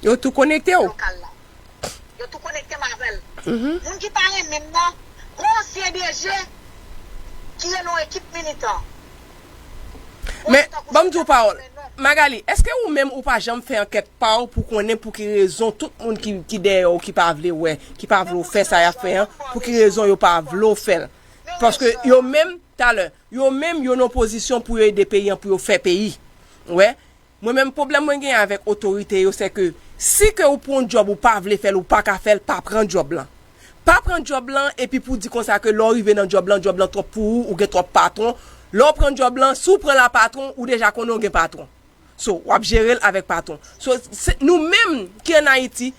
Yo tou konekte w. Lokal la. Yo tou konekte m avè l. Mhm. Moun ki pa renmen m nan, gon ansyen D G ki rele yon ekip militan. Men, ban m di w pawòl. Magali, èske ou menm ou pa janm fè ankèt pa w pou konnen pou ki rezon tout moun ki, ki dèyè w, ki pa vle wè, ki pa vle w fè sa y ap fè an, pou ki rezon yo pa vle w fè l? Paske yo menm, talè, yo menm, yo nan pozisyon pou yo ede peyi an, pou yo fè peyi. Wè, mwen menm pwoblèm mwen gen avèk otorite yo, se ke si ke ou pran yon djòb ou pa vle fè l, ou pa ka fè l, pa pran djòb lan. Pa pran djòb lan, epi pou di konsa ke lè w rive nan djòb lan, djòb lan twòp pou ou, ou gen twòp patwon. Lè w pran djòb lan, si w pran la patwon, ou deja konnen w gen patwon. So, w ap jere l avèk patwon. So, se, nou menm ki ann Ayiti,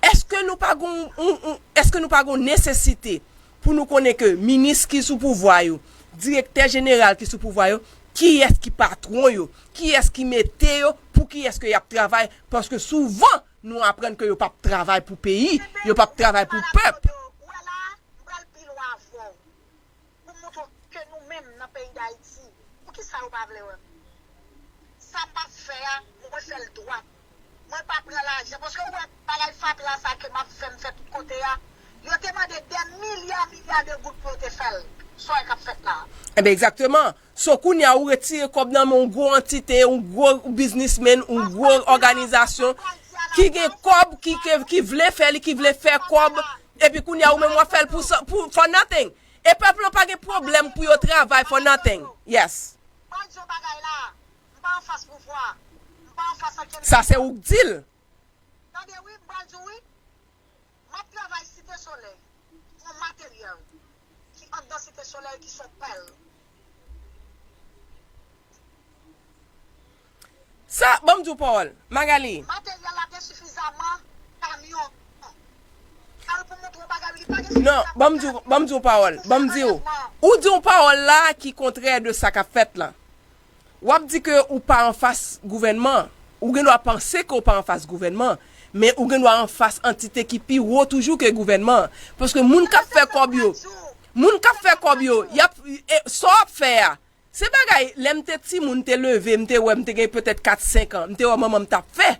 èske nou pa gon, on, on, èske nou pa gon nesesite pou nou konnen ke minis ki sou pouvwa yo, direktè jeneral ki sou pouvwa yo, kiyès ki patwon yo, kiyès ki mete yo, pou kiyès ke y ap travay, paske souvan, nou aprann ke yo p ap travay pou peyi, yo p ap travay pou pèp. Ou wè la, m pral pi lwen avè w. Pou montre w ke nou menm nan peyi Dayiti, poukisa yo pa vle wè m? Sa m ap fè a, mwen fè l dwat. Mwen pa pran lajan, paske ou wè bagay fatra sa ke m ap fè, m fè tout kote a, yo te mande dè milya, milya de goud pou yo te fè l. Sa w wè k ap fèt la a. Enben, egzakteman. So, kounye a, ou retire kòb nan men yon gwo antite, yon gwo biznismenn, yon gwo òganizasyon ki gen kòb, ki, ki, ki vle fè li, ki vle fè kòb, epi kounye a, ou menm w ap fè l pou sa, pou, for nothing. E pèp lan pa gen pwoblèm pou yo travay for nothing. Yes. Mwen di yon bagay la, m pa anfas pouvwa, m pa anfas ankenn. Sa se ou k di l. Tande wi, m pral di w wi. M ap travay Site Solèy, yon materyèl ki anndan Site Solèy ki se yon pèl. Sa, ban m di w pawòl, Magali. Materyèl la te sifizaman, kamyon. Al pou montre yon bagay, li pa gen sifizaman. Non, ban m di w, ban m di w pawòl, ban m di w. Ou di yon pawòl la ki kontrè de sa k ap fèt la. W ap di ke ou pa anfas gouvènman. Ou gen dwa panse ke w pa anfas gouvènman, men ou gen dwa anfas antite ki pi wo toujou ke gouvènman. Paske moun k ap fè kòb yo, moun k ap fè kòb yo, y ap, e, sa w ap fè a, se bagay, lè m te timoun, m te leve, m te wè, m te gen petèt kat, senk an, m te wè manman m t ap fè.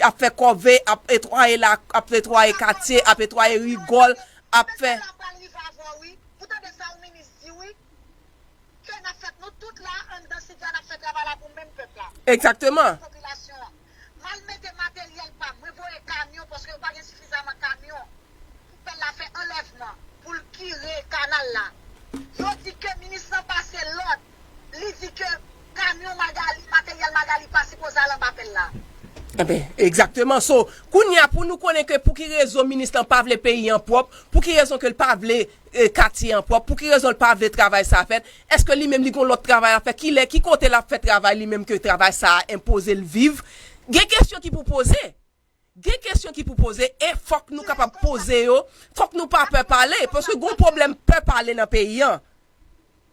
Ap fè kòve, ap netwaye la, ap netwaye katye, ap netwaye rigòl, ap fè. Ke n ap fèt, nou tout la, anndan Site a, n ap fè travay la pou menm pèp la. Egzakteman. Popilasyon an. M al mete materyèl pa m, mwen voye kamyon, paske yo pa gen sifizaman kamyon pou pèl la fè anlèvman, pou l kire kanal la. Yo di ke minis lan pase lòd, li di ke kamyon Magali, materyèl Magali pa sipoze al anba pèl la. Enben, egzakteman. So, kounye a, pou nou konnen ke pou ki rezon minis lan pa vle peyi an pwòp, pou ki rezon ke l pa vle e, katye an pwòp, pou ki rezon l pa vle travay sa a fèt? Èske li menm li gon lòt travay a fè? Kilè, ki kote l ap fè travay li menm ke travay sa a enpoze l viv? Gen kesyon ki pou poze. Gen kesyon ki pou poze e fòk nou kapab poze yo. Fòk nou pa pè pale, paske gon pwoblèm pè pale nan peyi an.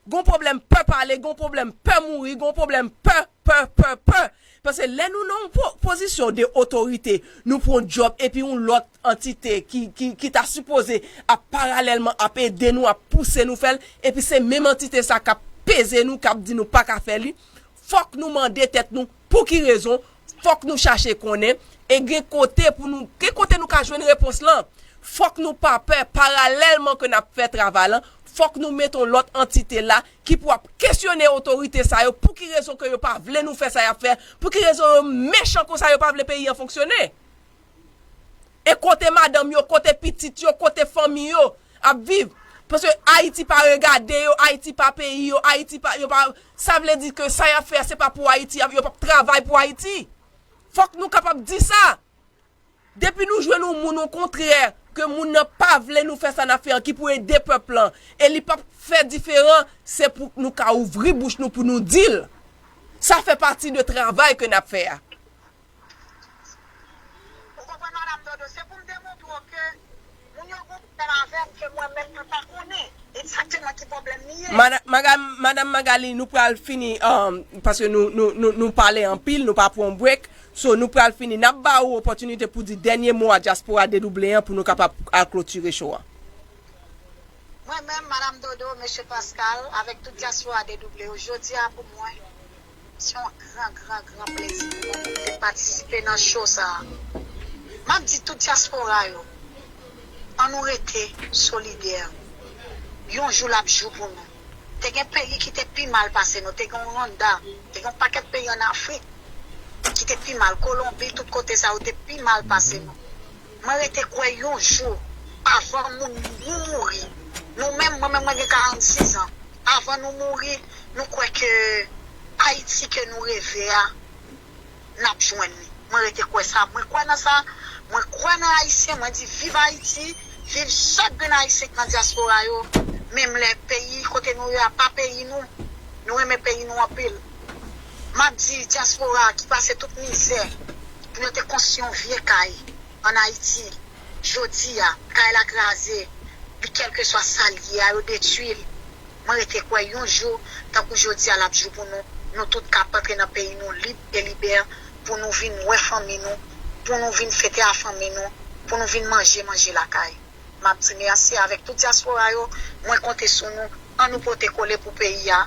Gon pwoblèm pè pale, gon pwoblèm pè mouri, gon pwoblèm pè, pè, pè, pè. Paske lè nou nan yon po-, pozisyon de otorite, nou pran yon djòb epi yon lòt antite ki, ki, ki ta sipoze ap paralèlman ap ede nou, ap pouse nou fè l, epi se menm antite sa k ap peze nou, k ap di nou pa ka fè li. Fòk nou mande tèt nou pou ki rezon, fòk nou chache konnen, e gen kote pou nou, gen kote nou ka jwenn repons lan. Fòk nou pa pè, paralèlman ke n ap fè travay lan, fòk nou met yon lòt antite la ki pou ap kesyone otorite sa yo, pou ki rezon ke yo pa vle nou fè sa y ap fè, pou ki rezon yo mechan konsa, yo pa vle peyi an fonksyone. E kote madanm yo, kote pitit yo, kote fanmi yo ap viv? Paske Ayiti pa regade yo, Ayiti pa peyi yo, Ayiti pa, yo pa, sa vle di ke sa y ap fè a, se pa pou Ayiti, y ap, yo p ap travay pou Ayiti. Fòk nou kapab di sa. Depi nou jwenn yon moun, okontrè, ke moun nan pa vle nou fè sa n ap fè an, ki pou ede pèp lan, e li p ap fè diferan, se pou nou ka ouvri bouch nou pou nou di l. Sa fè pati de travay ke n ap fè a. Ou konprann, Madanm Dodo? Se pou m demontre w ke moun yo gon pwoblèm avè m ke mwen menm mwen pa konnen egzakteman ki pwoblèm li ye. Mada-, Maga-, Madanm Magali, nou pral fini, um, paske nou, nou, nou, nou pale anpil, nou pa pran break. So, nou pral fini. N ap ba ou opòtinite pou di dènye mo a dyaspora dedouble an pou nou kapab al klotire show a. Mwen menm, Madanm Dodo, Mesye Pascal, avèk tout dyaspora dedouble yo, jodi a pou mwen, se yon gran, gran, gran plezi pou mwen pou m te patisipe nan show sa a. M ap di tout dyaspora yo, ann nou rete solidè. Yon jou l ap jou pou nou. Te gen peyi ki te pi mal pase nou, te gen Rwanda, te gen yon pakèt peyi ann Afrik ki te pi mal, Kolonbi, tout kote sa yo te pi mal pase nou. Mwen rete kwè yon jou, avan moun, nou mouri, nou menm, mwen menm, mwen gen karannsis an, avan nou mouri, nou kwè ke Ayiti ke nou reve a, n ap jwenn li. Mwen rete kwè sa, mwen kwè nan sa, mwen kwè nan Ayisyen, mwen di viv Ayiti, viv chak grenn Ayisyen k nan dyaspora yo, menm lè peyi kote nou ye a pa peyi nou, nou renmen peyi nou anpil. M ap di dyaspora ki pase tout mizè pou yo te konstwi yon vye kay ann Ayiti. Jodi a, kay la kraze, li kèlkeswa sa l ye a, yo detwi l. Mwen rete kwè yon jou, tankou jodi a, l ap jou pou nou, nou tout kab antre nan peyi nou lib e libè, pou nou vin wè fanmi nou, pou nou vin fete a fanmi nou, pou nou vin manje, manje lakay. M ap di mèsi avèk tout dyaspora yo, mwen konte sou nou, ann nou pote kole pou peyi a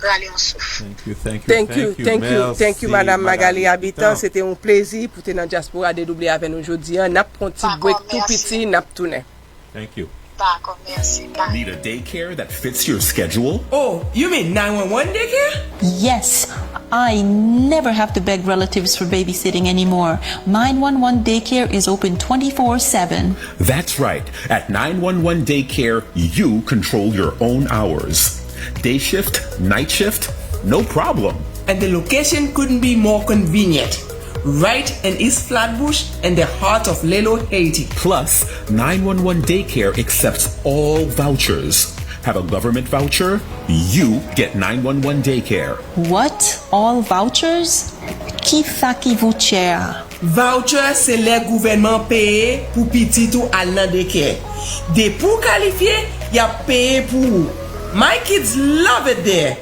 rale yon souf. Thank you, thank you, thank you, thank you, thank you, Madanm Magali Habitant. Se te yon plezi pou te nan dyaspora dedouble avè nou jodi a. N ap pran ti break tou piti, n ap tounen. Thank you. Dakò, mèsi. Bye. Need a daycare that fits your schedule? Oh, you mean nine one one daycare? Yes. I never have to beg relatives for babysitting anymore. nine one one daycare is open twenty-four seven. That's right. At nine one one Daycare, you control your own hours. Day shift, night shift, no problem. And the location couldn't be more convenient. Right in East Flatbush, in the heart of Lelo, Haiti. Plus, nine one one Daycare accepts all vouchers. Have a government voucher? You get nine one one Daycare. What? All vouchers? Kisa ki voucher a? Voucher se lè gouvènman peye pou pitit ou al nan daycare. Depi w kalifye, y ap peye pou ou. My kids love it there.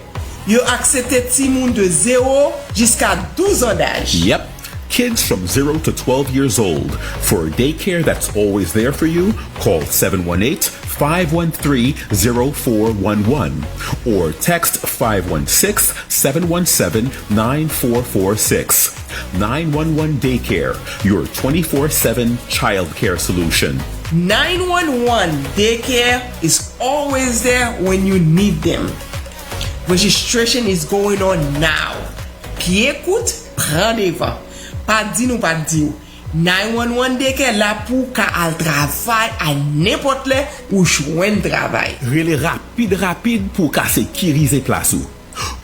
Yo aksepte timoun de zewo jiska douz an daj. Yep. Kids from zero to twelve years old. For a daycare that's always there for you, call seven one eight, five one three, zero four one one or text five one six, seven one seven, nine four four six. nine one one Daycare, your twenty-four seven childcare solution. nine one one Daycare is always there when you need them. Registration is going on now. Pye kout, pran devan. Pa di nou pa t di w. nine one one Daycare la pou w ka al travay a nenpòt lè ou jwenn travay. Rele rapid rapid pou w ka sekirize plas ou.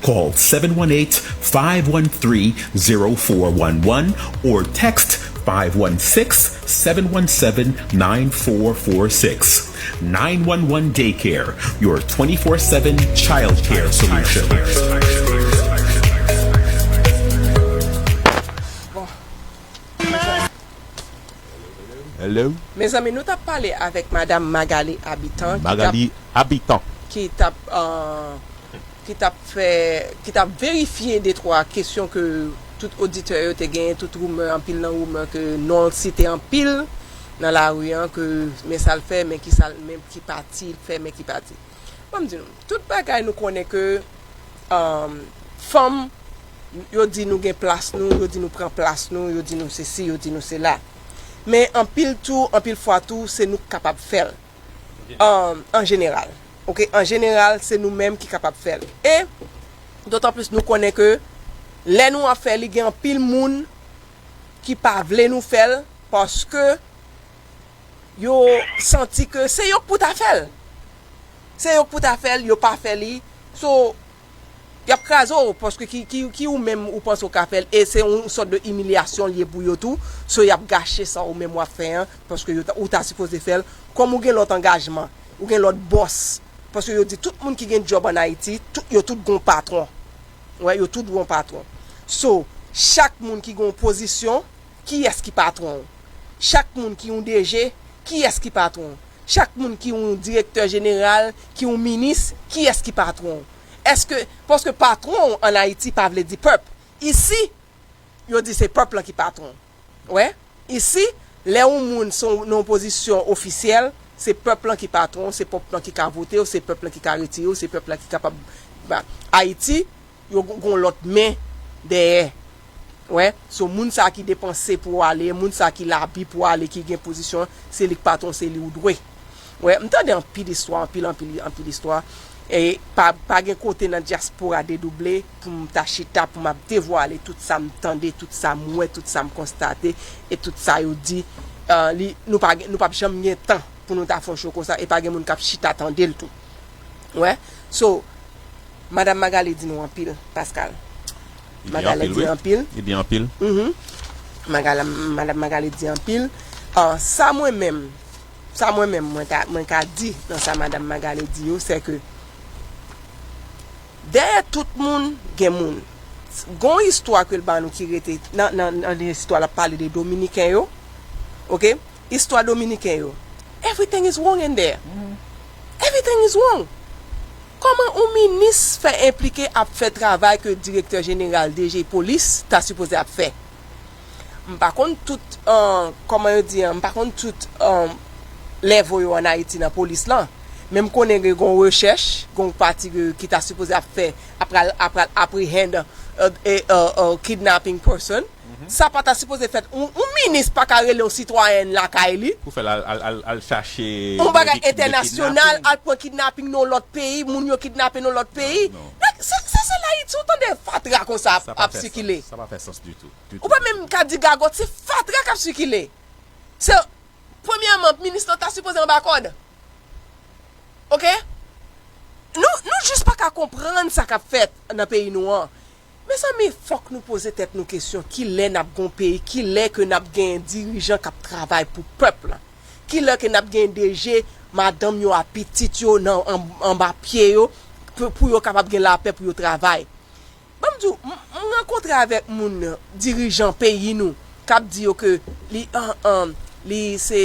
Call seven one eight, five one three, zero four one one or text five one six, seven one seven, nine four four six. nine one one Daycare, your twenty-four seven childcare solution. Hello. Mezanmi, nou t ap pale avèk Madanm Magali Habitant, ki t ap, Magali Habitant, ki t ap, euh, ki t ap fè, ki t ap verifye de twa kesyon ke tout oditè yo te genyen, tout rimè, anpil nan rimè ke non l site anpil nan lari an, ke men sa l fè, men ki sa l, men ki pati l fè, men ki pati. Ban m di nou, tout bagay nou konnen ke, um, fanm, yo di nou gen plas nou, yo di nou pran plas nou, yo di nou sesi, yo di nou sela. Men anpil tou, anpil fwa tou, se nou k kapab fè l. An, an jeneral. Oke, an jeneral, se nou menm ki kapab fè l. E, dotan plis nou konnen ke lè nou ap fè li, gen anpil moun ki pa vle nou fè l paske yo santi ke se yo k pou ta fè l. Se yo k pou ta fè l, yo pa fè li. So, y ap kraze w, paske ki, ki, ki ou menm ou panse w ka fè l, e se yon sòt de imilyasyon l ye pou yo tou. So, y ap gache sa ou menm w ap fè an, paske yo ta, ou ta sipoze fè l. Kòm ou gen lòt angajman, ou gen lòt bòs, paske yo di tout moun ki gen djòb ann Ayiti, tout, yo tout gon patwon. Wè, yo tout gon patwon. So, chak moun ki gon pozisyon, kiyès ki patwon w? Chak moun ki yon D G, kiyès ki patwon w? Chak moun ki yon direktè jeneral, ki yon minis, kiyès ki patwon w? Èske, paske patwon w ann Ayiti pa vle di pèp. Isi, yo di se pèp lan ki patwon. Wè, isi, lè yon moun se yon, nan yon pozisyon ofisyèl, se pèp lan ki patwon, se pèp lan ki ka vote w, se pèp lan ki ka retire w, se pèp lan ki kapab ba Ayiti, yo gon gon lòt men dèyè. Wè, so moun sa ki depanse pou w ale, moun sa ki labi pou w ale, ki gen pozisyon, se li k patwon, se li ou dwe. Wè, m tande anpil istwa, anpil, anpil, anpil istwa. E pa, pa gen kote nan dyaspora Dedouble pou m ta chita, pou m ap devwale tout sa m tande, tout sa m wè, tout sa m konstate, e tout sa yo di. Ah, li, nou pa gen, nou p ap janm gen tan pou nou ta fè yon show konsa, e pa gen moun k ap chita tande l tou. Wè, so, Madam Magali di nou anpil, Pascal. Li di Magali anpil, di wi. Anpil. Li di anpil. Mhm. Magali, Madam Magali di anpil. Ah, sa mwen menm, sa mwen menm, mwen ta, mwen ka di nan sa Madam Magali di yo, se ke dèyè tout moun, gen moun. Gon istwa ke l ba nou ki rete nan, nan, nan istwa l ap pale de Dominiken yo. Oke? Istwa Dominiken yo. Everything is wrong in there. Everything is wrong. Kòman yon minis fè enplike ap fè travay ke direktè jeneral D G polis ta sipoze ap fè? M pa konn tout, ah, kòman yo di an, m pa konn tout, ah, level yo ann Ayiti nan polis lan. Men m konnen gen gon rechèch, gon pati ke, ki ta sipoze ap fè, ap pral, ap pral apprehend, ah, e, ah, ah, kidnapping person. Sa pa ta sipoze fèt. Yon, yon minis pa ka rele yon sitwayèn lakay li. Pou fè l al, al, al, al chache yon bagay entènasyonal, al pran kidnaping nan yon lòt peyi, moun yo kidnape nan yon lòt peyi. Non, non. Nèg, se, se, se Ayiti, ou tande fatra konsa ap, ap sikile. Sa pa fè sans ditou. Ou pa menm ka di gagòt, se fatra k ap sikile. Se, premyèman, minis lan ta sipoze anba kòd. Oke? Nou, nou jis pa ka konprann sa k ap fèt nan peyi nou an. Mezanmi, fòk nou poze tèt nou kesyon, kilè n ap gon peyi, kilè ke n ap gen dirijan k ap travay pou pèp la? Kilè ke n ap gen D G, madanm yo a pitit yo nan, an, anba pye yo, pou, pou yo kapab gen lapè pou yo travay? Ban m di w, m, m rankontre avèk moun, dirijan peyi nou, k ap di yo ke li, an, an, li se,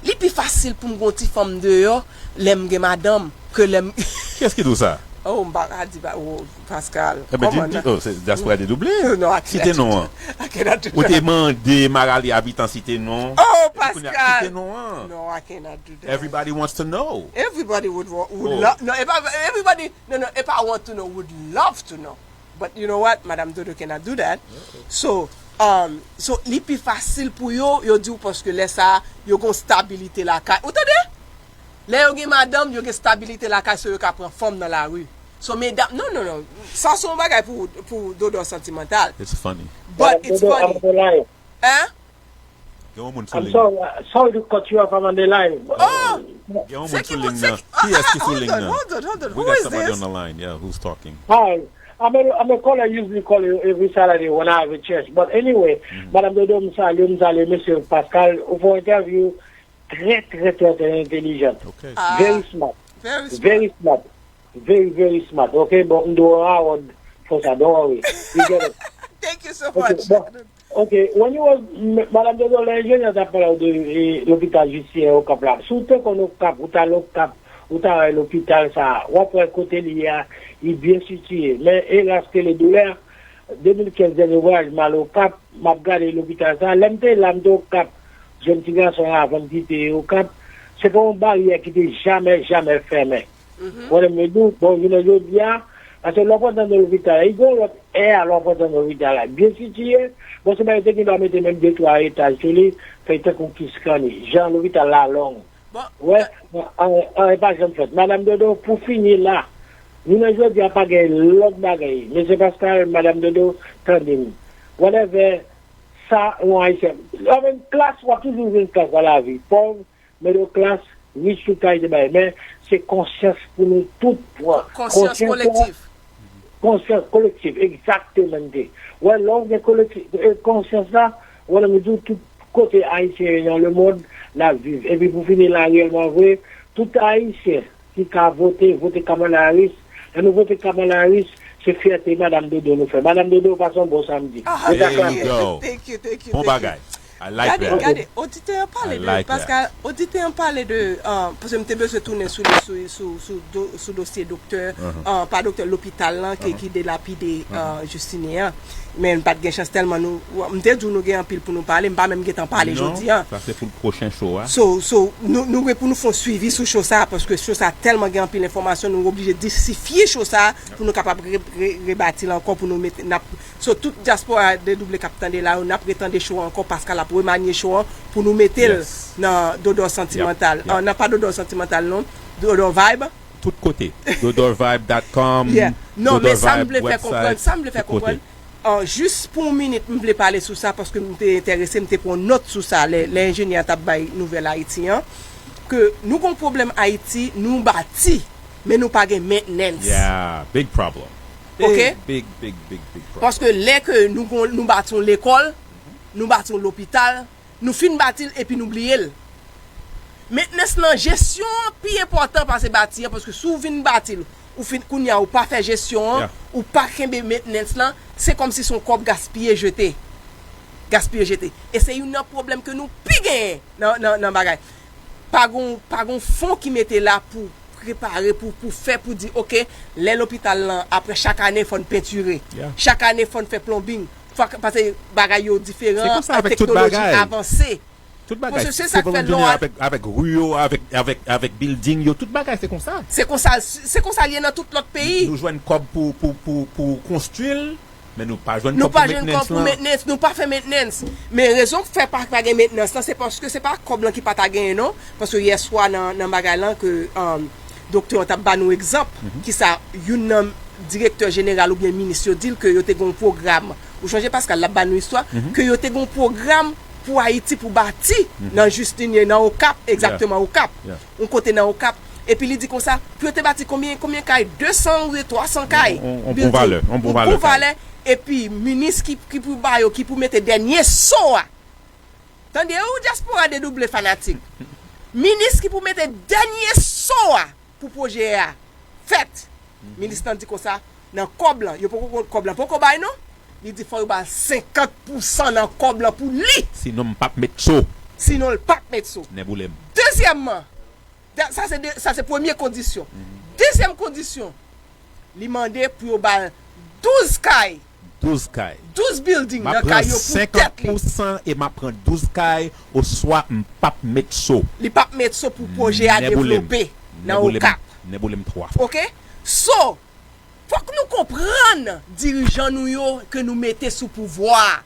li pi fasil pou m gon ti fanm deyò lè m gen madanm ke lè m Kiyès ki di w sa? Oh, m pa ka di, pa, oh, Pascal. Ebyen, di, oh, se dyaspora Dedouble. No, I cannot do that. Site non an. I cannot do that. Ou te mande Marali Habitant site non. Oh, Pascal. Site non an. No, I cannot do that. Everybody wants to know. Everybody would, wa- would love, no, if I, everybody, no, no, if I want to know, would love to know. But you know what? Madam Dodo cannot do that. So, um, so, li pi fasil pou yo, yo di w paske lè sa, yo gon stabilite lakay. Ou tande? Lè yo gen madanm, yo gen stabilite lakay, so yo ka pran fanm nan lari. So, medam, non, non, non. Sa se yon bagay pou, pou Dodo santimantal. It's funny. But it's funny. Hein? Gen yon moun sou liy nan. Sorry to cut you off, I'm on the line. Oh! Gen yon moun sou liy nan. Kiyès ki sou liy nan? Hold on, hold on, hold on. We got somebody on the line, yeah, who's talking. Hi, I'm a, I'm a caller, I usually call you every Saturday when I have a chance. But anyway, Madam Dodo, m salye, m salye Mesye Pascal. Ou fè yon entèvyou trè, trè, trè, trè entèlijan. Very smart. Very smart. Very, very smart. Ok, bon, m dwe award for sa, don't worry. You get it. Thank you so much. Ok, when you was, Madam Dodo, lè enjenyè ta pale de, eh, lopital jistisyen Okap la. Si w te konn Okap, ou ta al Okap, ou ta wè lopital sa, w ap wè kote li ye a, li byen sitiye. Men elas, kele doulè, de mil kenz dènye vwayaj m al Okap, m ap gade lopital sa. Lè m te la, m te Okap, jèn ti gason an avan m kite Okap, se pa yon baryè ki te jamè, jamè fèmen. Ou konprann m di w, bon, jounen jodi a, paske lè w pran nan lopital la, li gen yon lòt è a lè w pran nan lopital la. Byen sitiye, bon, se pa yo te gen dwa mete menm de twa etaj sou li, fè tankou Kiskanni. Jan lopital la long. Wè, anyen pa janm fèt. Madam Dodo, pou fini la, jounen jodi a pa gen lòt bagay. Mesye Pascal, Madam Dodo, tande m. Whatever, sa, yon Ayisyen. Anfen, klas, w ap toujou jwenn klas nan lavi. Pòv, middle class, Wi, tout Ayisyen bay, men se konsyans pou nou tout pran. Konsyans kolektif. Konsyans kolektif, egzakteman. Wè, lè w gen kolektif, e, konsyans la, wè, lè m di w tout kote Ayisyen yo nan lemonn, n ap viv. Epi pou fini la, reyèlman vre, tout Ayisyen ki ka vote, vote Kamala Harris. Lè nou vote Kamala Harris, se fyète Madam Dodo nou fè. Madam Dodo, pase yon bon samdi. Ah, thank you, thank you, thank you. Bon bagay. I like that. Gade, oditè an pale de, paske oditè an pale de, paske m te bezwen tounen sou, sou, sou, sou, sou dosye doktè, pa doktè, lopital lan ki, ki delapide Justine an. Men m pa t gen chans tèlman nou, m te di w nou gen anpil pou nou pale, m pa menm gentan pale jodi an. Sa se pou pwochen show a. So, so, nou, nou gen pou nou fè yon swivi sou show sa, paske show sa tèlman gen anpil enfòmasyon, nou oblije disifye show sa pou nou kapab re, re, rebati l ankò, pou nou mete, n ap So, tout dyaspora Dedouble k ap tande la yo, n ap retande show an ankò, Pascal ap remanye show an pou nou mete l nan Dodò Santimantal. Nan pa Dodò Santimantal non, Dodò Vibe. Tout kote. Dodò vibe dot com. Non, men sa m vle fè konprann, sa m vle fè konprann, jis pou yon minit, m vle pale sou sa, paske m te enterese, m te pran nòt sou sa, lè, lè enjenyè a t ap bay nouvèl Ayiti an, ke nou gon pwoblèm Ayiti, nou bati, men nou pa gen maintenance. Yeah, big problem. Ok? Big, big, big, big, big problem. Paske lè ke nou gon, nou bati yon lekòl, nou bati yon lopital, nou fin bati l epi nou bliye l. Mentnans lan, jesyon an pi enpòtan pase bati an, paske si w vin bati l, ou fin, kounye a ou pa fè jesyon an, ou pa kenbe mentnans lan, se kòmsi se yon kòb gaspiye jete. Gaspiye jete. E se youn nan pwoblèm ke nou pi genyen nan, nan, nan bagay. Pa gon, pa gon fon ki mete la pou prepare, pou, pou fè, pou di, ok, lè lopital lan, apre chak ane, fò n pentire. Chak ane, fò n fè plombing. Fò, paske bagay yo diferan, teknoloji avanse. Tout bagay, Civil Engineer avèk, avèk ri yo, avèk, avèk, avèk building yo, tout bagay se konsa. Se konsa, se konsa l ye nan tout lòt peyi. Nou jwenn kòb pou, pou, pou, pou konstwi l, men nou pa jwenn kòb pou mentnans lan. Nou pa jwenn kòb pou mentnans, nou pa fè mentnans. Men rezon k fè pa, pa gen mentnans lan, se paske se pa kòb lan ki pa ta genyen non. Paske yèswa nan, nan bagay lan ke, um, doktè an t ap ba nou egzanp, kisa youn nan direktè jeneral oubyen minis yo di l ke yo te gen yon pwogram. Ou chonje Pascal, l ap ba nou istwa, ke yo te gen yon pwogram pou Ayiti, pou bati nan Jistinye, nan Okap, egzakteman Okap. Yon kote nan Okap. Epi li di konsa, pou yo te bati konbyen, konbyen kay? De san ou twa san kay. On, on, on bon valè, on bon valè kay. Epi minis ki, ki pou ba yo, ki pou mete dènye so a. Tande wi, dyaspora Dedouble fanatik. Minis ki pou mete dènye so a pou pwojè a fèt. Minis lan di konsa, nan kòb lan, yo poko, kòb lan poko bay non. Li di fò yo ba l senkant pousan nan kòb lan pou li. Sinon m p ap met so. Sinon l p ap met so. Nèboulem. Dezyèmman, sa se de, sa se premye kondisyon. Dezyèm kondisyon, li mande pou yo ba l douz kay. Douz kay. Douz building nan kay yo pou tèt li. M ap pran senkant pousan e m ap pran douz kay, oswa m p ap met so. Li p ap met so pou pwojè a devlope nan Okap. Nèboulem twa fwa. Ok? So, fòk nou konprann dirijan nou yo ke nou mete sou pouvwa a.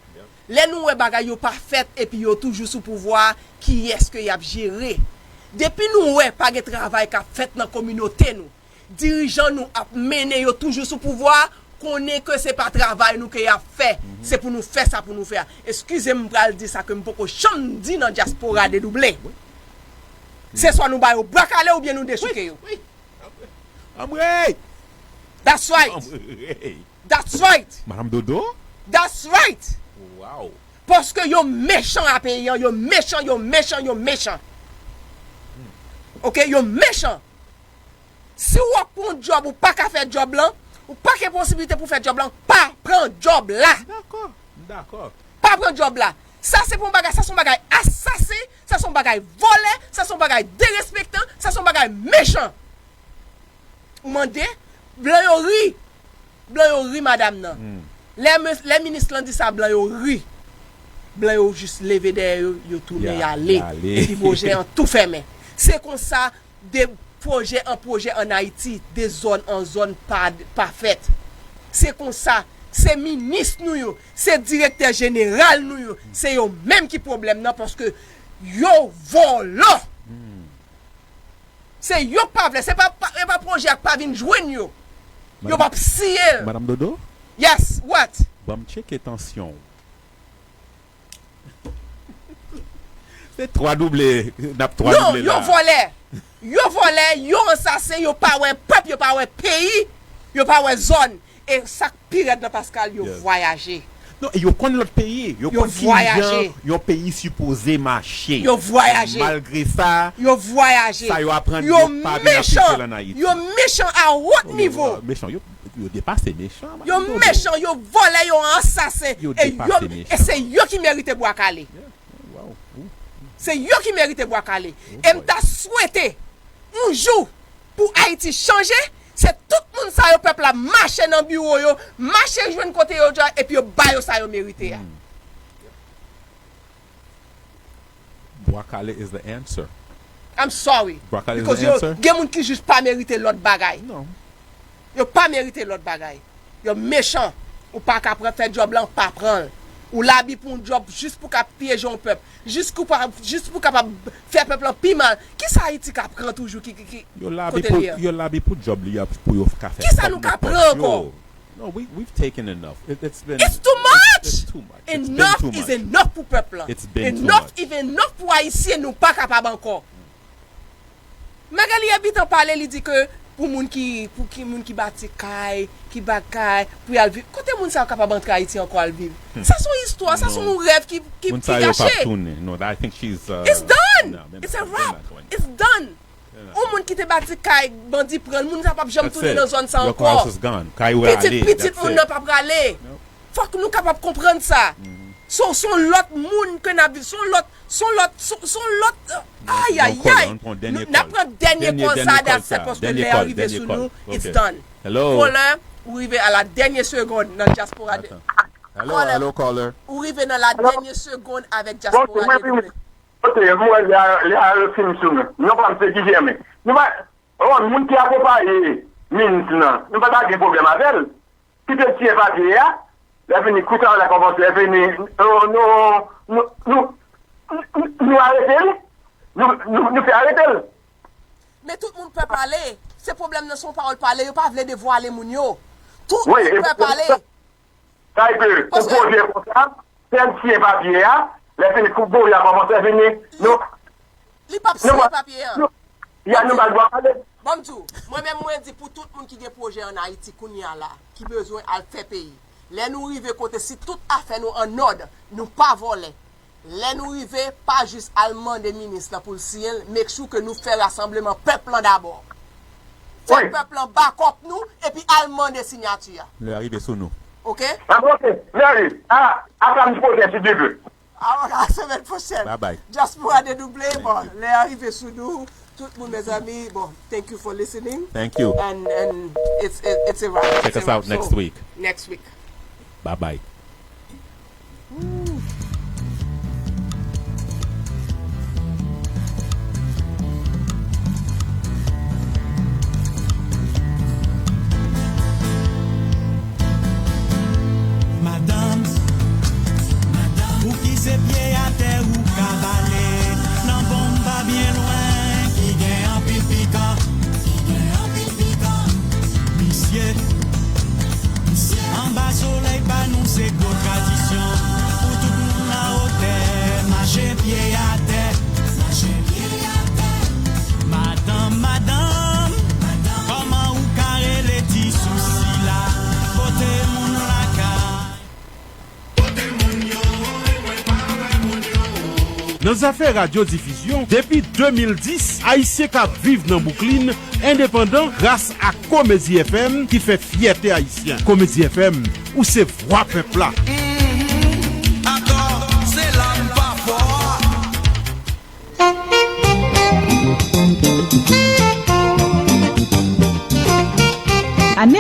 Lè nou wè bagay yo pa fèt epi yo toujou sou pouvwa a, kiyès ke y ap jere? Depi nou wè pa gen travay k ap fèt nan kominote nou, dirijan nou ap mennen yo toujou sou pouvwa a, konnen ke se pa travay nou ke y ap fè. Se pou nou fè sa pou nou fè a. Eskize m, m pral di sa ke m poko janm di nan dyaspora Dedouble. Se swa nou ba yo bwa kale oubyen nou dechouke yo. Anmwey! That's right. Anmwey! That's right. Madam Dodo? That's right. Wow. Paske yo mechan a peyi an, yo mechan, yo mechan, yo mechan. Ok, yo mechan. Si w ap pran yon djòb, ou pa ka fè djòb lan, ou pa gen posiblite pou fè djòb lan, pa pran djòb la. Dakò, m dakò. Pa pran djòb la. Sa se pa yon bagay, sa se yon bagay asasen, sa se yon bagay vòlè, sa se yon bagay derespektan, sa se yon bagay mechan. Ou mande, blan yo ri. Blan yo ri madanm nan. Lè, lè minis lan di sa, blan yo ri. Blan yo jis leve dèyè yo, yo tounen y ale. Epi pwojè an tou fèmen. Se konsa de pwojè an pwojè ann Ayiti, de zòn an zòn pa, pa fèt. Se konsa, se minis nou yo, se direktè jeneral nou yo, se yo menm ki pwoblèm nan paske yo vòlò. Se yo k pa vle, se pa, pa, e pa pwojè a k pa vin jwenn yo. Yo p ap siyen l. Madam Dodo? Yes, what? Ban m tcheke tansyon w. Se twa double, n ap twa double la. Non, yo vòlè. Yo vòlè, yo ansasen, yo pa wè pèp, yo pa wè peyi, yo pa wè zòn. E sa k pi rèd nan, Pascal, yo vwayaje. Non, e yo konn lòt peyi. Yo konn kijan yon peyi sipoze mache. Yo vwayaje. Malgre sa, sa yo aprann, yo pa vin aplike l ann Ayiti. Yo mechan a wot nivo. Yo mechan, yo, yo depase mechan. Yo mechan, yo vòlè, yo ansasen. Yo depase mechan. E se yo ki merite bwa kale. Se yo ki merite bwa kale. E m ta swete, yon jou, pou Ayiti chanje, se tout moun sa yo pèp la mache nan biwo yo, mache jwenn kote yo dwe, epi yo ba yo sa yo merite a. Bwa kale is the answer. I'm sorry. Because yo, gen moun ki jis pa merite lòt bagay. Yo pa merite lòt bagay. Yo mechan. Ou pa ka pran fè djòb la, ou pa pran l. Ou labi pou yon djòb jis pou ka pyeje yon pèp. Jis pou pa, jis pou kapab fè pèp lan pi mal. Kisa Ayiti ka pran toujou ki, ki, ki kote li ye? Yo labi pou djòb li a pou yo ka fè. Kisa nou ka pran ankò? No, we, we've taken enough. It, it's been, it's too much. It's too much. Enough is enough pou pèp lan. Enough is enough pou Ayisyen, nou pa kapab ankò. Magalie Habitant pale, li di ke pou moun ki, pou ki moun ki bati kay, ki bagay, pou y al viv. Kote moun sa yo kapab antre Ayiti ankò al viv? Sa se yon istwa, sa se yon rèv ki, ki, ki gache. It's done. It's a wrap. It's done. Yon moun ki te bati kay, bandi pran l, moun sa p ap janm tounen nan zòn sa ankò. Pitit pitit moun nan p ap prale. Fòk nou kapab konprann sa. Se yon, se yon lòt moun ke n ap viv, se yon lòt, se yon lòt, se, se yon lòt, ayayay. N ap pran dènye kòl sa, that's it, paske lè a rive sou nou, it's done. Caller, ou rive a la dènye segonn nan dyaspora de. Caller, ou rive nan la dènye segonn avèk dyaspora de. Kote, m wè lè a, lè a yo fin sou nou. Non pa m se Guy Germain. Nou pa, oh, moun ki akonpaye minis lan, nou pa ta gen pwoblèm avè l. Kite l siyen papye a, lè fini kou travay la kòmanse, lè fini, nou, nou, nou, nou, nou arete l. Nou, nou, nou fè arete l. Men tout moun pè pale. Se pwoblèm nan, se yon pawòl pale. Yo pa vle devwale moun yo. Tout moun pè pale. Sa e ke ou poze konsa, fè l siyen papye a, lè fini kou boya kòmanse vini, nou. Li p ap siyen papye a. Ya nou ba l dwa pale. Ban m di w, mwen menm mwen di pou tout moun ki gen pwojè ann Ayiti kounye a la, ki bezwen al fè peyi. Lè nou rive kote si tout afè nou annòd, nou pa vòlè. Lè nou rive, pa jis al mande minis lan pou l siyen l, make sure ke nou fè rasanbleman pèp lan dabò. Fè pèp lan bakòp nou, epi al mande siyati a. Lè a rive sou nou. Oke? A bon, oke. Lè a rive. A, a samdi pwochen, si Dye vle. A, a semèn pwochèn. Bye bye. Dyaspora Dedouble, bon, lè a rive sou nou. Tout moun, mezanmi, bon, thank you for listening. Thank you. And, and it's, it, it's a wrap. Check us out next week. Next week. Bye bye. Madanm, pouki se pye atè ou ka bale? Nan bonm pa byen lwen ki gen anpil pikan. Misye, anba solèy pa nou se gwo tradisyon. Pou tout moun lawotè, mache pye atè. Madanm, madanm, kòman ou ka rele ti sousi la? Pote moun lakay. Nan zafè radyo difizyon, depi de mil dis, Ayisyen k ap viv nan Bouklin endepandan gras a Komedi F M ki fè fyète Ayisyen. Komedi F M, ou se vwa pèp la.